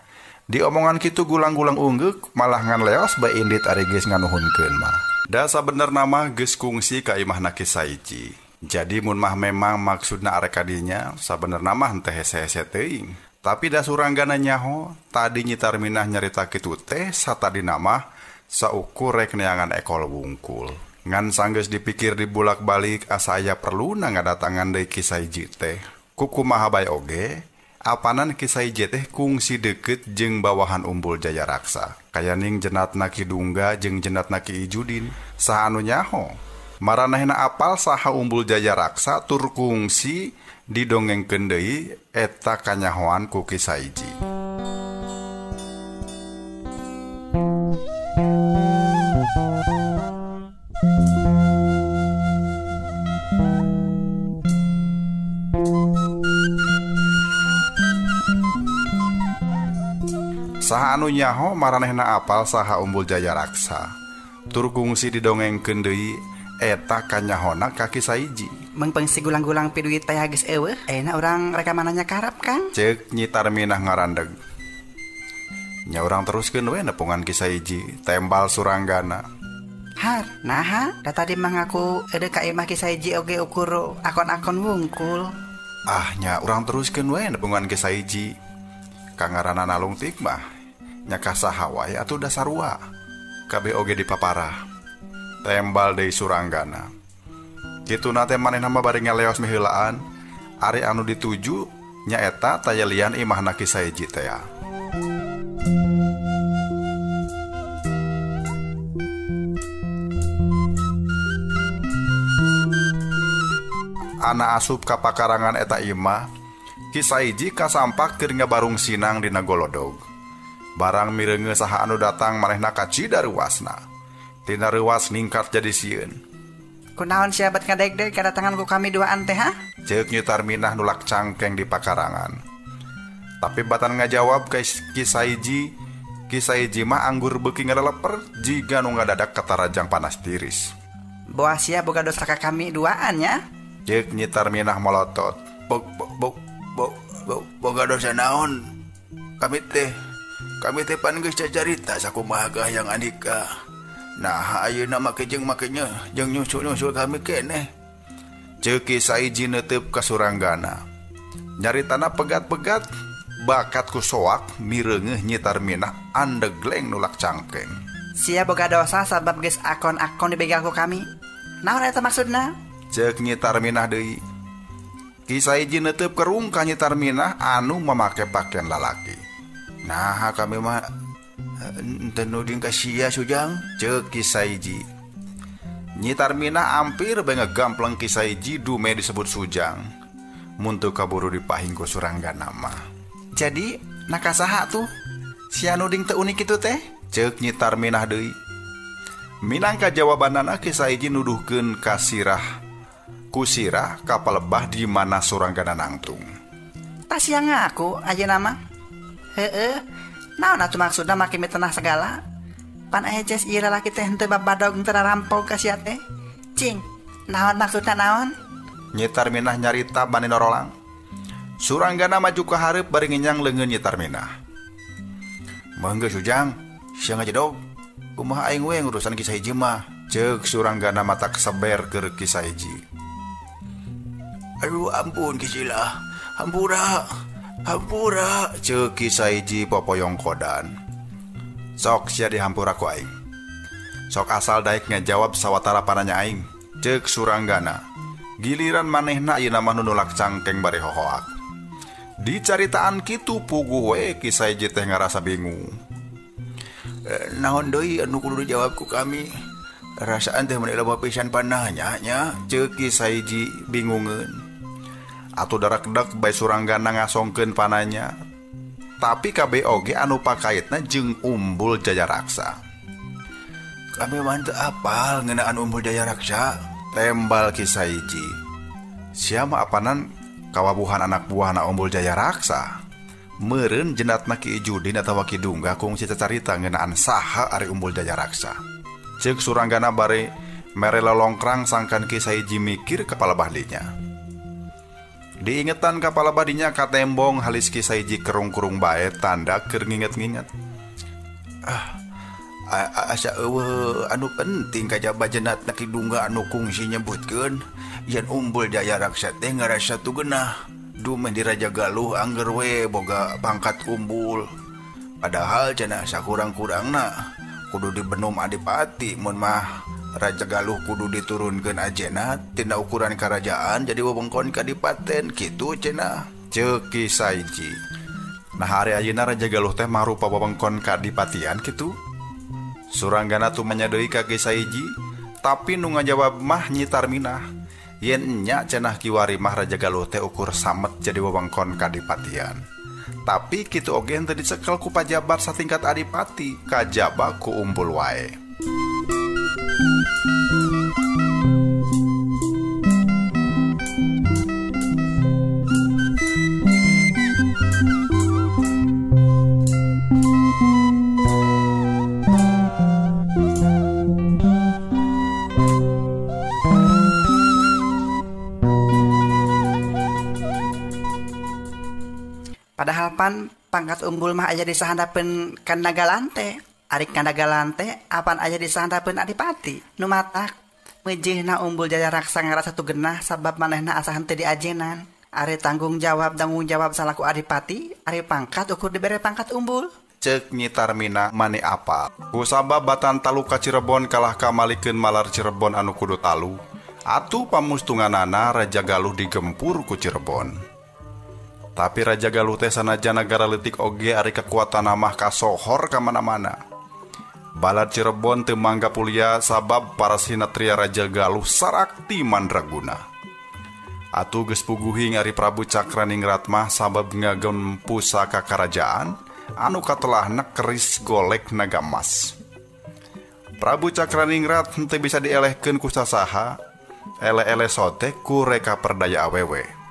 Diomongan kitu gulang-gulang unggeuk malah ngan leos bae indit ari geus nganuhunkeun mah. Da sabenerna mah geus kungsi ka imahna Ki Saiji. Jadi mun mah memang maksudna arek kadinya sabenerna mah henteu hese-hese teuing. Tapi da Suranggana nyaho tadi Nyi Tarminah nyarita kitu teh satadina mah saukur rek neangan ekol wungkul. Ngan sanggeus dipikir dibulak-balik asa aya perluna ngadatangan deui Ki Saiji teh. Kukumaha bae oge, apanan Ki Saiji teh kungsi deukeut jeung bawahan Umbul Jaya Raksa. Kayaning jenatna Ki Dungga jeung jenatna Ki Ijudin. Saha anu nyaho? Maranehna apal saha Umbul Jaya Raksa tur kungsi didongengkeun deui eta kanyahoan ku Ki Saiji. Saha anu nyaho maranehna apal saha Umbul Jaya Raksa tur kungsi didongengkeun deui eta kanyahona ka Ki Saiji. Mengpeng si gulang-gulang piduit teh geus eueuh ayeuna urang rekamananya karap Kang. Ceuk Nyi Tarminah ngarandeg. Nya urang teruskeun we nepungan Ki Saiji tembal Suranggana. Har, naha da tadi mah ngaku eueuh ka imah Ki Saiji oge ukur akon-akon wungkul. Ah nya urang teruskeun we nepungan Ki Saiji. Kangaranna nalungtik mah nya ka saha wae atuh da sarua. Kabeh oge dipaparah. Tembal deui Suranggana. Kituna teh manehna mah bari ngaleos miheulaan. Ari anu dituju nyaeta tayelian imahna Ki Saiji teh. Ana asup ka pakarangan eta imah, Ki Saiji kasampak keur ngabarung sinang dina golodog. Barang mireunge saha anu datang manehna kacida reuasna. Tina reuas ningkat jadi sieun. Kunaon sia bat ngadegdeg kadatangan ku kami duaan teh ha? Ceuk Nyi Tarminah nulak cangkeng di pakarangan. Tapi batan ngajawab ka Ki Saiji, Ki Saiji mah anggur beuki ngaleleper jiga nu ngadadak katarajang panas tiris. Boa sia boga dosa ka kami duaan nya? Ceuk Nyi Tarminah molotot. Boga dosa naon? Kami teh pan geus cacarita sakumaha kahayang andika. Nah, ayeuna make jeung makenya jeung nyusul-nyusul kami keneh. Ceuk Ki Saiji neuteup ka Suranggana. Nyaritana pegat-pegat bakat ku soak mireungeuh Nyi Tarminah andegleng nulak cangkeng. Sia boga dosa sabab geus akon-akon dibegal ku kami. Naon eta maksudna? Ceuk Nyi Tarminah deui. Ki Saiji neuteup kerung ka Nyi Tarminah anu mamake pakaian lalaki. Nah, kami mah teu nuding ka sia Sujang, ceuk Ki Saiji. Nyi Tarminah ampir bae ngegampleng Ki Saiji dume disebut Sujang. Mun teu kaburu dipahing ku Suranggana mah. Jadi naka saha tuh? Sia nuding teu unik kitu teh? Ceuk Nyi Tarminah deui. Minangka jawabanana Ki Saiji nuduhkeun ka sirah ku sirah kapalebah di mana Suranggana nangtung. Tah sia ngaku ayeuna mah. Heeh. Naon atuh maksudna make mitenah segala? Pan eces ieu lalaki teh henteu babadog teu rampok ka sia teh. Cing, Naon maksudna naon? Nyi Tarminah nyarita bani norolang. Suranggana maju ka hareup bari ngenyang leungeun Nyi Tarminah. Mangga Ujang, sia ngajedog. Kumaha aing we ngurusan Ki Sahiji mah? Ceuk Suranggana mata keseber keur Ki Sahiji. Aduh ampun Ki Sila, hampura, hampura, ceuk Ki Sahiji popoyong kodan. Sok sia dihampura ku aing. Sok asal daek ngajawab sawatara pananya aing, ceuk Suranggana. Giliran manehna ayeuna mah nu nulak cangkeng bari hohoak. Dicaritaan kitu puguh we Ki Sahiji teh ngarasa bingung. Naon deui anu kudu dijawab ku kami? Rasaan teh meuni loba pisan panahnya nya, ceuk Ki Sahiji bingungeun. Atuh darakdek bae Suranggana ngasongkeun pananya. Tapi kabeh oge anu pakaitna jeung Umbul Jayaraksa. Kami mah teu apal ngeunaan Umbul Jayaraksa, tembal Ki Sahiji. Sia mah apanan kawabuhan anak buahna Umbul Jayaraksa. Meureun jenatna Ki Ijudin atawa Ki Dungga kungsi cacarita ngeunaan saha ari Umbul Jayaraksa. Ceuk Suranggana bare mere lolongkrang sangkan Ki Sahiji mikir kepala bahdinya. Diingetan kepala badinya katembong halis Ki Sahiji kerung-kerung bae tanda keur nginget-nginget. Asa eueuh anu penting kajaba jenatna Ki Dungga anu kungsi nyebutkeun yen Umbul Jayaraksa teh ngarasa tugenah dumeh di Raja Galuh angger we boga pangkat umbul. Padahal cenah sakurang-kurangna kudu dibenum adipati mun mah Raja Galuh kudu diturunkeun ajena tina ukuran karajaan jadi wewengkon kadipaten kitu cenah, ceuk Ki Sahiji. Nah hari ayeuna Raja Galuh teh marupa wewengkon kadipatian kitu. Suranggana tumanya deui ka Ki Sahiji, tapi nu ngajawab mah Nyi Tarminah. Yen nya cenah kiwari mah Raja Galuh teh ukur samet jadi wewengkon kadipatian. Tapi kitu oge henteu dicekel ku pajabat satingkat adipati, kajaba ku umbul wae. Padahal pan pangkat umbul mah aya di sahandapeun Kandagalante. Ari Kandagalante apan aya di sahandapeun adipati. Nu matak meujeuhna Umbul Jayaraksa ngarasa tugenah sabab manehna asa henteu diajenan. Ari tanggung jawab salaku adipati, ari pangkat ukur dibere pangkat umbul. Ceuk Nyi Tarminah mani apal. Kusabab batan talu ka Cirebon kalah kamalikeun malar Cirebon anu kudu talu. Atuh pamustunganana Raja Galuh digempur ku Cirebon. Tapi Raja Galuh teh sanajan nagara leutik oge ari kekuatan mah kasohor ka mana-mana. Balad Cirebon teu mangga pulia sabab para sinatria Raja Galuh sarakti mandraguna. Atuh geus puguhing ari Prabu Cakraningrat mah sabab ngagem pusaka karajaan anu katelahna keris golek naga emas. Prabu Cakraningrat henteu bisa dielehkeun ku sasaha, ele-ele sote ku reka perdaya awewe.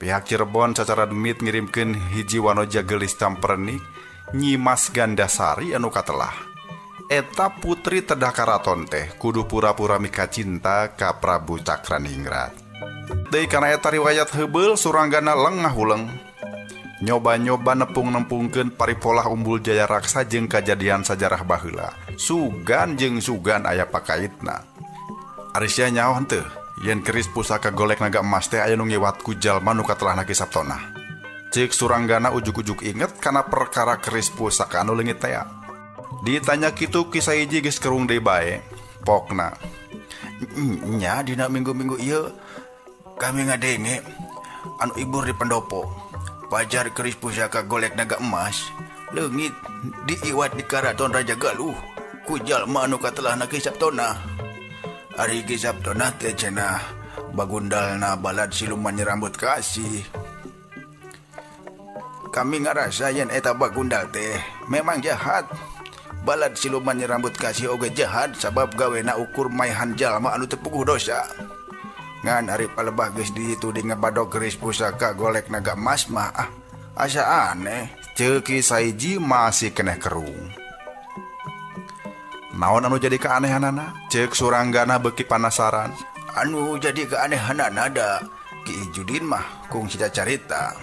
Pihak Cirebon sacara demit ngirimkeun hiji wanoja geulis campernik Nyi Mas Gandasari anu katelah. Eta putri tedah karaton teh kudu pura-pura mika cinta ka Prabu Cakraningrat. Deui kana eta riwayat heubeul Suranggana lengah huleng. Nyoba-nyoba nepung-nempungkeun paripolah Umbul Jayaraksa jeung kajadian sajarah baheula. Sugan jeung sugan aya pakaitna. Ari sia nyaho henteu yen keris pusaka golek naga emas teh aya nu ngiwat ku jalma nu katelahna Ki Saptona. Ceuk Suranggana ujug-ujug inget kana perkara keris pusaka anu leungit tea. Ditanya kitu Ki Sahiji geus kerung deui bae. Pokna nya dina minggu-minggu ieu kami ngadenge anu ibur di pendopo pajar keris pusaka golek naga emas leungit diiwat di karaton Raja Galuh ku jalma anu katelahna Ki Saptona. Ari Ki Saptona teh cenah bagundalna balad siluman nyerambut kasih. Kami ngarasa yen eta bagundal teh memang jahat. Balad siluman nyerambut kasih oge jahat sabab gawena ukur maihan jalma anu teu puguh dosa. Ngan ari palebah geus ditu di ngebadog keris pusaka golek naga emas mah asa aneh. Ceuk Ki Sahiji masih keneh kerung. Naon anu jadi keanehanana? Ceuk Suranggana beuki panasaran. Anu jadi keanehanan ada Ki Ijudin mah kung sida carita.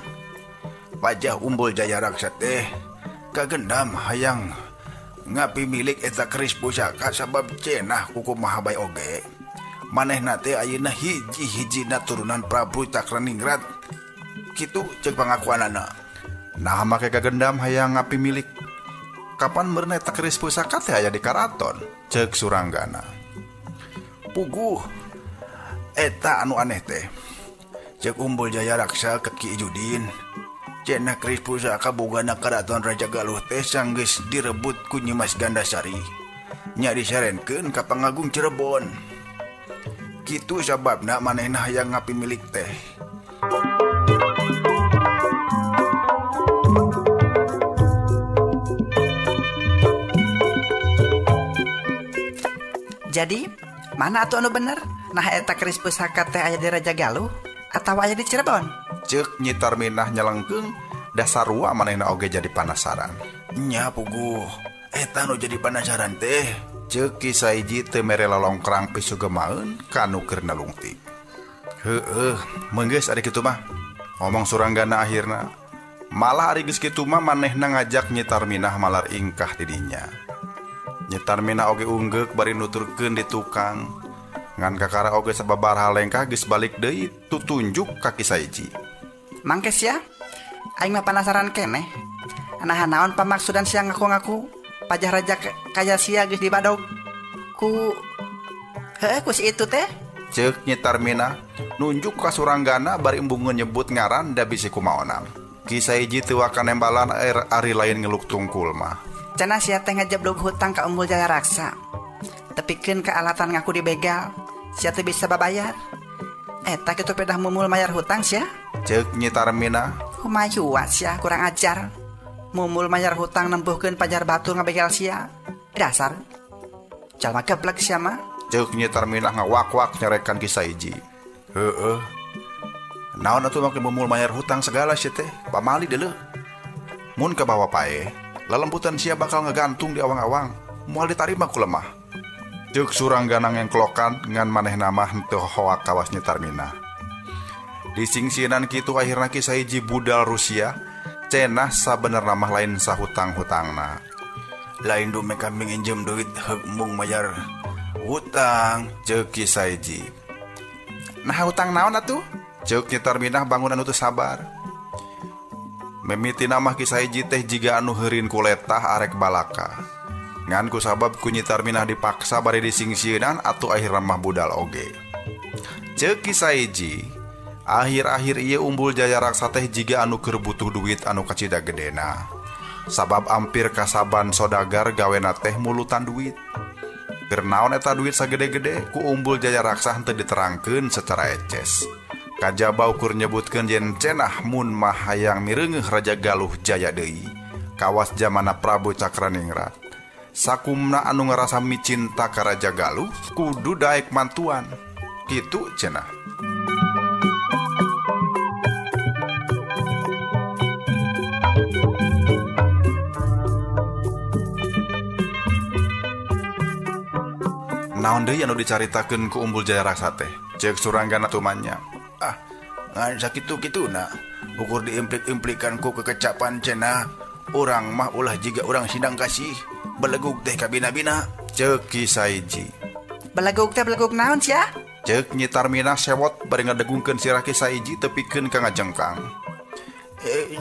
Pajah Umbul Jaya Raksa teh kagendam hayang ngapi milik eta keris pusaka sabab cenah kukumaha bae oge. Manehna teh ayeuna hiji-hijina turunan Prabu Cakraningrat. Kitu ceuk pangakuanana. Nah make kagendam hayang ngapi milik. Kapan meureun eta keris pusaka teh aya di karaton? Ceuk Suranggana. Puguh eta anu aneh teh. Ceuk Umbul Jaya Raksa ke Ki Ijudin. Cenah keris pusaka bogana karaton Raja Galuh teh sanggeus direbut ku Nyi Mas Gandasari. Nya disarenkeun ka Pangagung Cirebon. Kitu sababna manehna hayang ngapi milik teh. Jadi, mana atuh anu bener? Nah eta keris pusaka teh aya di Raja Galuh atawa aya di Cirebon? Ceuk Nyi Tarminah nyelengkeung, dasarua manehna oge jadi panasaran. Nya puguh, eta nu jadi panasaran teh. Ceuk Ki Saiji teu mere lalongkrang pisugemaeun kanu keur nalungtik. Heueuh, meunggeus ari kitu mah. Ngomong Suranggana akhirna. Malah ari geus kitu mah manehna ngajak Nyi Tarminah malar ingkah di dinya. Nyi Tarminah oge unggeuk bari nuturkeun di tukang. Ngan kakara oge sababaraha lengkah geus balik deui tutunjuk ka Ki Saiji. Mangke sia, aing mah panasaran keneh. Nah naon pamaksudan sia ngaku-ngaku pajah raja kaya sia geus dibadog ku heueuh ku si itu teh. Ceuk Nyi Tarminah nunjuk ka Suranggana bari embungeun nyebut ngaran da bisi kumaonam. Ki Saiji teu waka nembalan ari lain ngeluk tungkul mah. Cenah sia teh ngajeblug hutang ka Umbul Jaya Raksa. Tepikeun ka alatan ngaku dibegal, sia teh bisa babayar. Eta kitu pedah mumul mayar hutang sia. Ceuk Nyi Tarminah. Kumaha sia kurang ajar. Mumul mayar hutang nempuhkeun pajar batur ngabegal sia. Dasar jalma geblek sia mah. Ceuk Nyi Tarminah ngawak-wak nyarekan Ki Saiji. Heueuh. Naon atuh make mumul mayar hutang segala sia teh? Pamali deuleuh. Mun kabawa paeh, lelembutan sia bakal ngegantung di awang-awang. Moal ditarima ku lemah. Ceuk Suranggana ngengklokan ngan manehna mah henteu hoak kawas Nyi Tarminah. Disingsinan kitu akhirna Ki Saiji budal Rusia, cenah sabenerna mah lain sahutang-hutangna. Lain dume kambing injem duit heuk mung mayar hutang, ceuk Ki Saiji. Nah hutang naon atuh? Ceuk Nyi Tarminah bangunan teu sabar. Mimitina mah Ki Saiji teh jiga anu heurin kuletah arek balaka. Ngan ku sabab ku Nyi Tarminah dipaksa bari disingsieunan atuh akhirna mah budal oge. Ceuk Ki Saiji, akhir-akhir ieu Umbul Jaya Raksa teh jiga anu keur butuh duit anu kacida gedena. Sabab ampir kasaban sodagar gawena teh mulutan duit. Keur naon eta duit sagede-gede ku Umbul Jaya Raksa henteu diterangkeun secara eces. Kajaba ukur nyebutkeun yen cenah mun mah hayang mireungeuh Raja Galuh Jaya deui kawas jamana Prabu Cakraningrat. Sakumna anu ngarasa micinta ka Raja Galuh kudu daek mantuan. Kitu cenah. Naon deui anu dicaritakeun ku Umbul Jaya Raksa teh? Ceuk Suranggana tumanya. Ah, ngan sakitu-kituna. Ukur diimplik-implikan ku kekecapan cenah. Urang mah ulah jiga urang sindang kasih. Belegug teh kabina-bina. Ceuk Ki Saiji. Belegug teh belegug naon sia? Ceuk Nyi Tarminah sewot bari ngadegungkeun sirah Ki Saiji tepikeun ka ngajengkang.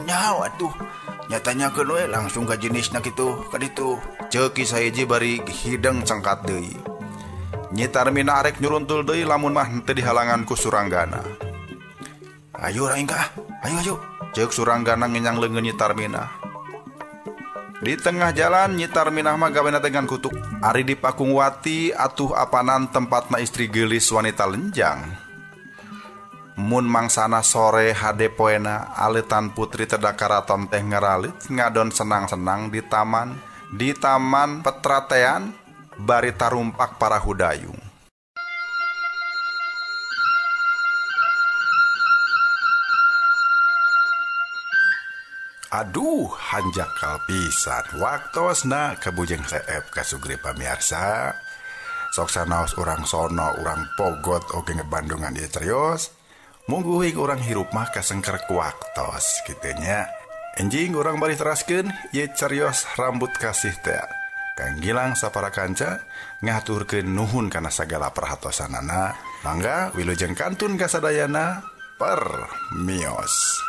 Nyaho atuh. Nyatanyakeun we langsung ka jenisna kitu ka ditu. Ceuk Ki Saiji bari hideng cengkat deui. Nyi Tarminah arek nyuruntul deui lamun mah henteu dihalangan ku Suranggana. Ayo urang ingkah, ayo ayo. Ceuk Suranggana ngenyang leungeun Nyi Tarminah. Di tengah jalan Nyi Tarminah mah gawena dengan kutuk. Ari di Pakungwati atuh apanan tempatna istri geulis wanita lenjang. Mun mangsana sore hade poena aleutan putri teda karaton teh ngaralit ngadon senang-senang di taman petratean bari tarumpak para hudayung. Aduh, hanjakal pisan waktosna kabujeng seep kasugri pamiarsa. Sok sanaos urang sono urang pogot oge ngebandungan ieu carios. Mungguhing urang hirup mah kasengker ku waktos kitu nya. Enjing urang bari teraskeun ieu carios rambut kasih teh. Kang Gilang sapara kanca ngahaturkeun nuhun kana sagala perhatosanana. Mangga wilujeng kantun kasadayana permios.